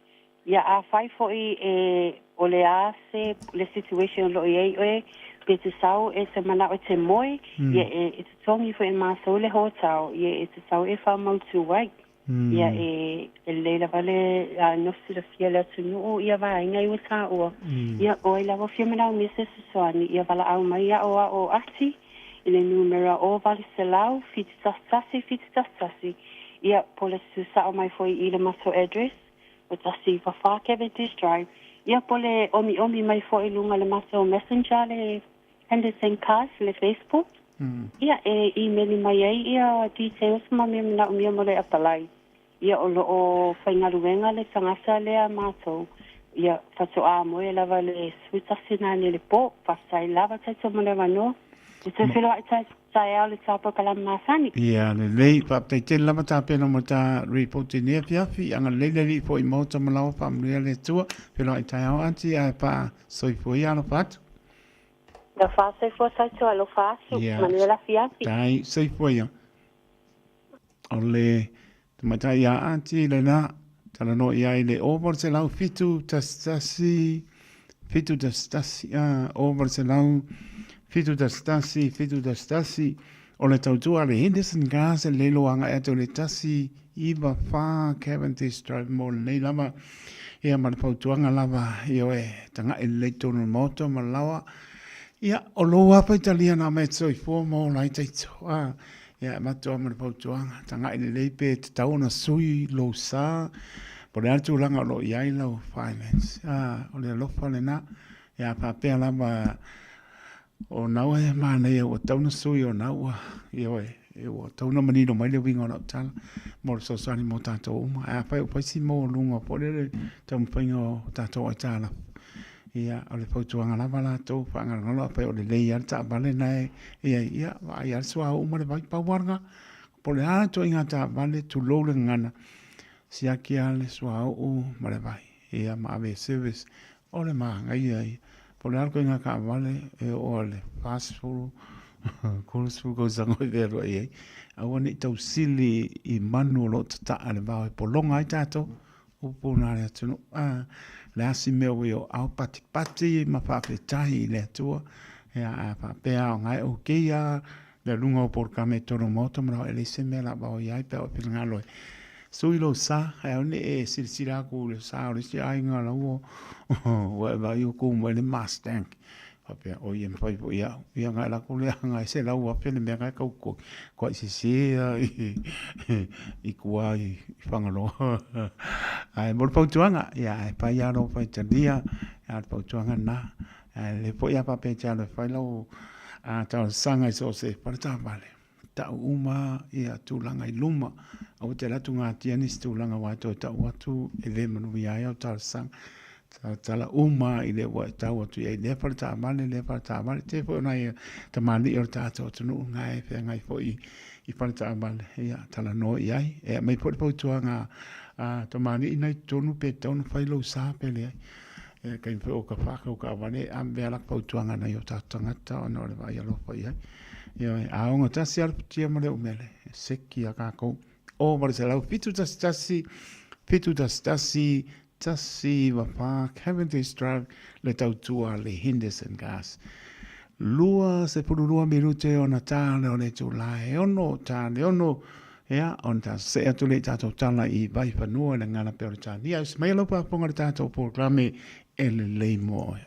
Ia a whai foi e o le a se le situation o lo o i ai oe, pe te sau e te manao e te moe, ia e, e totogi foi e mātou le hotel, ia e te sau e whamautu ai. Ia e e lelei lava le no silafia le atunuu ia vaega i ua taua. Ia o ai lava fia manaomia se fesoasoani ia valaau mai ia o Ati i le numera 0800 711 711 ia po o le susao mai foi i le matou address o 194 Cavendish Drive ia po o le omiomi mai foi i luga o le matou messenger le Henderson Cars i le Facebook. Ia, e imeli mai ai ia details ma mea manaomia mo le apalai. Ia, o lo o faigaluega le tagata lea a matou. Ia, faatoa moe lava le 11 nanei i le po. Faafetai lava tatou mo le avanoa. E toe feiloai taeao i le ta polokalame masani. Ia, lelei. Faafetai tele lava tapena mo ta report i lenei afiafi. Agalelei le Alii foi i Maota ma Laoa faamanuia le Atua. Feiloai taeao aunty ae faasoifua ia alofa atu. Alofa soifua tatou alofa atu. Ia. Manuia le afiafi. Tai soifua ia. O le tamaitai ia Ati lena, talanoa i ai le 0800 711 711, a, 0800 711 711, o le tautua a le Henderson Gas e lelei lou agai atu i le 194 Cavendish Drive mo lenei lava. Ia ma le fautuaga lava, ioe, taga'i lelei totonu o le Maota ma le laoa. Ia, o lou lava faitalia na mea e te soifua ma ola ai taito. A, ia, e avatu lava ma le fautuaga, taga'i lelei pe tatau ona sui lou sa, po o le a le tulaga o lo o i ai lau finance. A, o le alofa lena. Ia, a faapea lava O nau e manaia ua tatau ona sui o nau ua, ioe, ua tatau ona manino mai le uiga o lau tala mo le fesoasoani mo tatou uma. Ae afai o fai si maualuga foi lea le taumafaiga o tatou aitalafu, ia, o le fautuaga lava latou, faagalogalo afai o lelei lava le taavale na e i ai, ia, vaai lava le suauu ma le vai, pau lava lena. Po o le a le ituaiga taavale, tulou le gagana, siaki lava le suauu ma le vai, ia, ma ave e service. O le manaia ia. Po o le a le ituaiga taavale e oo lava i le 40, 30 tausaga o e fealuai ai, aua ne i tausili i manu o lo o tataa i le vao e pologa ai tatou, upu na a le atunuu. O le a si mea ua i ou aao patipati ma faafetai i le Atua. Ia, a faapea lava o na e okay lava le aluga o polokalame i totonu o le Maota ma e leai se mea o le a vaoia ai pe a e finagalo e sui lou sa, ae aua ne i e silasila atu i le sa o le isi aiga la ua ua e vaai ua tu mai le Mustang. Faapea, oi e mafai foi e au. Ia ona e alu atu lea agai $100,000 le mea na e tau totogi, matuai sese lava i tua i Fagaloa. Ae mo le fautuaga, ia e fai lava lou faitalia, a o le fautuaga lena. Ae lelei foi a faapea e te alu e fai lau talosaga i so o se faletaavale, tau uma ia tulaga i luma. Aua te alu atu gatia nisi tulaga aua e toe tau atu e le manuia ai au talosaga. Talatala uma i le ua e tau atu i ai lea faletaavale, lea faletaavale. Tele foi o nai tamalii o le tatou atunuu na e feagai foi i faletaavale, ia talanoa i ai. E aumai foi le fautuaga a tamalii na i totonu pe tatau ona fai lou sa pe leai. E taimi foi o ta whakau taavale e ave a laka fautuaga nai o tatou tagata ona o le vaai alofa i ai. Ioe, a ogatasi lava le futia ma le umele, e seki a kākou. O 800 711 711 194 Cavendish Drive le tautua le Henderson Gas. 22 minute ona tā lea o le itulā e 6, tā le 6, Ia, ona tatou see atu lea i tatou tala i Vaifanua i le gala Peretania. Ausi mai lau faafofoga i le tatou polokalame e lelei mo oe.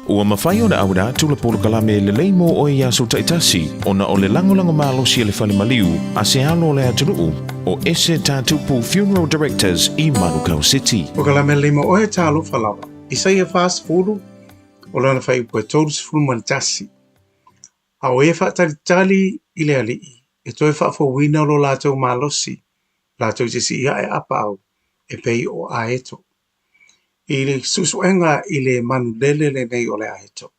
Ua mafai ona auina atu le polokalame lelei mo oe i aso taitasi ona o le lagolago malosi a le Fale Maliu a se alo o le atunuu o Ese Tatupu Funeral Directors i Manukau City. Polokalame lelei mo oe, talofa lava. Isaia 40, o lana faaiupu e 31. A o e faatalitali i le Alii e toe faafouina lo latou malosi, latou te sii ae apaau e pei o aeto. I le suesuega i le manu lele lenei o le aeto.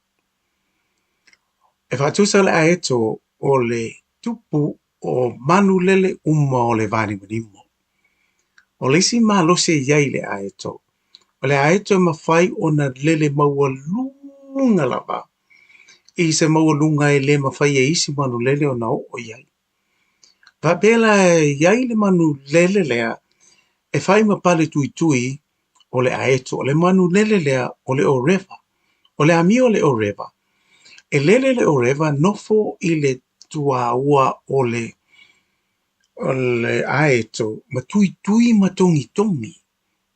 E faatusa le aeto o le tupu o manu lele uma o le vanimonimo. O le isi malosi e i ai i le aeto, o le aeto e mafai ona lele maualuga lava i se maualuga e le mafai e isi manu lele ona oo i ai. Faapea la e i ai le manu lele lea e fai ma pale tuitui o le aeto. O le manu lele lea o le ōrewa. O le amio o le ōrewa, e lele le ōrewa nofo i le tuāua o le o le aeto ma tuitui ma togitogi,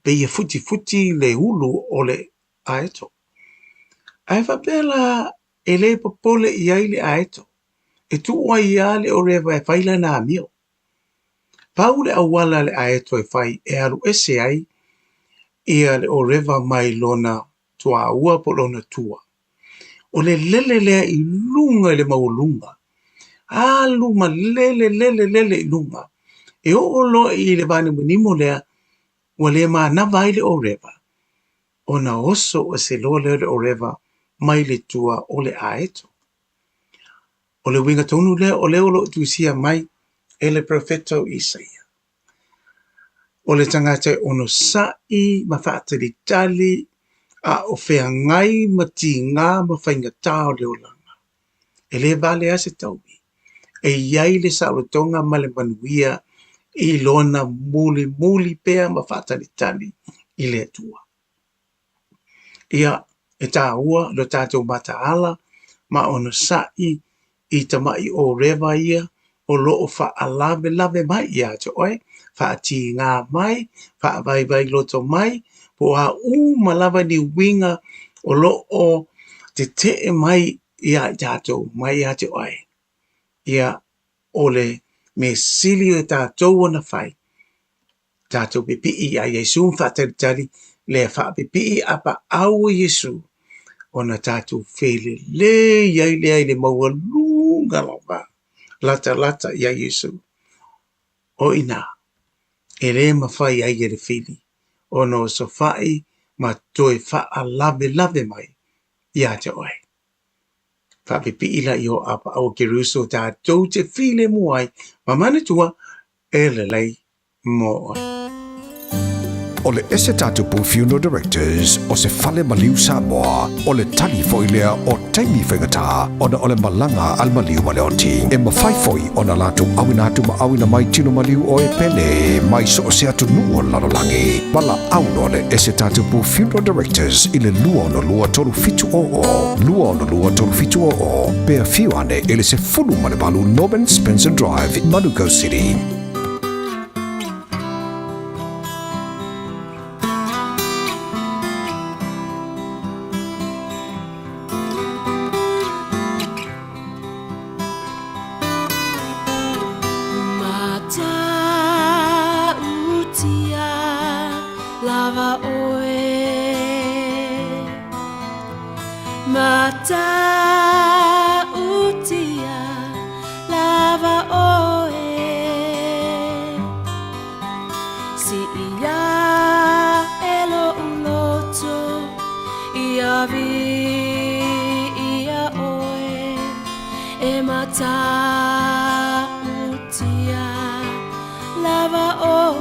pei e futifuti le ulu o le aeto. Ae faapea la e le popole i ai le aeto, e tuu ai lava le oreva e fai lana amio. Pau le auala a le aeto e fai e alu ese ai ia le oreva mai lona tuaua po o lona tua. O le lele lea i luga i le maualuga, alu ma lele lele lele i luga, e oo loa i le vanimonimo lea ua le manava ai le oreva, ona oso ese loa lea o le oreva mai le tua o le aeto. O le uiga tonu lea o lea o lo o tusia mai e le perofeta o Isaia. O le tagata e onosai ma faatalitali a o feagai ma tigā ma faigata o le olaga, e le vale lava se taui, e i ai le saolotoga ma le manuia i lona mulimuli pea ma faatalitali i le Atua. Ia, e taua lo tatou mataala ma onosai i tama'i ōrewa ia o lo o faalavelave mai ia te oe, faatigā mai, faavaivai loto mai, po o a uma lava ni uiga o lo o tete'e mai iā i tatou, mai ia te oe. Ia, o le mea sili o tatou ona fai, tatou pipii iā Iesū ma faatalitali le faapipii apaau o Iesū ona tatou felelei ai lea i le maualuga lava latalata iā Iesū. O i inā, e le mafai ai e le fili ona osofa'i ma toe faalavelave mai ia te oe. Faapipii laia o apaau o Keriso tatou te filemu ai ma manatua e lelei mo oe. O le Ese Tatupu Funeral Directors o se fale maliu Samoa, o le tali foi lea o taimi faigata ona o le malaga a le maliu ma le oti. E mafai foi ona latou auina atu ma auina mai tino maliu o e pele mai so o se atunuu o le lalolagi. Valaau loa le Ese Tatupu Funeral Directors i le 262 3700, 262 3700, pe afio ane i le 18 Norman Spencer Drive, Manukau City. Matautia lava oe Matautia lava oe Siia e lo'u loto ia viia oe E matautia lava oe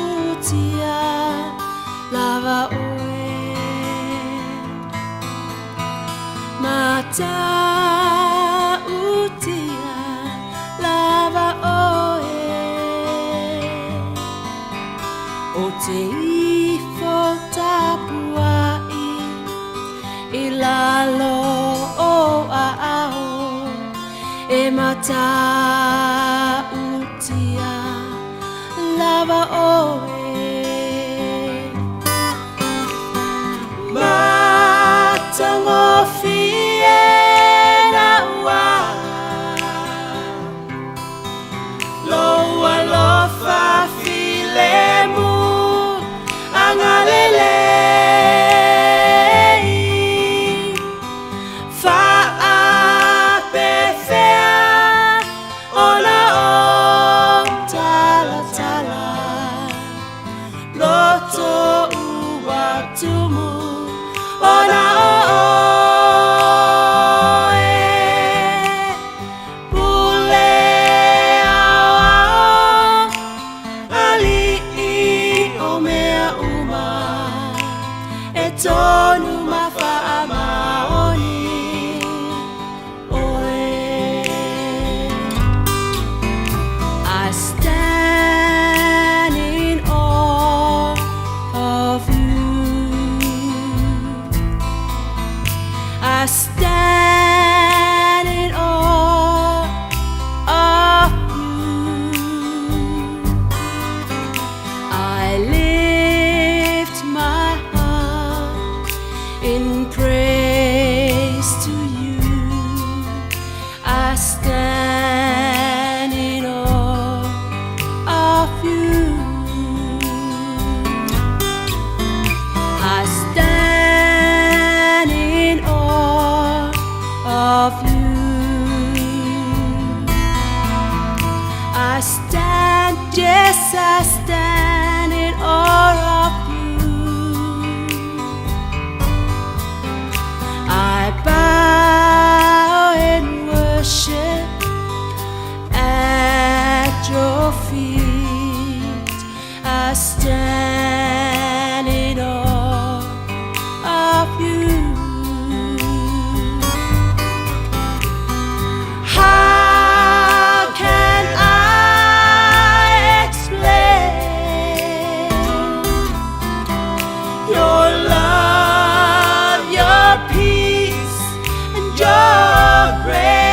Matautia lava oe Matautia lava oe O te ifo tapuai i lalo o aao e matautia lava oe. Matagofie na ua lou alofa filemu agalelei faapefea ona ou talatala loto ua tumu ona o oe pule aoao ali'i o mea uma e tonu ma faamaoni oe. I stand in awe of you. Yes, I stand in awe of you. I bow in worship at your feet. I stand in awe of you. How can I explain your love, your peace, and your grace?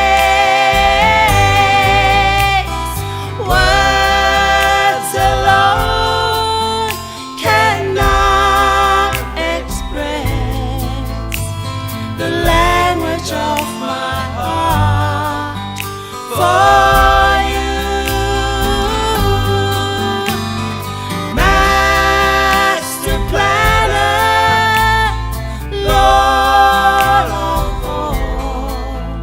Words alone cannot express the language of my heart for you. Master planner, Lord of all,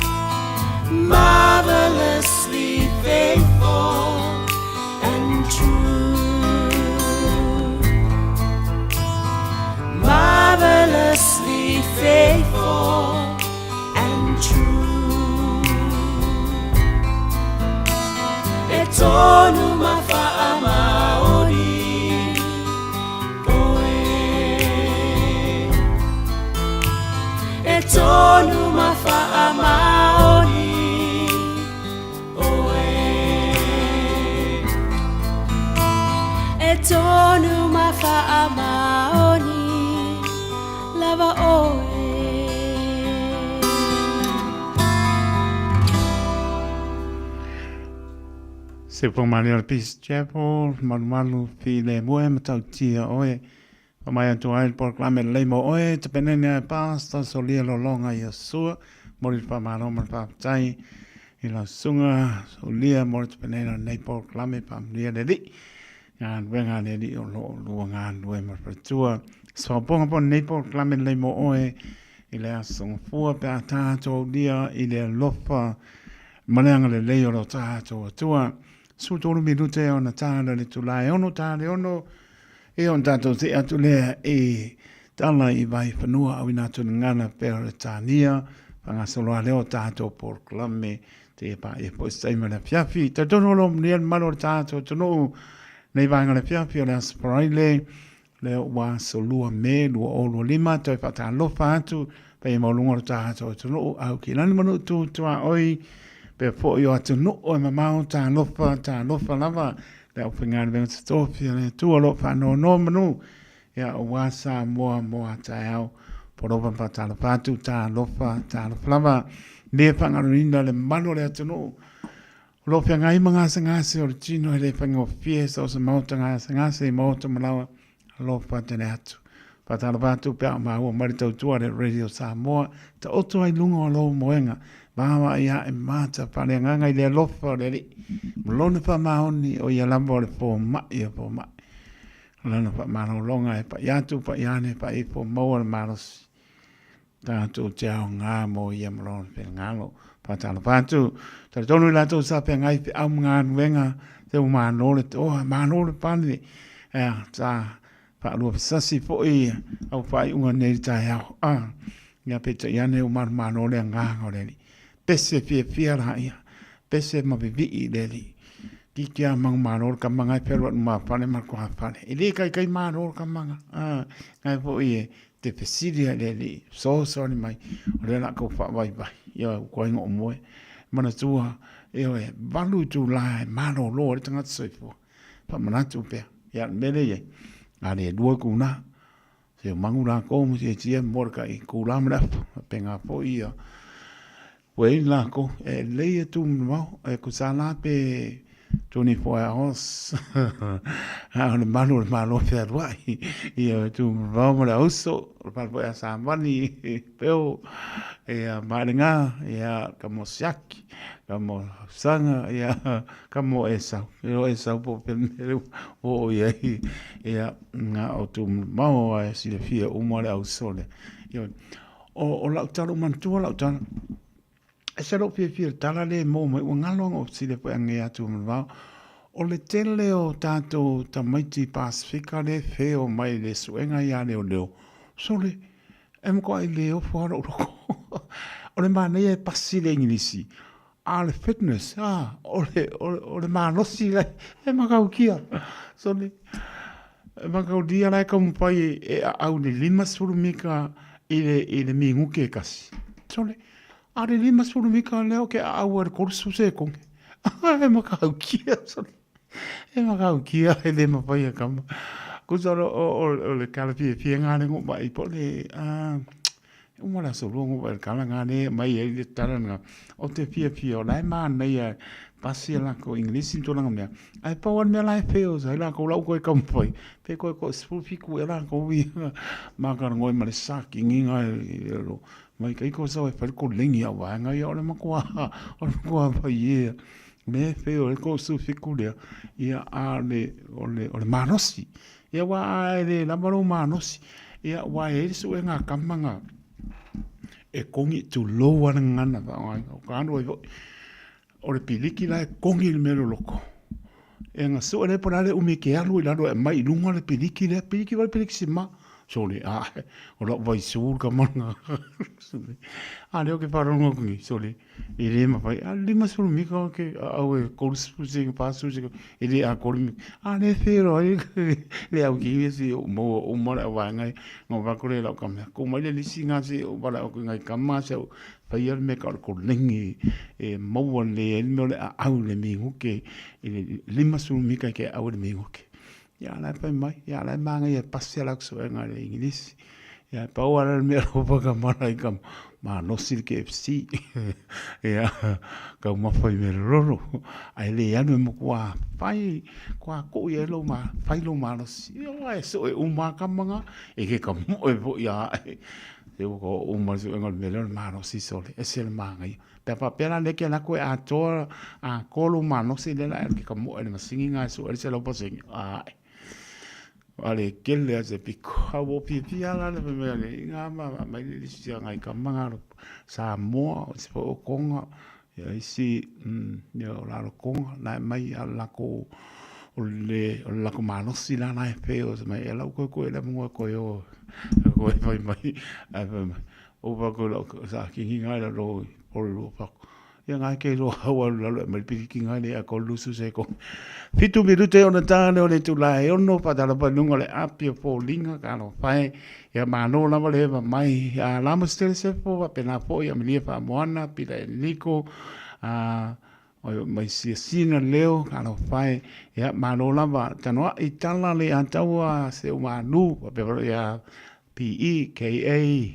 marvelously faithful and true marvelously faithful and true. E tonu mafaamaoni oe. E tonu mafaamaoni oe. E tonu mafaamaoni lava oe. Se po mani o le Peace Chapel, malumalu filemu e matautia oe. Fa mai atu ai le polokalame lelei mo oe, tapenene ai Pastor Solia Lolonga Iosua, mo le whamalo ma le whaapatai i lau susuga Solia mo le tapenene o lenei polokalame faamanuia le Alii. Galuega a le Alii o lo o lua galulue ma le faletua. Soapoga po lenei polokalame lelei mo oe i le aso gafua pe a tatou aulia i le alofa ma le agalelei o lo tatou Atua. 13 minute ona tala le itula e 6 ta le 6 e ona tatou see atu lea i tala i Vaifanua auina atu le gagana Peretania faagasolo a lea o tatou polokalame te paia foi se taimi o le afiafi. Talitonu o lo o manuia le mamalu o le tatou atunuu nei vaega o le afiafi o le Aso Faraile lea ua aso 2 Me 2025. Toe faatalofa atu paia maualuga o le tatou atunuu au ki lani ma nuu tu tuaoi pea foi o atunuu e mamao talofa talofa lava le aufaigaluega totofi a le Atua o lo o faanonomanu ia aua Samoa mo a taeao. Polofa ma faatalofa atu, talofa, talofa lava. Le faagaluina le malu o le atunuu. O lo o feagai ma gasegase o le tino e le faigofie sa o se maota gasegase i maota malawa alofa tele atu. Faatalofa atu pe a o maua mai le tautua le Radio Samoa, taoto ai luga o lou moega, vaavaai ae mata faaleagaga i le alofa o le Alii, ma lona faamaoni o ia lava o le fomai o fomai. O lana faamalologa e pai atu, pai ane, pai ifo, maua le malosi. Tatou te aoga mo ia ma lona finagalo. Faatalofa atu, talitonu i latou sa feagai feau ma galuega, te ua malo le toa, malo le pale, ea, sa faalua fasasi foi au faaiuga nei le taeao. Ah, ia peitai ane ua malomalo le agaga o le Alii. Pese fiafia laia, pese ma vivii i le Alii. Kiki a mangu malo le kamaga e fealuai ma fale ma le koa fale. E le kaikai malo le kamaga. Ah, ngai foi e te fesili ai le Alii, fesoasoani mai, o lea o le a kou faavaivai, ioe, ua koe goo moe. Manatua, ioe, valu itula e malolo ai le tagata soifua. Faamanatu pea, ia le mea lea e i ai, a le lua itula, se o mangu lakou ma tia mo le kai kula ma le afa, faapena foi ia ua i lakou, e lelei e tu mamao, e kusa la pe 24 hours, a o le malu o le Malo fealuai, ia e tu mamao ma le auso, o le pale foi a Samani, peo, ia Malenga, ia ka mo siaki, ka mo sanga, ia ka mo Esau, e o Esau po pe mele o o ia, ia nga o tu mamao a e silafia uma le auso le. Ia, O, o lau tala, ua manatua lau tala. E se lou fiafia i le tala lea e maua mai, ua galo anga o sile foi ange atu ma le vao. O le tele o tatou tamaiti Pasefika lea e feo mai i le suega ia leoleo, sole, e matuai le ofo lava lou loto. O le manaia e pasi le Igilisi, a o le fitness, a, o le, o le malosi la e matautia. Sole, e matautia la e taumafai e aau i le 50 mita i le, i le minute e tasi. Sole, A o le 50 mita lea ou te aau ai i le 30 sekone. E matautia, e matautia e le mafai e kama. Kusa o le kala fiafia ngā le ngō mai po le a uma le aso lua ngō mai le kala ngā le mai ai le tala ngā o te fiafia o la e mānaia pasi a lākou English ma tulaga mea ae pau lava le mea la e fail ai lākou la ua toe taumafai pe toe 17 ea lākou ia ma talanoa ma le sakigiga e Mai kai ko sau e fai ko lengi au vaenga ia o le matua o le matua fai ia me fe o le ko su fiku lea ia a le o le o le malosi ia wa a e le lava lou malosi ia wa e su e ngā kama ngā e kongi tu lou ana ngana whaonga o ka anu ai foi o le piliki la e kongi le mea loloko e nga sue le po le a le umi ke alu i lalo e aumai i luga le piliki lea, piliki wale piliki sima sole a o lau vaisu le kamana sole a lea ou te faalogo atu nei sole e le mafai a 50 mita ou te au e 30 seka 40 seka e le atoa le mita a lea e feiloai le au ki se ou maua uma le au vaega na ou vaai atu lea i lau tama tuu mai le lisi na se i ou valaau atu i nai tama se i ou faia le mea tau o le koleni e maua lelei ai le mea o le aau i le minute i le 50 mita i ke aau i le minute. Ia la e fai mai, ia la e māngaia e pasi a latou suega i le Igilisi. Ia e pau lava le mea alofa ka mala i ka malosi le KFC. Ia taumafa i mea lololo. Ae le alu e matua fai, kua kuu i ai lou ma, fai lou malosi. Ia e sue uma lava tama na, e ke kamoe foi ia ae. Se ua oo uma le suega o le mea lea o le malosi sole, ese le manaia. Pe a faapea la lea ke alu atu e atoa, atoa lou malosi lea la e alu e te kamoe i le masini lena e sue ai le 100%, ae. A le kele lava se piko. A ua ou fiafia lava la le mea lea, inā ma aumai le lisi a nai tama na Samoa, o isi foi o Toga, ia isi ia o Lalotoga, na e aumai a o le latou, o le latou malosi la na e fail mai e lau toe toe lea mua toe o toe fai mai ae fai mai ou fai atu i lau sakini nai lalo i Porirua fai atu ia na e te iloa au alu i lalo e aumai le piliki nai le atoa le 20 sekone. 7 minute ona ta lea o le itula e 6 faatalofa i luga o le api o foliga talofa e ia malo lava le eva mai a lama se tele sefo faapena foi Amelia Faamoana Pila Eniko a mai siasina leo talofa e ia malo lava tanoai tala le ataua se umanu faapea foi ia PEKA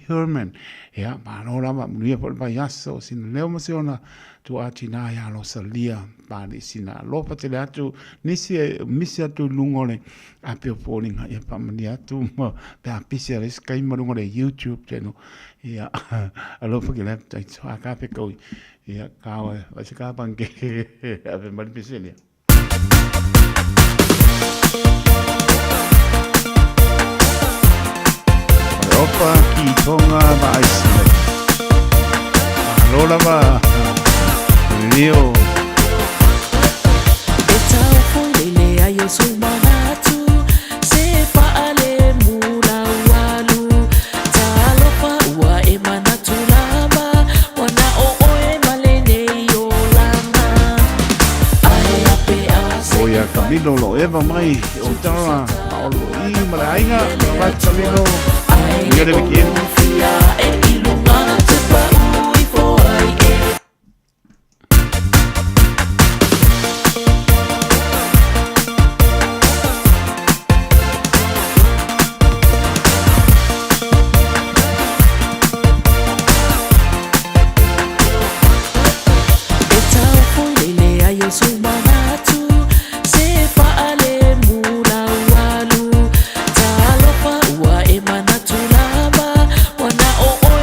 Herman. Ia, malo lava, manuia foi le vaiaso o sina leo ma si ona tuaa tinā ia Rosalia Pāliʻi sina alofa tele atu nisi e misi atu i luga o le api o foliga ia faamanuia atu ma pe a pisi a le isi taimi ma luga o le YouTube channel. Ia, alofa ki le taito a ka whekau ia kāo e vai se kā panke ave mai le pese lea. Opa ki Tonga ma Iceland. Malo lava. Leo. E tau foi le ai o sou manatu Se faale mula ualu Talofa ua e manatu lava Wana o oe ma lenei olanga O ia Camilo lo eva mai o Tara Paolo i ma le aiga Right Camilo Ia le weekend. E tau foi le leai o sou manatu Se faalemu lau alu Talofa ua e manatu lava Ua na o oe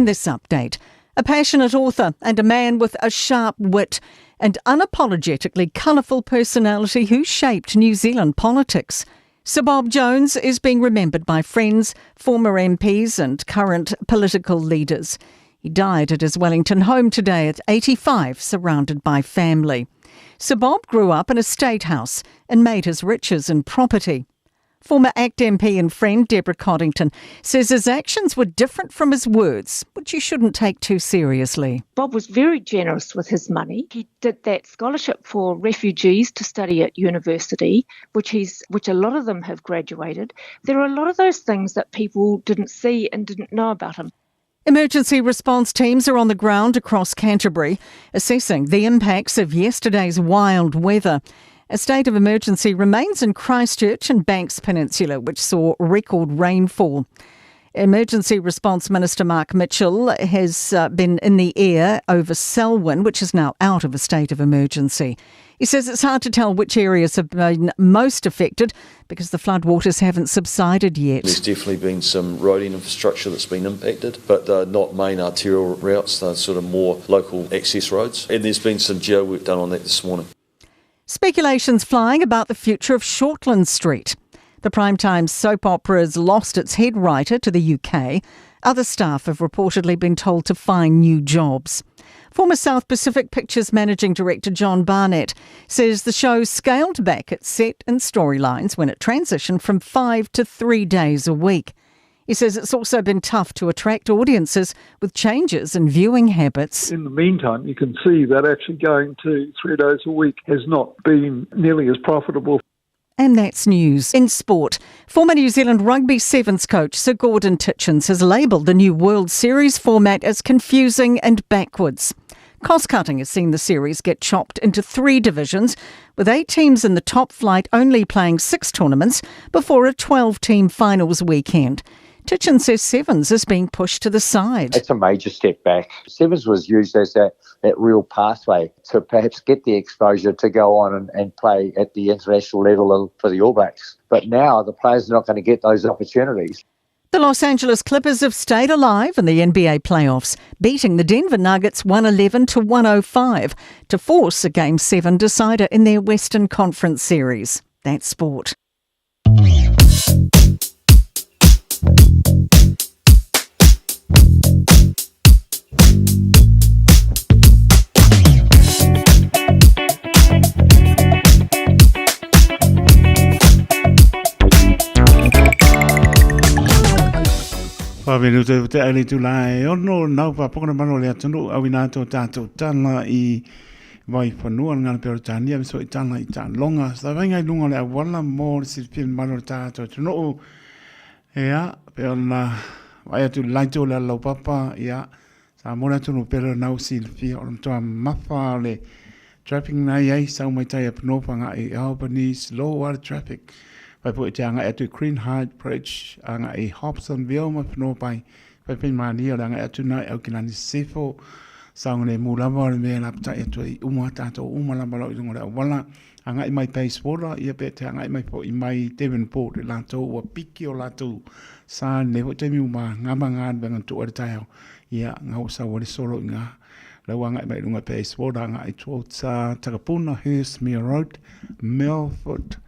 In this update, a passionate author and a man with a sharp wit and unapologetically colourful personality who shaped New Zealand politics. Sir Bob Jones is being remembered by friends, former MPs, and current political leaders. He died at his Wellington home today at 85, surrounded by family. Sir Bob grew up in a state house and made his riches in property. Former ACT MP and friend Deborah Coddington says his actions were different from his words, which you shouldn't take too seriously. Bob was very generous with his money. He did that scholarship for refugees to study at university, which he's which a lot of them have graduated. There are a lot of those things that people didn't see and didn't know about him. Emergency response teams are on the ground across Canterbury, assessing the impacts of yesterday's wild weather. A state of emergency remains in Christchurch and Banks Peninsula, which saw record rainfall. Emergency Response Minister Mark Mitchell has uh, been in the air over Selwyn, which is now out of a state of emergency. He says it's hard to tell which areas have been most affected because the floodwaters haven't subsided yet. There's definitely been some roading infrastructure that's been impacted, but they're not main arterial routes, they're sort of more local access roads. And there's been some geo work done on that this morning. Speculations flying about the future of Shortland Street. The primetime soap opera has lost its head writer to the UK. Other staff have reportedly been told to find new jobs. Former South Pacific Pictures Managing Director John Barnett says the show scaled back its set and storylines when it transitioned from five to three days a week. He says it's also been tough to attract audiences with changes in viewing habits. In the meantime, you can see that actually going to three days a week has not been nearly as profitable. And that's news. In sport, former New Zealand Rugby Sevens coach Sir Gordon Titchens has labelled the new World Series format as confusing and backwards. Cost cutting has seen the series get chopped into three divisions, with eight teams in the top flight only playing six tournaments before a 12 team finals weekend. Titchen says Sevens is being pushed to the side. It's a major step back. Sevens was used as that, that real pathway to perhaps get the exposure to go on and, and play at the international level for the All Blacks. But now the players are not going to get those opportunities. The Los Angeles Clippers have stayed alive in the NBA playoffs, beating the Denver Nuggets 111 to 105 to force a Game 7 decider in their Western Conference series. That's sport. Whawhenu te te aile tu la e ono nau pa pokona mano le atunu au ina tō tātou tala i vai whanua ngā peo tānia me so i tala i tā longa. Sa vainga i lunga le awala mō le silipia mano le tātou atunu Ea, pe ona vai atu laito le lau papa, ia, sa mora atu no pera nau silfia, o toa mafa le traffic na iai, sau mai tai a Penopa nga i Albany, slow water traffic. Pai po i te anga atu Green Height Bridge, anga i Hobsonville ma Penopai, pai pai mania le anga atu nai au ki lani sifo, saunga le mu lava le mea la patai atu i uma tātou uma lava lau i lunga le awala, Angai mai Bayswater, ia pe te angai mai po i mai Devonport i latou ua piki o latou sa nei foi taimi uma nga ma nga venga tu le taeao ia nga o sa le solo i nga lau angai mai lunga Bayswater angai towards uh, Takapuna Hurstmere Road Milford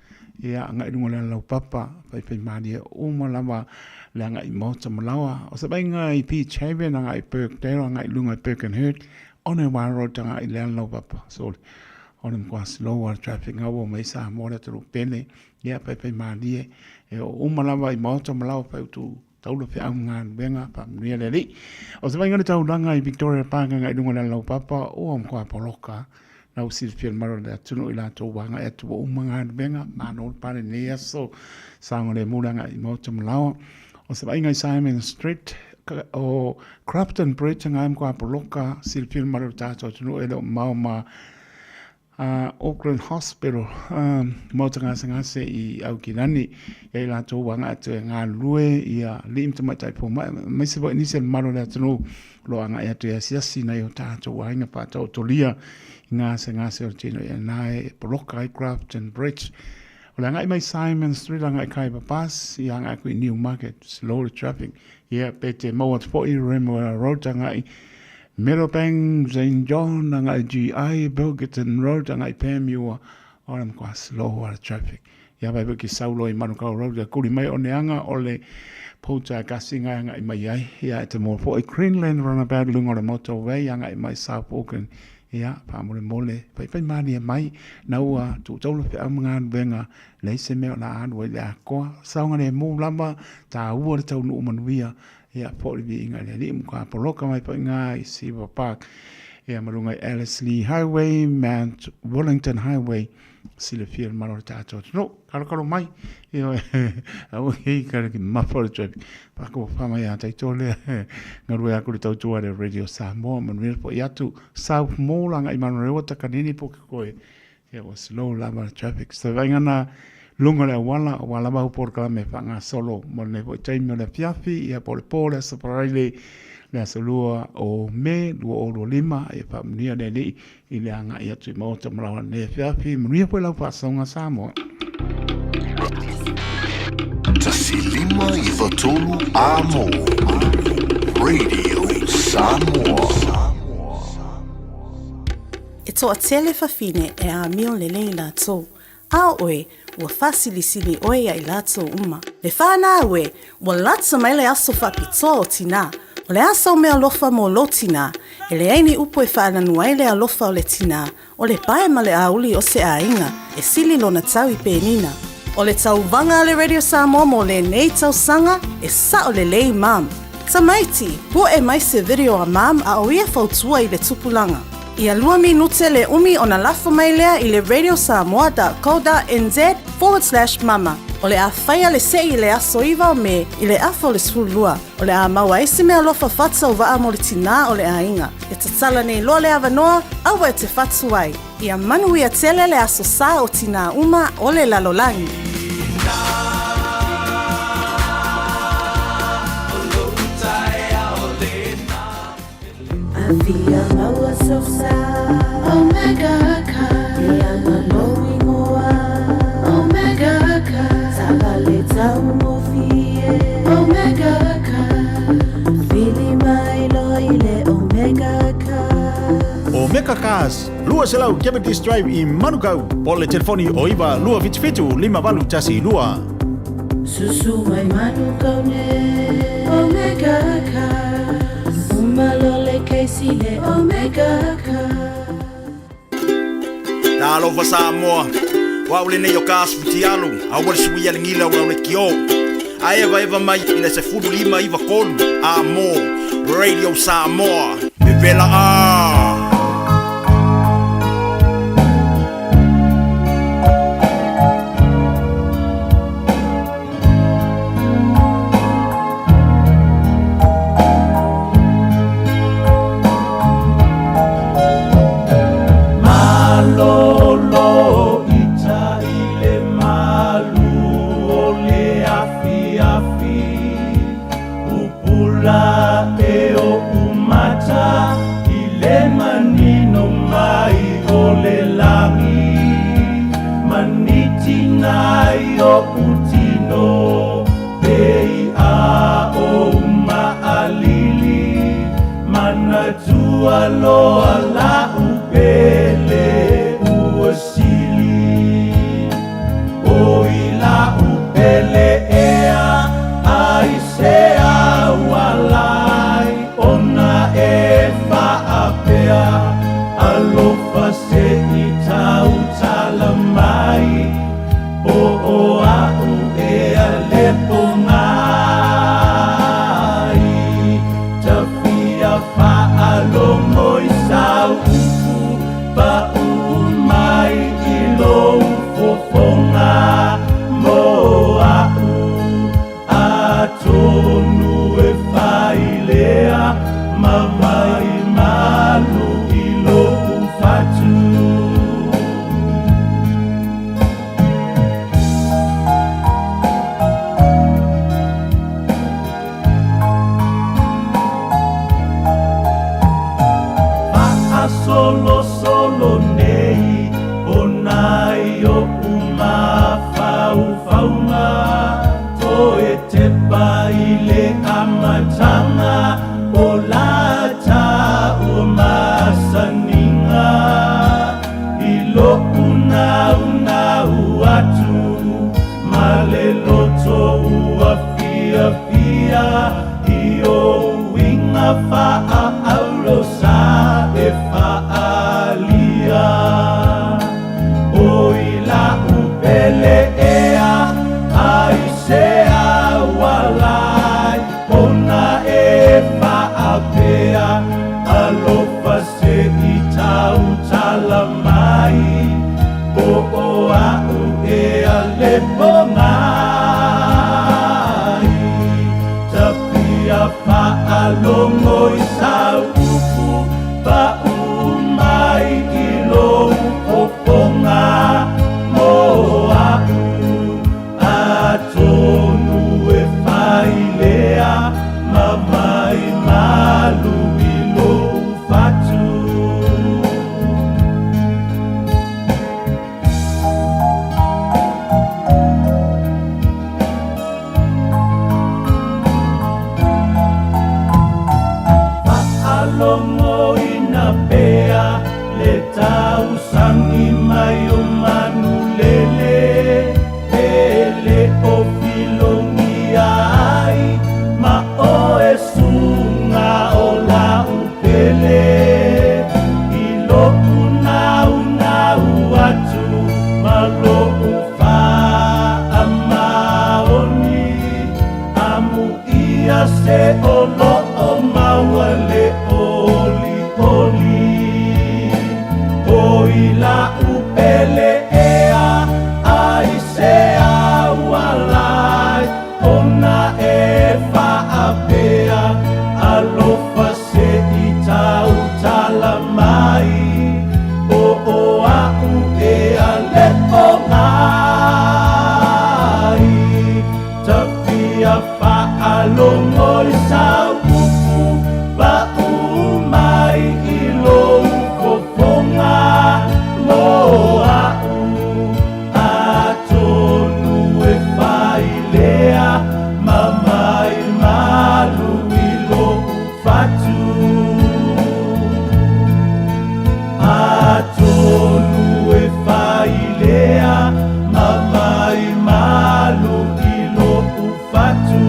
ia angai lunga le lau papa pai pai malie uma lava le angai Maota Malawa o sa vainga i Beach Haven angai Birkdale angai lunga Birkenhead Onewa Road angai le lau papa so O le matua slow a traffic ngā ua mai sa mo le tulu pele ia pai pai mālie e o uma lava i maota ma lava pai utu taula fe au ngā nuenga pa manuia le alii. O se vainga le taulaga i Victoria Park nga i lunga le lau papa o a matua poloka na u silafia le malo le atunu i latou wanga e atu ua uma ngā nuenga māno le pale nei aso saoga le mulaga i maota ma lawa. O se vainga i Simon Street o Crafton Bridge nga matua poloka silafia le malo le tatou atunu e le o mao ma a Auckland Hospital, um, maota gasegase i Aukilani, ia i latou ua agai atu e galulue ia alii ma tamaitai pomai, aemaise foi nisi o le mamalu o le atunuu o lo o agai atu e asiasi nai o tatou aiga faataotolia i gasegase o le tino ia na e poloka ai Grafton Bridge. O le agai mai Simon Street agai Khyber Pass, ia agai aku i Newmarket, slow le traffic. Ia pe te maua atu foi Remuera Road agai Meadowbank, St John agai GI, Bilgerton Road agai Panmure, o le matua slow lava le traffic. Ia vai foi ki Saulo i Manukau Road ia kuli mai o ne anga o le Poutai kasi ngai agai mai ai. Ia e te moa foi Greenland Runabout i luga o le motorway agai mai South Auckland. Ia, faamolemole, faifai malie mai, na ua tuutaula feau ma galuega, leai se mea o le a alu ai i le atoa. Saogalemu lava, taua le taunuu manuia, ia, foi le viiga i le Alii ma ka poloka mai foi ngā i Silver Park, ia, ma luga i Ellerslie Highway, Mount Wellington Highway, silafia le malo o le tatou atunuu. Kalokalo mai, ioe, aua ne i kare ki mafa o le traffic. Whakawha mai a taito lea, ngarue aku le tautua le Radio Samoa, manuia le fo'i atu, South Mall agai Manurewa Takanini Pukekohe. Ia ua slow lava le traffic. So vainga na lunga o le auala, ua lava au polokalame e faagasolo mo lenei foi taimi o le afiafi, ia po o le po o le Aso Faraile, le aso 2 o Me 2025, ia faamanuia le Alii i le agai atu i Maota Malawa nei afiafi. Manuia foi lau faasaoga Samoa. 1593 A mo Radio Samoa. E toatele fafine e amio lelei latou, a o oe, ua faasilisili oe ia i latou uma. Le whanau e, ua lata mai le aso faapitoa o tinā. O le a sau meaalofa mo lou tinā, e leai ni upu e faalanu ai le alofa o le tinā, o le pae ma le auli o se aiga, e sili lona tau i penina. O le tauvaga a le Radio Samoa mo lenei tausaga, e sao lelei mum. Tamaiti, pu'e mai se video a mum a o ia fautua i le tupulaga. Ia lua minute le umi ona lafo mai lea i le radiosamoa.co.nz/mama. O le a faia le se'i i le aso 9 o Me i le afa o le 12. O le a maua ai se meaalofa faatauvaa mo le tinā o le aiga. E tatala nei loa le avanoa, aua e te fatu ai. Ia manuia tele le aso sa o tinā uma o le lalolagi. Omega Cars, 200 Cavendish Drive i Manukau, po o le telefoni o 9 277 5812. Susu mai Manukau nei, Omega Cars. Uma loa le kesi le Omega Cars. Talofa Samoa, o au lenei o Kas Fitialu, aua le suia le gila o le kio. A evaeva mai i le 15 93 a mo Radio Samoa. Pepela a! Malolo ita i le malu o le afiafi Pupula e oʻu mata i le manino mai o le lagi Manitina i oʻu tino pei a ou maʻalili Manatua loa laʻu pele ua sili O i laʻu pele ea aisea ua ala ai ona e faapea Alofa se i tautala mai Po o aʻu ea le pogai Tafia faalogo i sau upu Paʻu mai i lou fofoga mo aʻu Atonu e fai lea ma vai malu i loʻu fatu. Faasolosolo nei ona i oʻu mafatiaga. i la'u pele ea Aisea ua ala ai ona e faapea Alofa se i tautala mai O o a'u ea le ogai Tafia faalogo i sau upu Pa'u mai i lou fofoga mo a'u Atonu e fai lea ma mai malu i lo'u fatu Atonu e fai lea ma mai malu i lo'u fatu.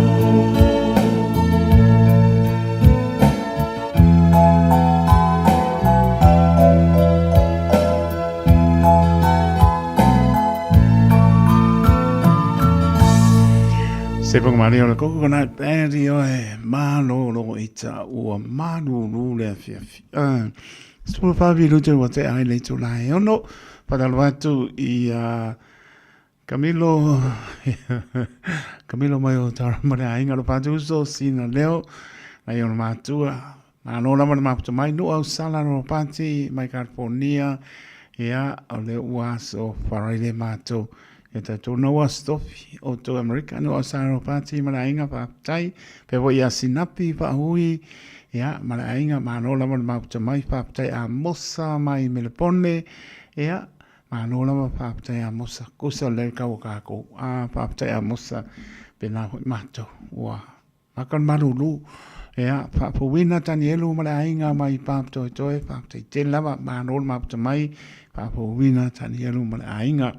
Se panga mali o le coconut band i oe malolo i ta ua malulu le afiafi. Uh, Sulu whavi lutu wa te ai le tula e ono, patalo atu i uh, Camilo, Camilo mai o Tauranga le aiga o Patu Uso, Sina Leo, nai ona matua, malo lava le maputa mai, Nuu au Sala Ropati mai California, ia, o le ua aso Faraile matou, ia tatou na ua stofi o tō Amerika, Nuu au Sala Ropati ma le aiga faafetai, pea foi ia Sinapi Faahui, ia, ma le aiga, malo lava le maputa mai, faafetai Amosa mai Melepone, ia, Malo lava faafetai Amosa, kusa le kau o kākou. A faafetai Amosa, pēnā foi mātou. Ua maka le malulu. Ea, faafouina Tanielu ma le aiga mai Papatoetoe, faafetai tele lava, malo le mafuta mai, faafouina Tanielu ma le aiga.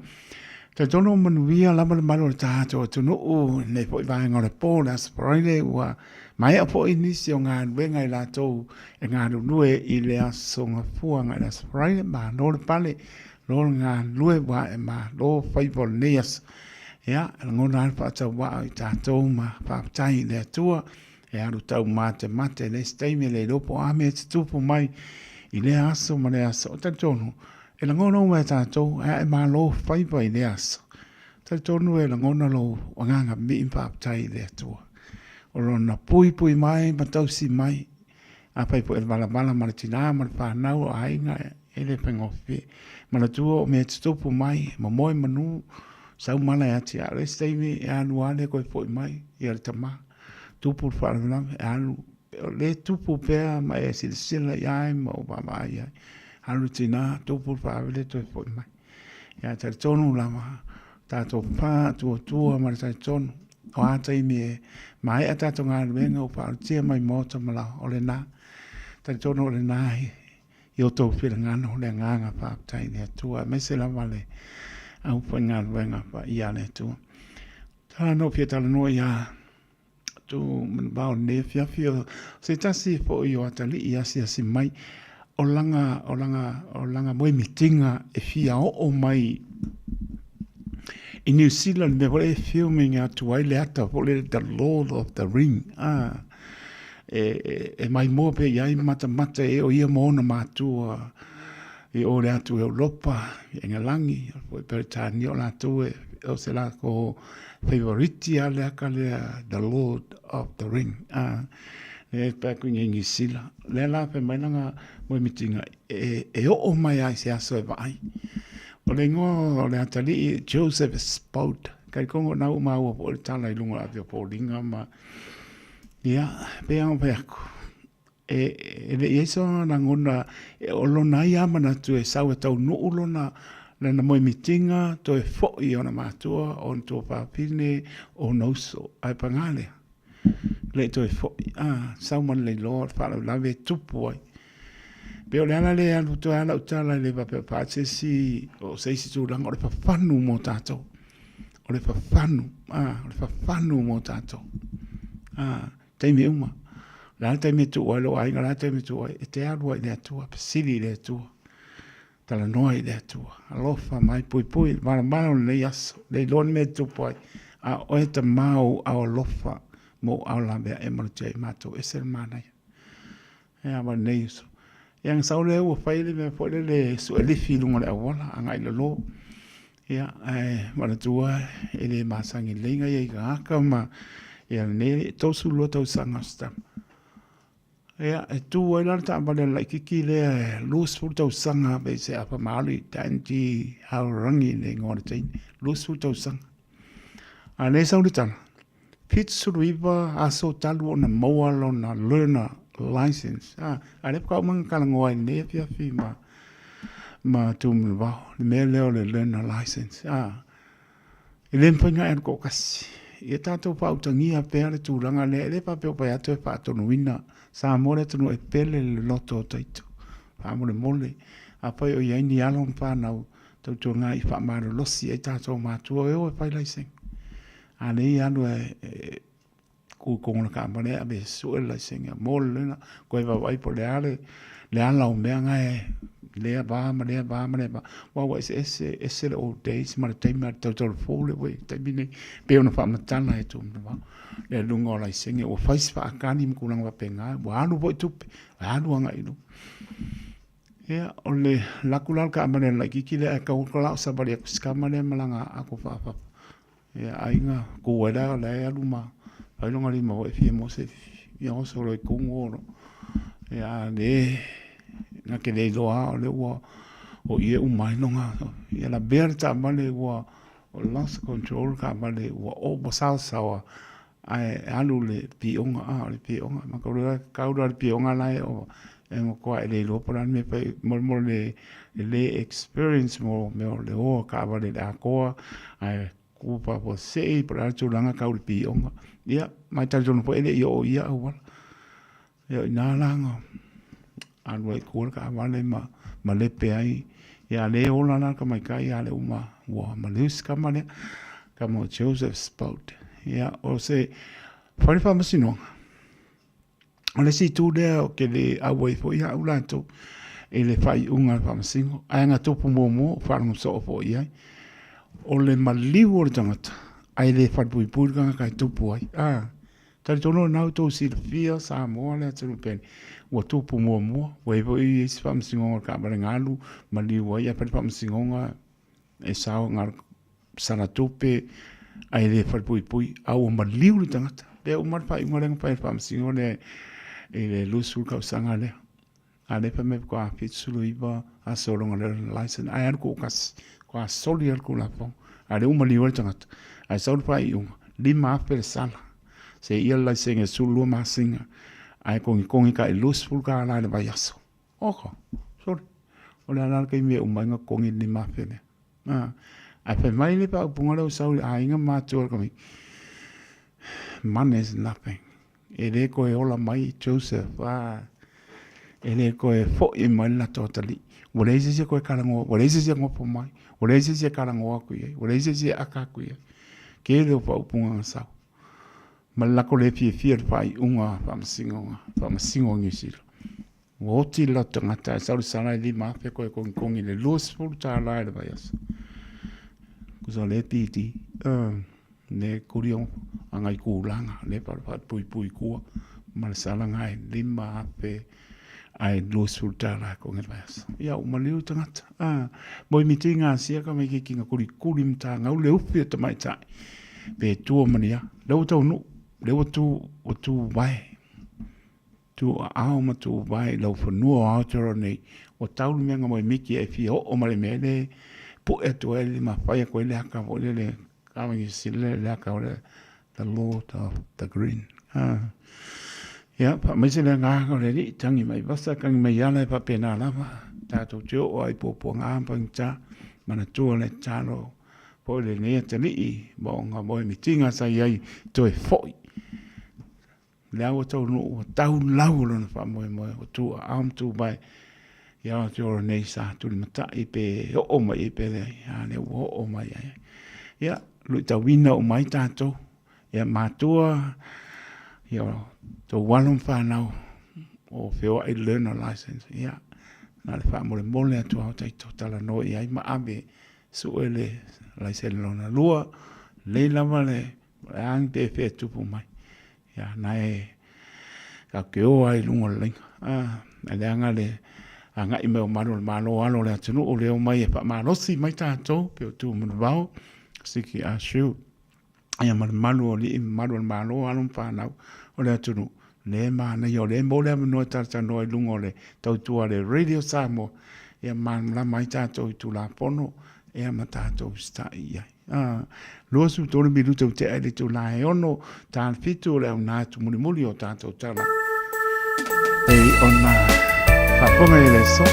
Talitonu manuia lava le malu o le tātou atunuu, nei foi vaega o le pō, le Aso Faraile, ua maea foi nisi o galuega i latou e galulue i le Aso Gafua agai le Aso Faraile, malo le pale, lo le galulue ua ae malo faiva o lenei aso. Ia, e lagona lava le faatauvaa i tatou ma faafetai i le Atua e alu tau matemate le isi taimi e le iloa po o a mea e tutupu mai i lea aso ma lea aso. O talitonu, e lagona uma e tatou e ae malo faiva i lea aso. Talitonu e lagona lou agaga mii ma faafetai i le Atua. O lona puipui mai ma tausi mai Afai foi e le valavala ma le tinā ma le whānau o aiga e le whaingofie. Manatua o mea tutupu mai, momoe manu, sau mala e ati a o le isi taimi e alu lava lea koe foi mai ia le tama. Tupu le faalavelave, e alu, o le tupu pea ma e silasila i ai ma ou vaavaai i ai. Alu le tinā, tupu le faalavelave toe foi mai. Ia talitonu lava, tatou faatuatua ma le talitonu. O a taimi e maea tatou galuega ua faaulutia mai maota ma laoa, o lena, talitonu o lena i o tou finagalo le agaga faafetai i le Atua, aemaise lava le aufaigaluega paia a le Atua. Tala na ou fia talanoa ia tu manuvao i lenei afiafi, o se tasi foi o atalii asiasi mai, o lana, o lana, o lana moemitiga e fia oo mai i Niu Sila le mea foi lea e filming atu ai le ata foi lele The Lord of the Ring a e, e maimoa pea i ai matamata e o ia ma ona matua i o le atu Europa, i Engelagi, o Peretania, o latou e, o se lako favoriti a le aka lea The Lord of the Ring. A, e pea ku i Niu Sila. Lea la fai mai lana moemitiga e, e oo mai ai se aso e vaai. O le ingoa o le atalii Joseph Spode. Kai kongo na u maua po le tala i lunga o le ave o Paulinga ma ia, pei ona fai atu. E, e le i ai sona lagona, e, o lona ai lava manatu e sau e taunuu lona, lana moemitiga, toe foi i ona matua, ona tuafafine, ona uso. Ae paga lea, le i toe foi, a, sau ma le leiloa o le faalavelave e tupu ai. Pei o le ala lea e alu toe lava lau tala e le faapea pae se isi, o se isi tulaga, o le fafanu mo tatou. O le fafanu, a, o le fafanu mo tatou. A, taimi uma. O le a le taimi e tuu ai lou aiga, o le a le taimi e tuu ai, e te alu ai i le Atua, fesili i le Atua, talanoa i le Atua, alofa mai, puipui, malamala o lenei aso, le iloa le mea e tupu ai, a o oe tama o ou ao alofa ma ou ao laveae malutia i matou, ese le manaia. E a ma lenei uso. Ia na sau lea ua fai le mea foi lele sue lifi i luga o le auala agai i lalo. Ia, ae manatua e le masani lelei nai ai tagata ma ia lenei 32 tausaga o se tama. Ia, e tu ai la le taavale a le laitiiti lea e 20 tausaga pe se afa ma alu i Tangi Haurangi le igoa o le teine, 20 tausaga. A lea e sau le tala, 79 aso talu ona maua lona learner license. A, a lea faatoa uma ona talanoa ai i lenei afiafi ma ma Tuimavao, le mea lea o le learner license. A, e le mafai ona e alu toatasi. Ia tatou faautagia pea le tulaga lea, e le faapea ua fai atu e faatonuina Samoa le atunuu e pele le loto o taito. Faamolemole, afai o i ai ni alo ma fanau, tautuana i faamalolosi ai tatou matua e o e fai laisene. A lea e alu e ku i totonu o le taavale ae ave e sue le laisene mo le lena, toe vaavaai po o le a le ala o mea na e lea va ma lea va ma lea va. Aua ua eseese, ese le old days ma le taimi a le tautaulafou lea ua i ai i le taimi lenei, pei ona faamatala e Tuimavao le aluga o laisene. Ua fai si faatali ma tulaga faapena, ua alu foi tupe, alu agai i luma. Ia, o le alu atu la o le taavale a le laitiiti lea ae tau atu la o savali atu i si tama lea ma lana ato faafafa. Ia, aiga, tu ai la, la e alu ma fai lona lima foi e fia maua se ia oso loa i totonu o lo. Ia, a le, na te le iloa lava o lea ua o i e uma ai lona, ia lavea le taavale ua lost control le taavale ua ova saosaoa ae alu le pioga, a o le pioga, ma tau loa tau loa le pioga la e ova, e matua e le iloa po o le a le mea e fai, mo le le experience mo mea o le o a taavale i le atoa, ae ku faafuasei po o le a le tulaga tau le pioga. Ia, ma e talitonu foi e le i oo i ia auala. Ia, o i ina la na alu ai i tua le taavale ma malepe ai. Ia, a le ola la le tamaitai a le uma ua maliu si tama lea, tama o Joseph Spout. Ia, o se fale faamasinoga. O le isi itu lea ou te le auai foi au latou i le faaiuga a le faamasino, ae na tupu muamua ou faalogo soo foi i ai. O le maliu o le tagata, ae le falepuipui le tagata e tupu ai. A, talitonu o lena ua outou silafia Samoa le atunuu pele, ua tupu muamua, ua i ai foi isi faamasinoga o le taavale na alu maliu ai, ae fai le faamasinoga e sao na o le sala tupe ae le falepuipui, a ua maliu le tagata. Lea uma le faaiuga lea na fai e le faamasinoga lea i le 20 tausaga lea. A lea fai mai faatoa 79 aso o lona license, ae alu toatasi, faatoa soli lava le Tulafono. A o lea ua maliu ai le tagata, ae sau le faaiuga, $5,000 le sala, seia le laisene e 12 masina, ae togitogi tai $20 i le vaiaso. Oka, sole, o le a la le taimi e uma ai ona totogi le $5,000 lea. A, ae fai mai le faaupuga lea ua sau i le aiga ma matua o le tamaiti, money is nothing. E le toe ola mai Joseph, a, e le toe foi mai le latou atalii. Ua leai se isi e toe talanoa, ua leai se isi e nofo mai, ua leai se isi e talanoa atu i ai, ua leai se isi e aka atu i ai. Tele o faaupuga na sau. Ma le latou le fiafia i le faaiuga a faamasino a Niu Sila. Ua oti le latou tagata ae sau le sala e $5,000 koe togitogi i le $20 i le vaiaso. Tusa o lea pd, lea kuli o agai tulaga, lea faapuipui i tua ma le sala na e $5,000 ae $20 e togi i le vaiaso. Ia ua maliu le tagata. Mo i miti gasia ka mai keiki na kulikuli matagau le ufi o tamaitai pe tua ma ni a. Lea ua taunuu, lea ua tu, ua tu vae. Tu aao ma tu vae i lau fanua o Aotearoa nei, ua tau le mea na moemiti e fia oo ma le mea le pue atu ai le mafai atu ai le aka foi lele kawangi sila le aka o le the Lord of the Green. Ia, faamaise le agaga o le Alii, tangi mai vasa, tangi mai ala e faapena lava, tatou te oo ai puapuaga ma pagita, manatua le tatalo foi lenei atalii ma ona moemitiga sa i ai toe foi. Lea ua taunuu, ua tau lau o lona faamoemoe, ua tu aao ma tu vae i Aotearoa nei sa tulimatai pe oo mai ai pe leai, a lea ua oo mai ai. Ia, luitauina uma ai tatou, ia matua, ia tou alo ma fanau o feoai i le learner license, ia, na o le faamolemole atu lava o tatou talanoa i ai ma ave sue le laisene lona lua, lelei lava le a ni pefea e tupu mai, ia na e tatou te o lava i luga o le laina. A, leaga le agai mai o malu o le Malo alo o le atunuu lea omai e faamalosi mai tatou pe o tu manuvao siki asiu ia ma le malu o alii ma malu o le Malo alo ma fanau o le atunuu lea e manaia o lea e maua le avanoa e talatalanoa i luga o le tautua a le Radio Samoa ia malamalama ai tatou i Tulafono ia ma tatou usitai i ai. 23 minuta ua tea i le itula e 6 ta le 7 o le auna atu mulimuli o tatou tala pei ona faafofoga i le aso.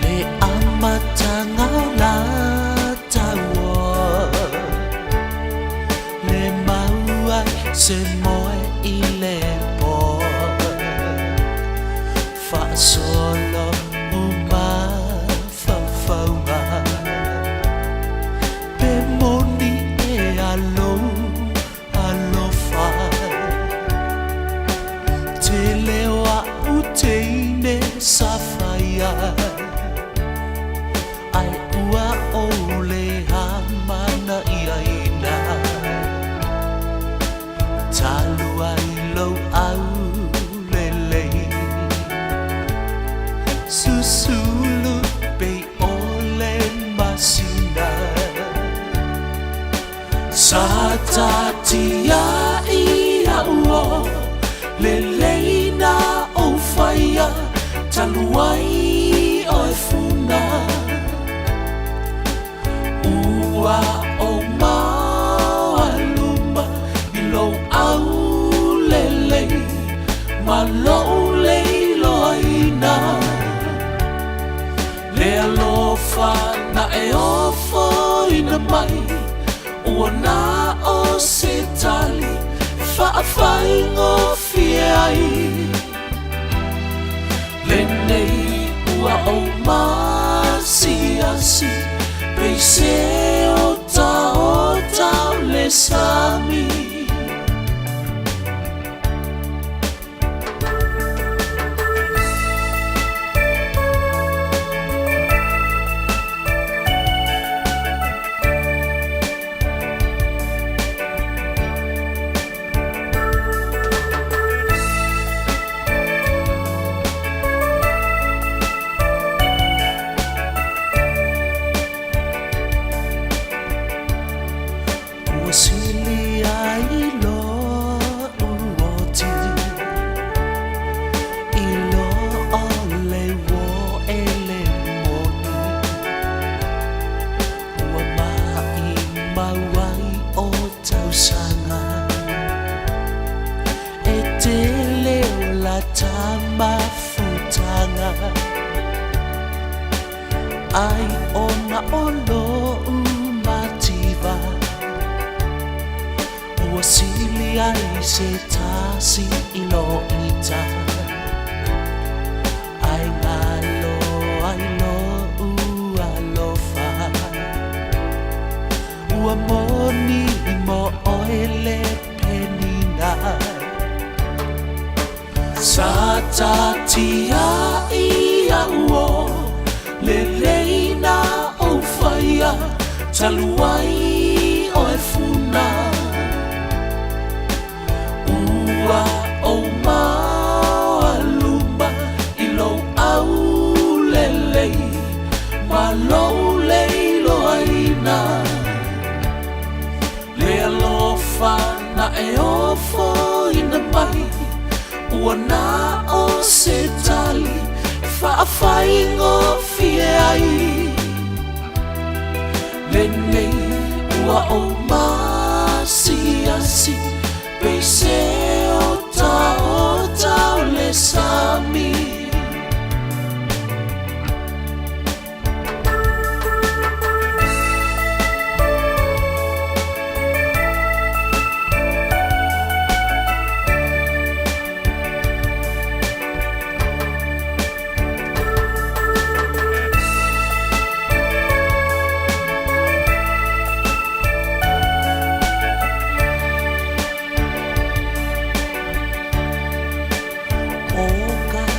Le amataga o la taua Le mau ai se moe i le po Faasolo uma faufauga Pe moni e alou alofa Tele o a'u teine sa faia Ae ua ou le hamanaiaina Talu ai lou aulelei Susulu pei o le masina Sa taatia i a'u o lelei na ou faia talu ai oe funa Ua ou maoaluma i lou aulelei ma lou leiloaina Le alofa na e ofoina mai Ua na o se tali faafaigofie ai Lenei ua ou maasiasi Pei se otaota o le sami. Ua sili ai lo'u oti i lo o le uo e le moni Ua maʻimau ai o tausaga E tele o la tamafutaga Ai ona o lo'u mativa Ua sili ai se tasi i lo ita Ai ngalo ai lo'u alofa Ua moni mo oe le penina Sa taatia i a'u o lelei na ou faia talu ai oe funa Ua ou maoaluma i lou aulelei ma lou leiloaina Le alofa na e ofoina mai Ua na o se tali faafaigofie ai Lenei ua ou maasiasi Pei se otaota o le sami.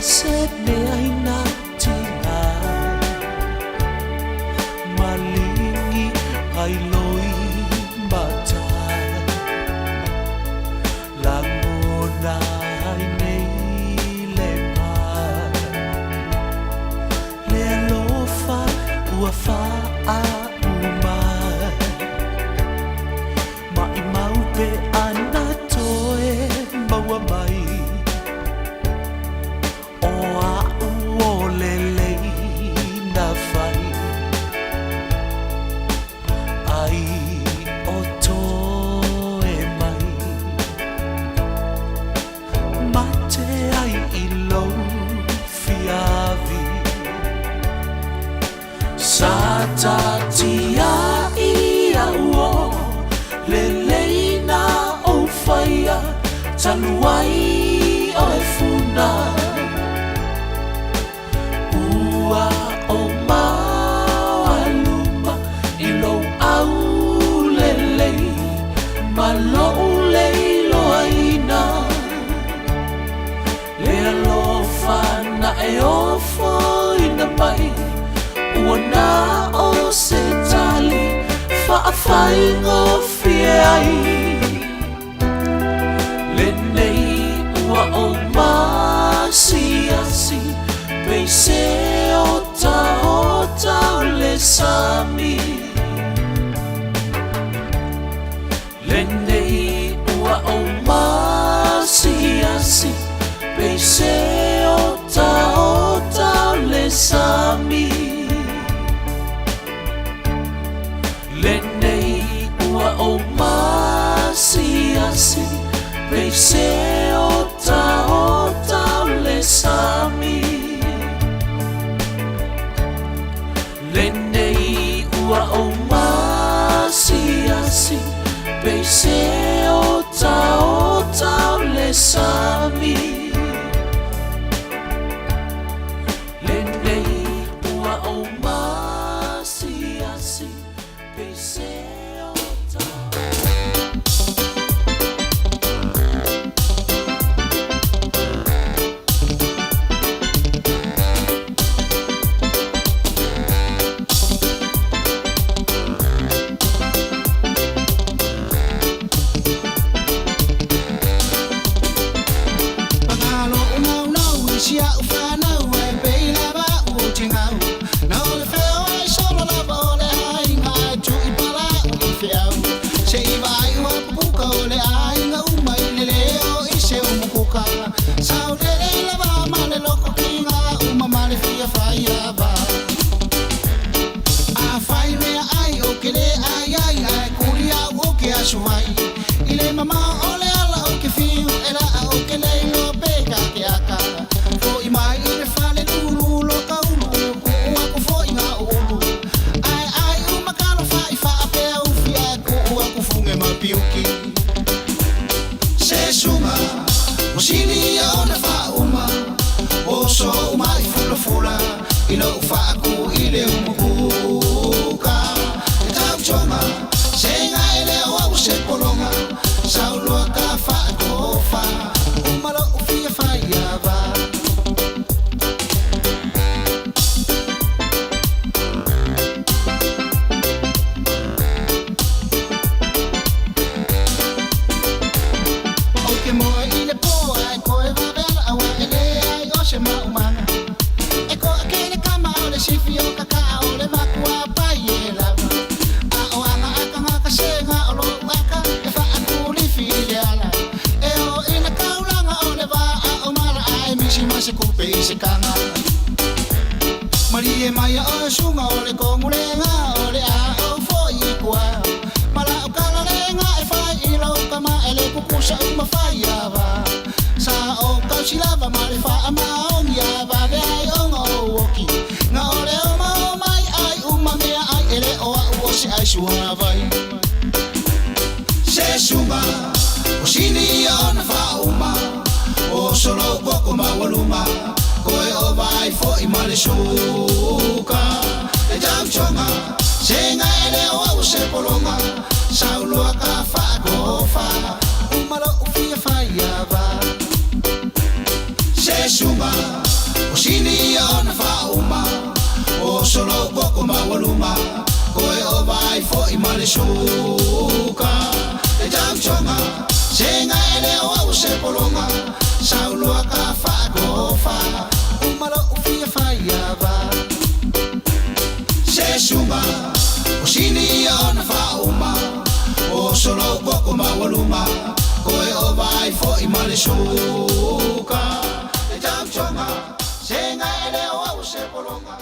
se mea ina tiga Malingi ai loi mata Lagona ai nei le pa Le alofa ua faauma Maʻimau pe ana toe maua mai O aʻu o le lei na fai Ai o toe mai Mate ai i lou fiavi Sa taatia i a'u o le lelei na ou faia talu ai oe funa Ua ou maoaluma i lou aulelei ma lo'u le iloaina Le alofa na e ofoina mai Ua na o se tali faafaigofie ai Lenei ua ou masiasi pei se otaota o le sami Lenei ua ou masiasi pei se otaota o le sami Lenei ua ou masiasi pei se otaota o le sami Lenei ua ou masiasi pei se otaota o le sami Lenei ua ou masiasi pei se ota Pagalo o naunau i si au whanau e pei lava u o te ngau. Na o le wheo ai solo lava o le aiga e tu i pala u i whiau. Se i vai ua pupuka o le aiga uma i le leo i se umukuka. Sau lele lava ma le loko ki ngā uma ma le fia whai ava. A whai mea ai o ke le ai ai ai kuri au o ke aso vai. I le mama o le ala o ke whiu e la a o ke leilo pe ka ke aka. Fo i mai i le fale lulu lo ka ulu ku ua ku fo i ngā ulu. Ai ai u makalo fa i fa a pea ufi ai ku ua ku funge ma piuki. Se sunga, o sili ia ona fa uma. O so uma i fula fula, i lo fa ku i le umukuka. E tau tonga, se nga e leo au se polonga. Sauloa ka fa ko fa, uma lo ufia fa ia va. O ke moe i le pō ai koe vavela aua e le ai o se maumanga. E koa ke le kama o le sifi o kaka o le makua pai e lava. A o anga aka ngaka se nga o lo aka e fa akulifi i le ala. E o i le kaulanga o le va a o mala ai misi ma se kupe i se kanga. Marie mai o sunga o le kongulenga o le a o fo i kua. Mala o kala lenga e fai i lau kama e le kukusa uma fai ava. Sa o kausilava ma le fa ama ongi ava ve ai onga o oki. Nga o le o ma o mai ai uma mea ai e le o a u o se ai sua vai. Se sunga, o sini ia ona fa uma. O solo koko ma waluma. Koe o vai fo i ma le suka. E tau tonga, se nga e le o au se polonga. Sauloa ka fa ko fa, uma lo ufia fa ia va. Se sunga, O sili ia ona faauma o solou koko maualuga koe o vai fo'i ma le suka le tausoga sega e le o au se pologa sauloa ka faakofa uma lo'u fia faiava se suga o sili ia ona faauma o solou koko maualuga koe o vai fo'i ma le suka le tausoga sega e le o au se pologa.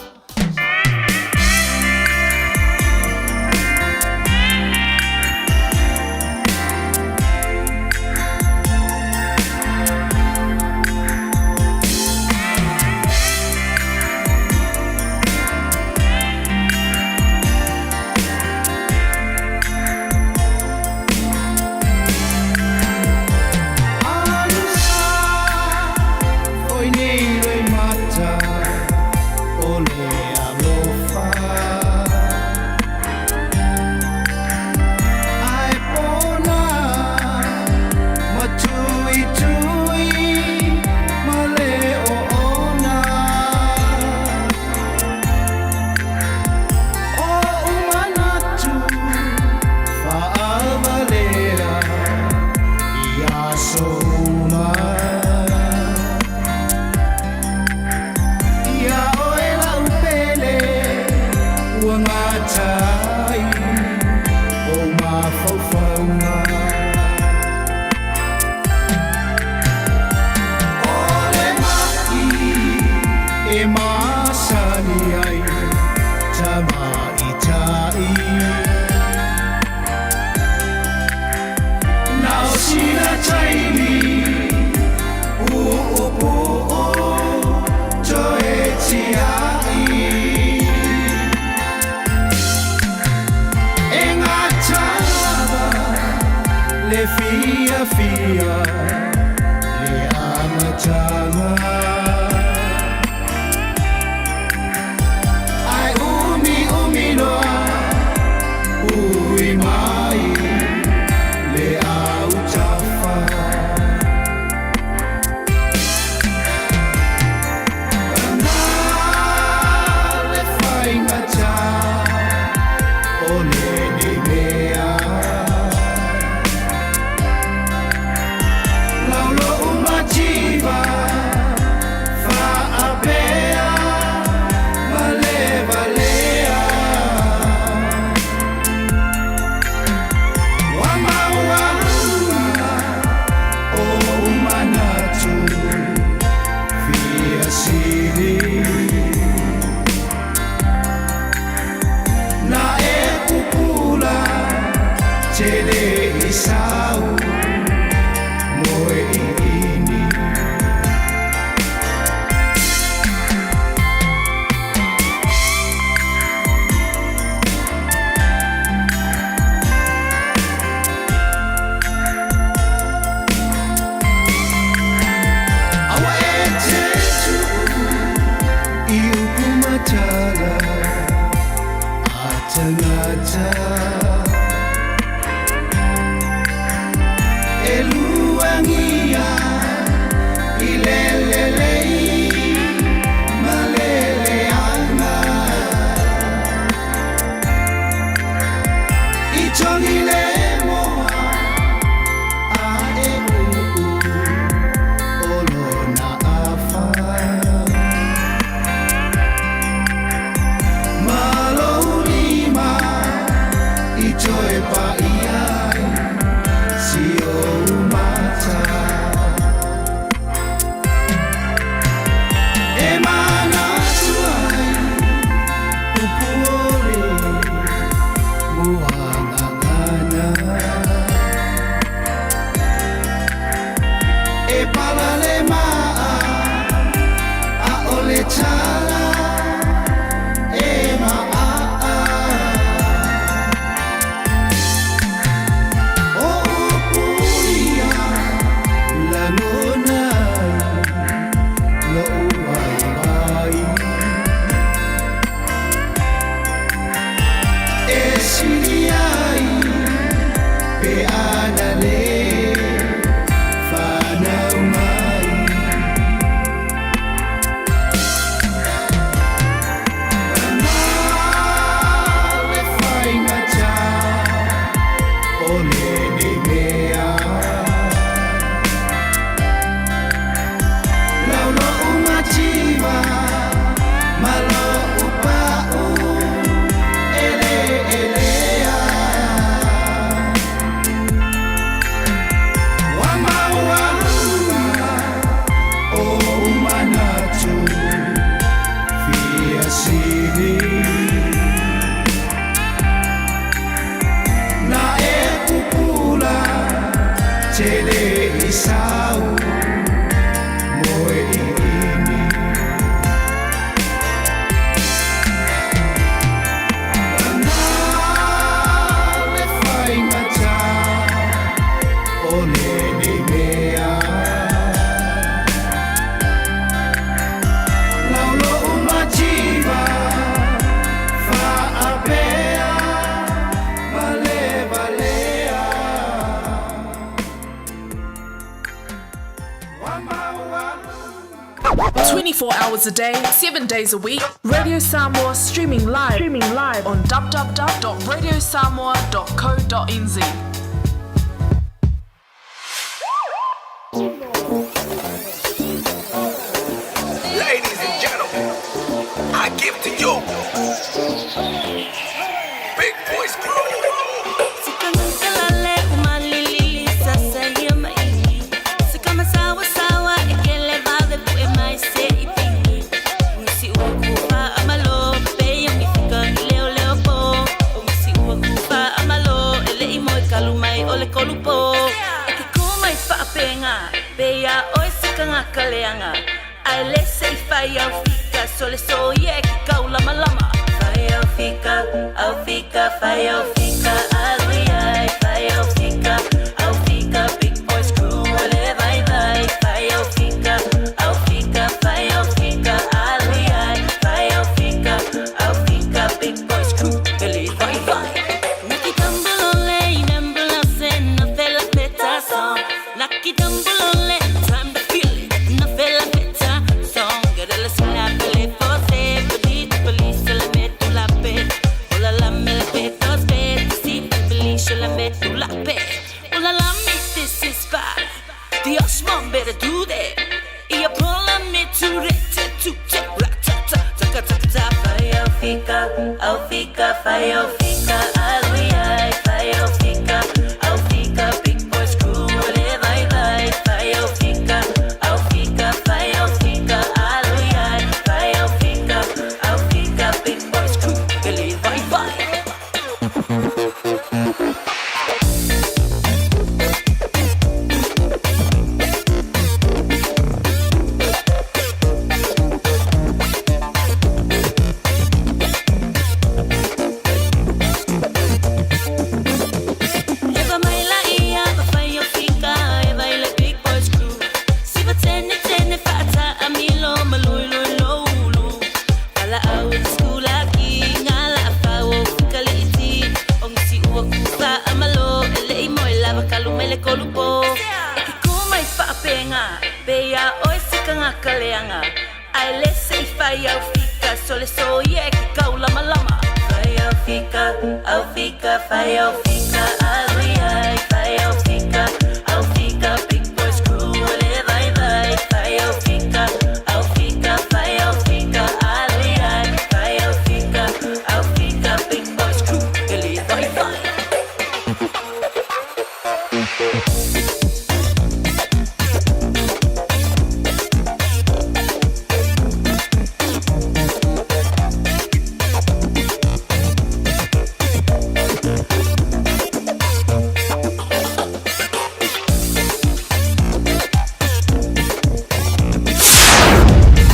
ou manatu fia sili Na e pupula tele i sau moe imi Na le faigata o lenei mea Lau lo'u mativa faapea ma le valea 24 hours a day, 7 days a week. Radio Samoa streaming live, streaming live on www.radiosamoa.co.nz. Ladies and gentlemen, I give to you Big Boys Crew.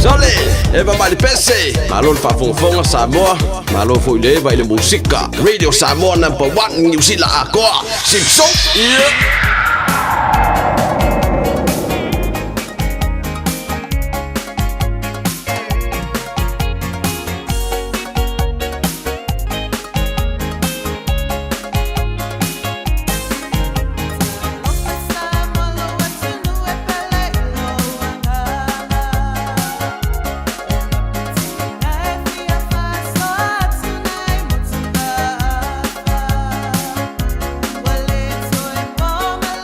Sole, eva mai le pese. Malo le faafogafoga Samoa, malo foi le eva i le musika. Radio Samoa number 1 Niu Sila atoa. Simpson. Yeah. Well, it's so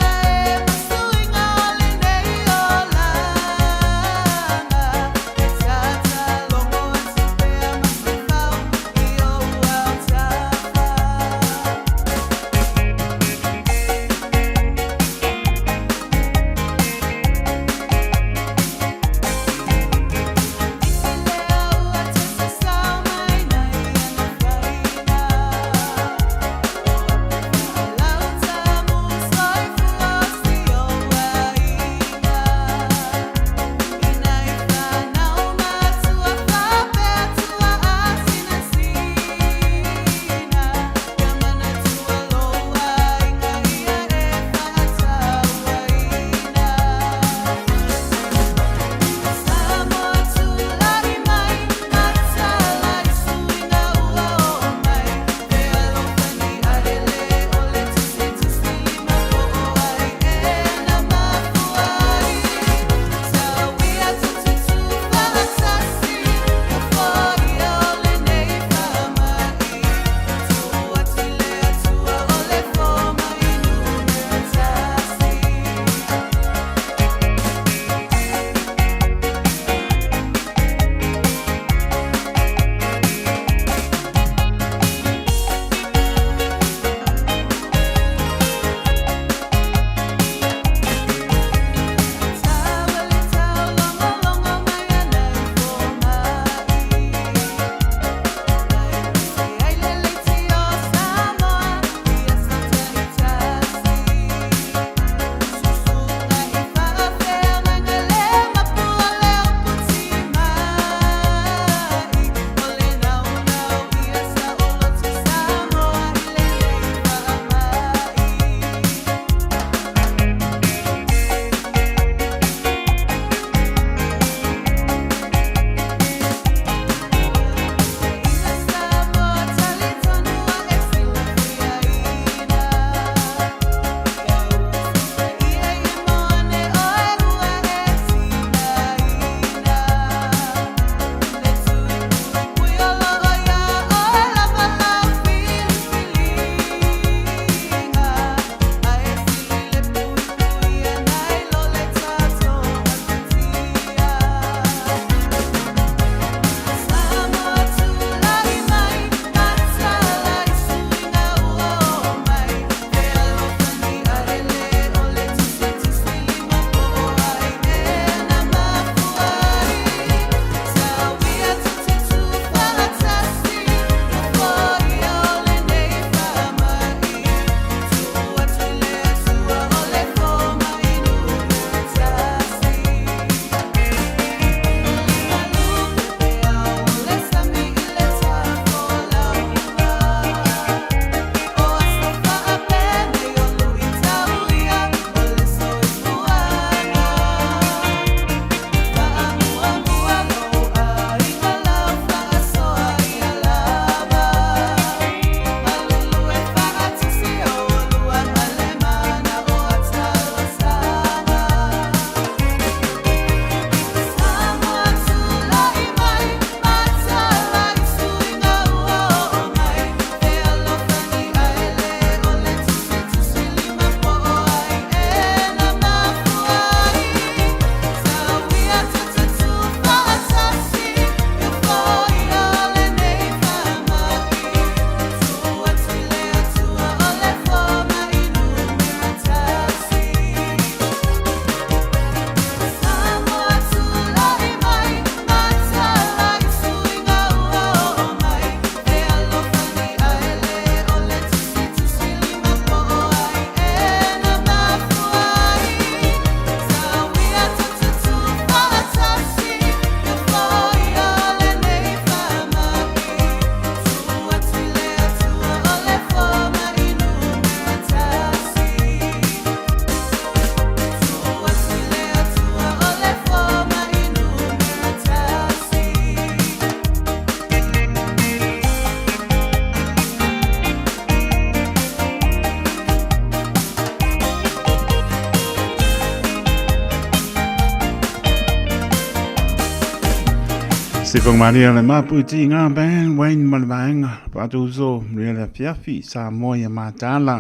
Stephen Maria le mapu ti ngā band Wayne ma le vaega Faatuso manuia le afiafi Samoa ia mataala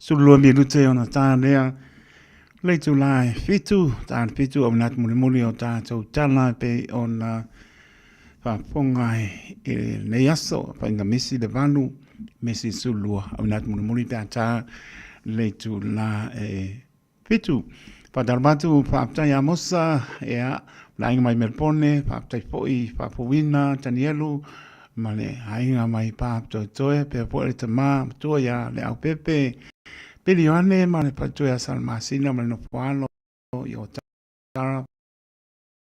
12 minute ona tā lea le itulā e 7 tā le 7 au manatu mulimuli o tātou tala e pei ona faafofoga ai i lenei aso faiga misi le 8 misi 12 au manatu mulimuli pe a tā le itulā e 7. Whātaro atu, whaaptai a Mosa, ea, le aiga mai Melpone, whaaptai foi, whaapowina, Tanielu, ma le aiga mai Pāptoetoe, pea foi le tamā, matua ia le au pepe, Pili Ioane, ma le patoe a Salmasina, ma le nofoalo i Otara,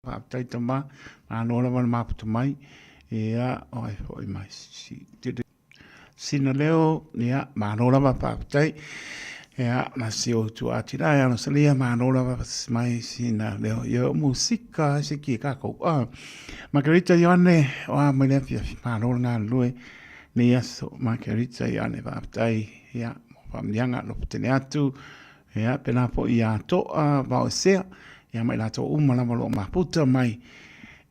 whaaptai tamā, malo lava le maputa mai, ea, o ai foi mai, si, Sina leo, ia, malo lava faafetai. Ia, na si o tu atira e ano salia, malo lava mai sina leo. Ia, o musika, se ki e kākou. Ah, Margarita Ioane, o a mai le afiafi, malo le ngā lue. Nei aso, Margarita Ioane, faafetai. Ia, mo whamnianga, lopo tene atu. Ia, pēnā foi i a toa, vao e sea. Ia, mai lātou uma lava lo maputa mai.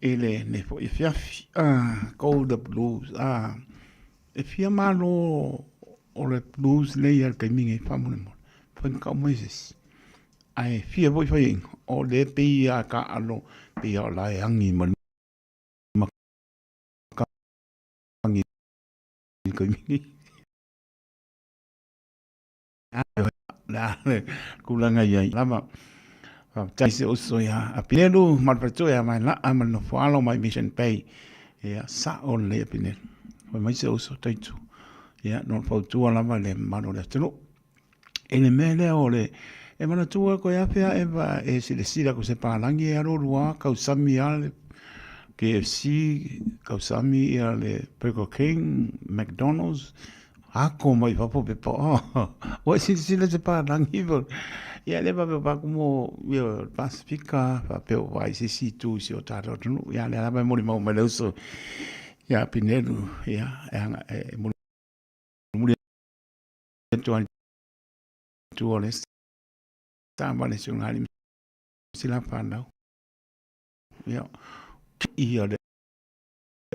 I lenei foi afiafi, ah, go the blues, ah, e fia malo o le blues nei a le taimi nei faamolemole, fai kau mai se isi. Ae fia foi fai inga, o le pei a ka alo, pei a o la e angi ma le makangi i le taimi nei. Le a le tulaga i ai lava. Faafetai se uso ia Apinelu ma le faletua ia Vaelaa ma le nofoalo mai Mission Bay. Ia sao lelei Apinelu. Fai mai se uso taitu. Ia no le fautua lava i le mamalu o le atunuu. I le mea lea o le e manatua koe afea Eva e silasila ko se palagi e alu alu a kausami a le KFC, kausami ia le Burger King, McDonald's, Ako mai fafo pe pa ua silasila se pālangi po ia le faapea o paku mo ia Pasifika faapea o vai se isi itu i si o tātou atunuu ia lea lava e molimau mai le uso ia Pinelu ia e anga e mulimuli atu ai tua o le sa ma le suga ali sila whanau ia ia le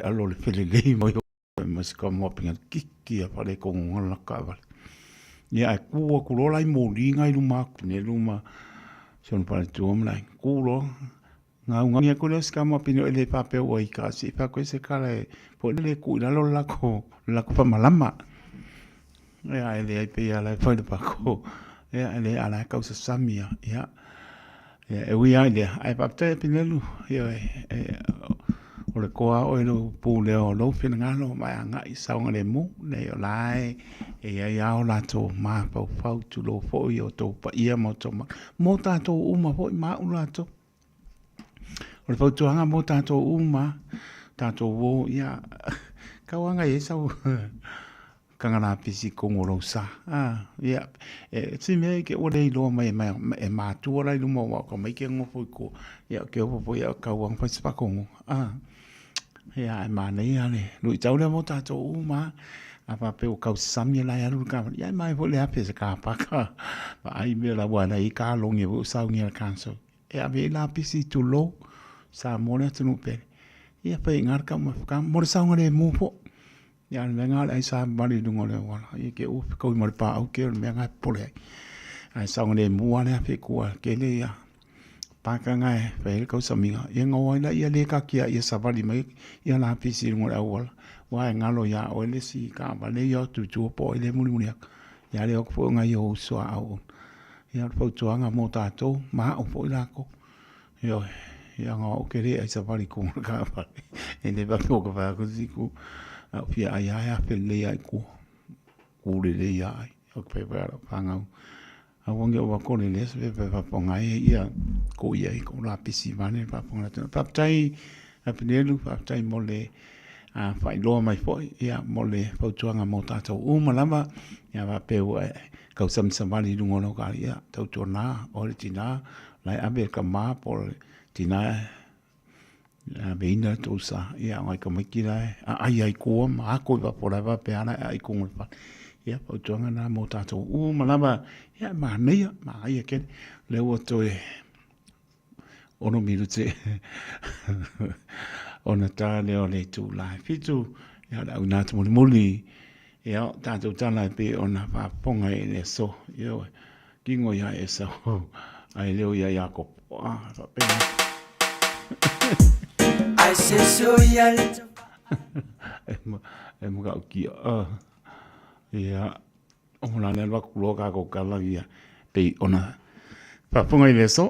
alo le felelei mai o ma se ka moa pinga kiki a whare ko ngā laka wale. Ia e kua ku lola i mōri ngai luma aku ne luma se ona pare tua mlai. Ku lo ngā unga ia kore o se ka moa pino ele whapea ua i ka si wha koe se kara e po ele ku i lalo lako whamalama. Ia ele ai pe ia lai whai le pako. Ia ele ala e kausa samia. Ia Ia, e ui ai lea, ae faafetai e Pinelu, ioe, e, o le koa oe lou pū lea o lou finagalo ma e agai i saogalemu, nei o la e, e i ai a o latou mafaufau tulou foi o tou paia ma o tou ma, mō tātou uma foi ma au latou. O le fautuaga mō tātou uma, tātou o, ia, kau anga i ai sau, Kangarapisi kongo lou sa. Ah, ia, e ti mea i ke ua le iloa mai e, e mātua la i luma o ka mai ke ngofo i ko, ia, ke opo po ia kau ang whai pakongo. Ah, ia, e mānei a le, lui tau lea mō tātou uma, a wha pe o kau sami la e alu ka, ia e mai fo le ape se ka paka, pa ai mea la wala i ka longi o saungi al kanso. E ave i lapisi tulou, sa mō le atunu pere. Ia whai ngar ka ma whaka, mō le saunga le mō po. Ia, le mea ngā le ai sa mari i runga o le auala. Ia ke ua whikau i ma le pāau ke o le mea ngā e popole ai. Ai saonga le mua le awhi kua ke le ia. Pāka ngā e whai le kausamiga. Ia ngā wai la ia le ka kia ia sawali mai ia la pisi i runga o le auala. Wā e ngalo ia oe le si ka wale ia tu tua po i le muli muli aka. Ia le oku po ngā ia uso a au. Ia le fautuanga mō tātou, mā o po i lākou. Ioe, ia ngā o ke re ai safari ko ngā ka whare. E ne pa ka whai ko siku. A fia ai ai a pele ai ko. Ko re re ia ai. O pe pa ra whangau. A wangi o wako le les pe pe pa ponga e ia ko ia i ko la pisi vane pa ponga tuna. Pa tai a pinelu pa tai mo le a whai loa mai foi ia mo le fautuanga mo tātou uma lava ia wa pe ua kau samsamali lunga o lau ka ia tautuana o le tina Lai ave ka mā po le tina e ave ina tou sa ia ngai ka maiki la e a ai ai koa ma ako i wapo lai wa pe ala e ai kongo le whare. Ia fautuanga nā mō tātou uma lava ia māneia mā ai e kere le ua toe ono minute ona ta lea o le itula e 7, ia o le auina atu mulimuli, ia o tatou tala e pei ona faafofoga i le aso, ioe, kigo ia Esau, ae le o ia Iakopo, a, faapena. Ai se so ia le E matautia, ia, o la le alu atu loa tatou tala ia, pei ona faafofoga i le aso.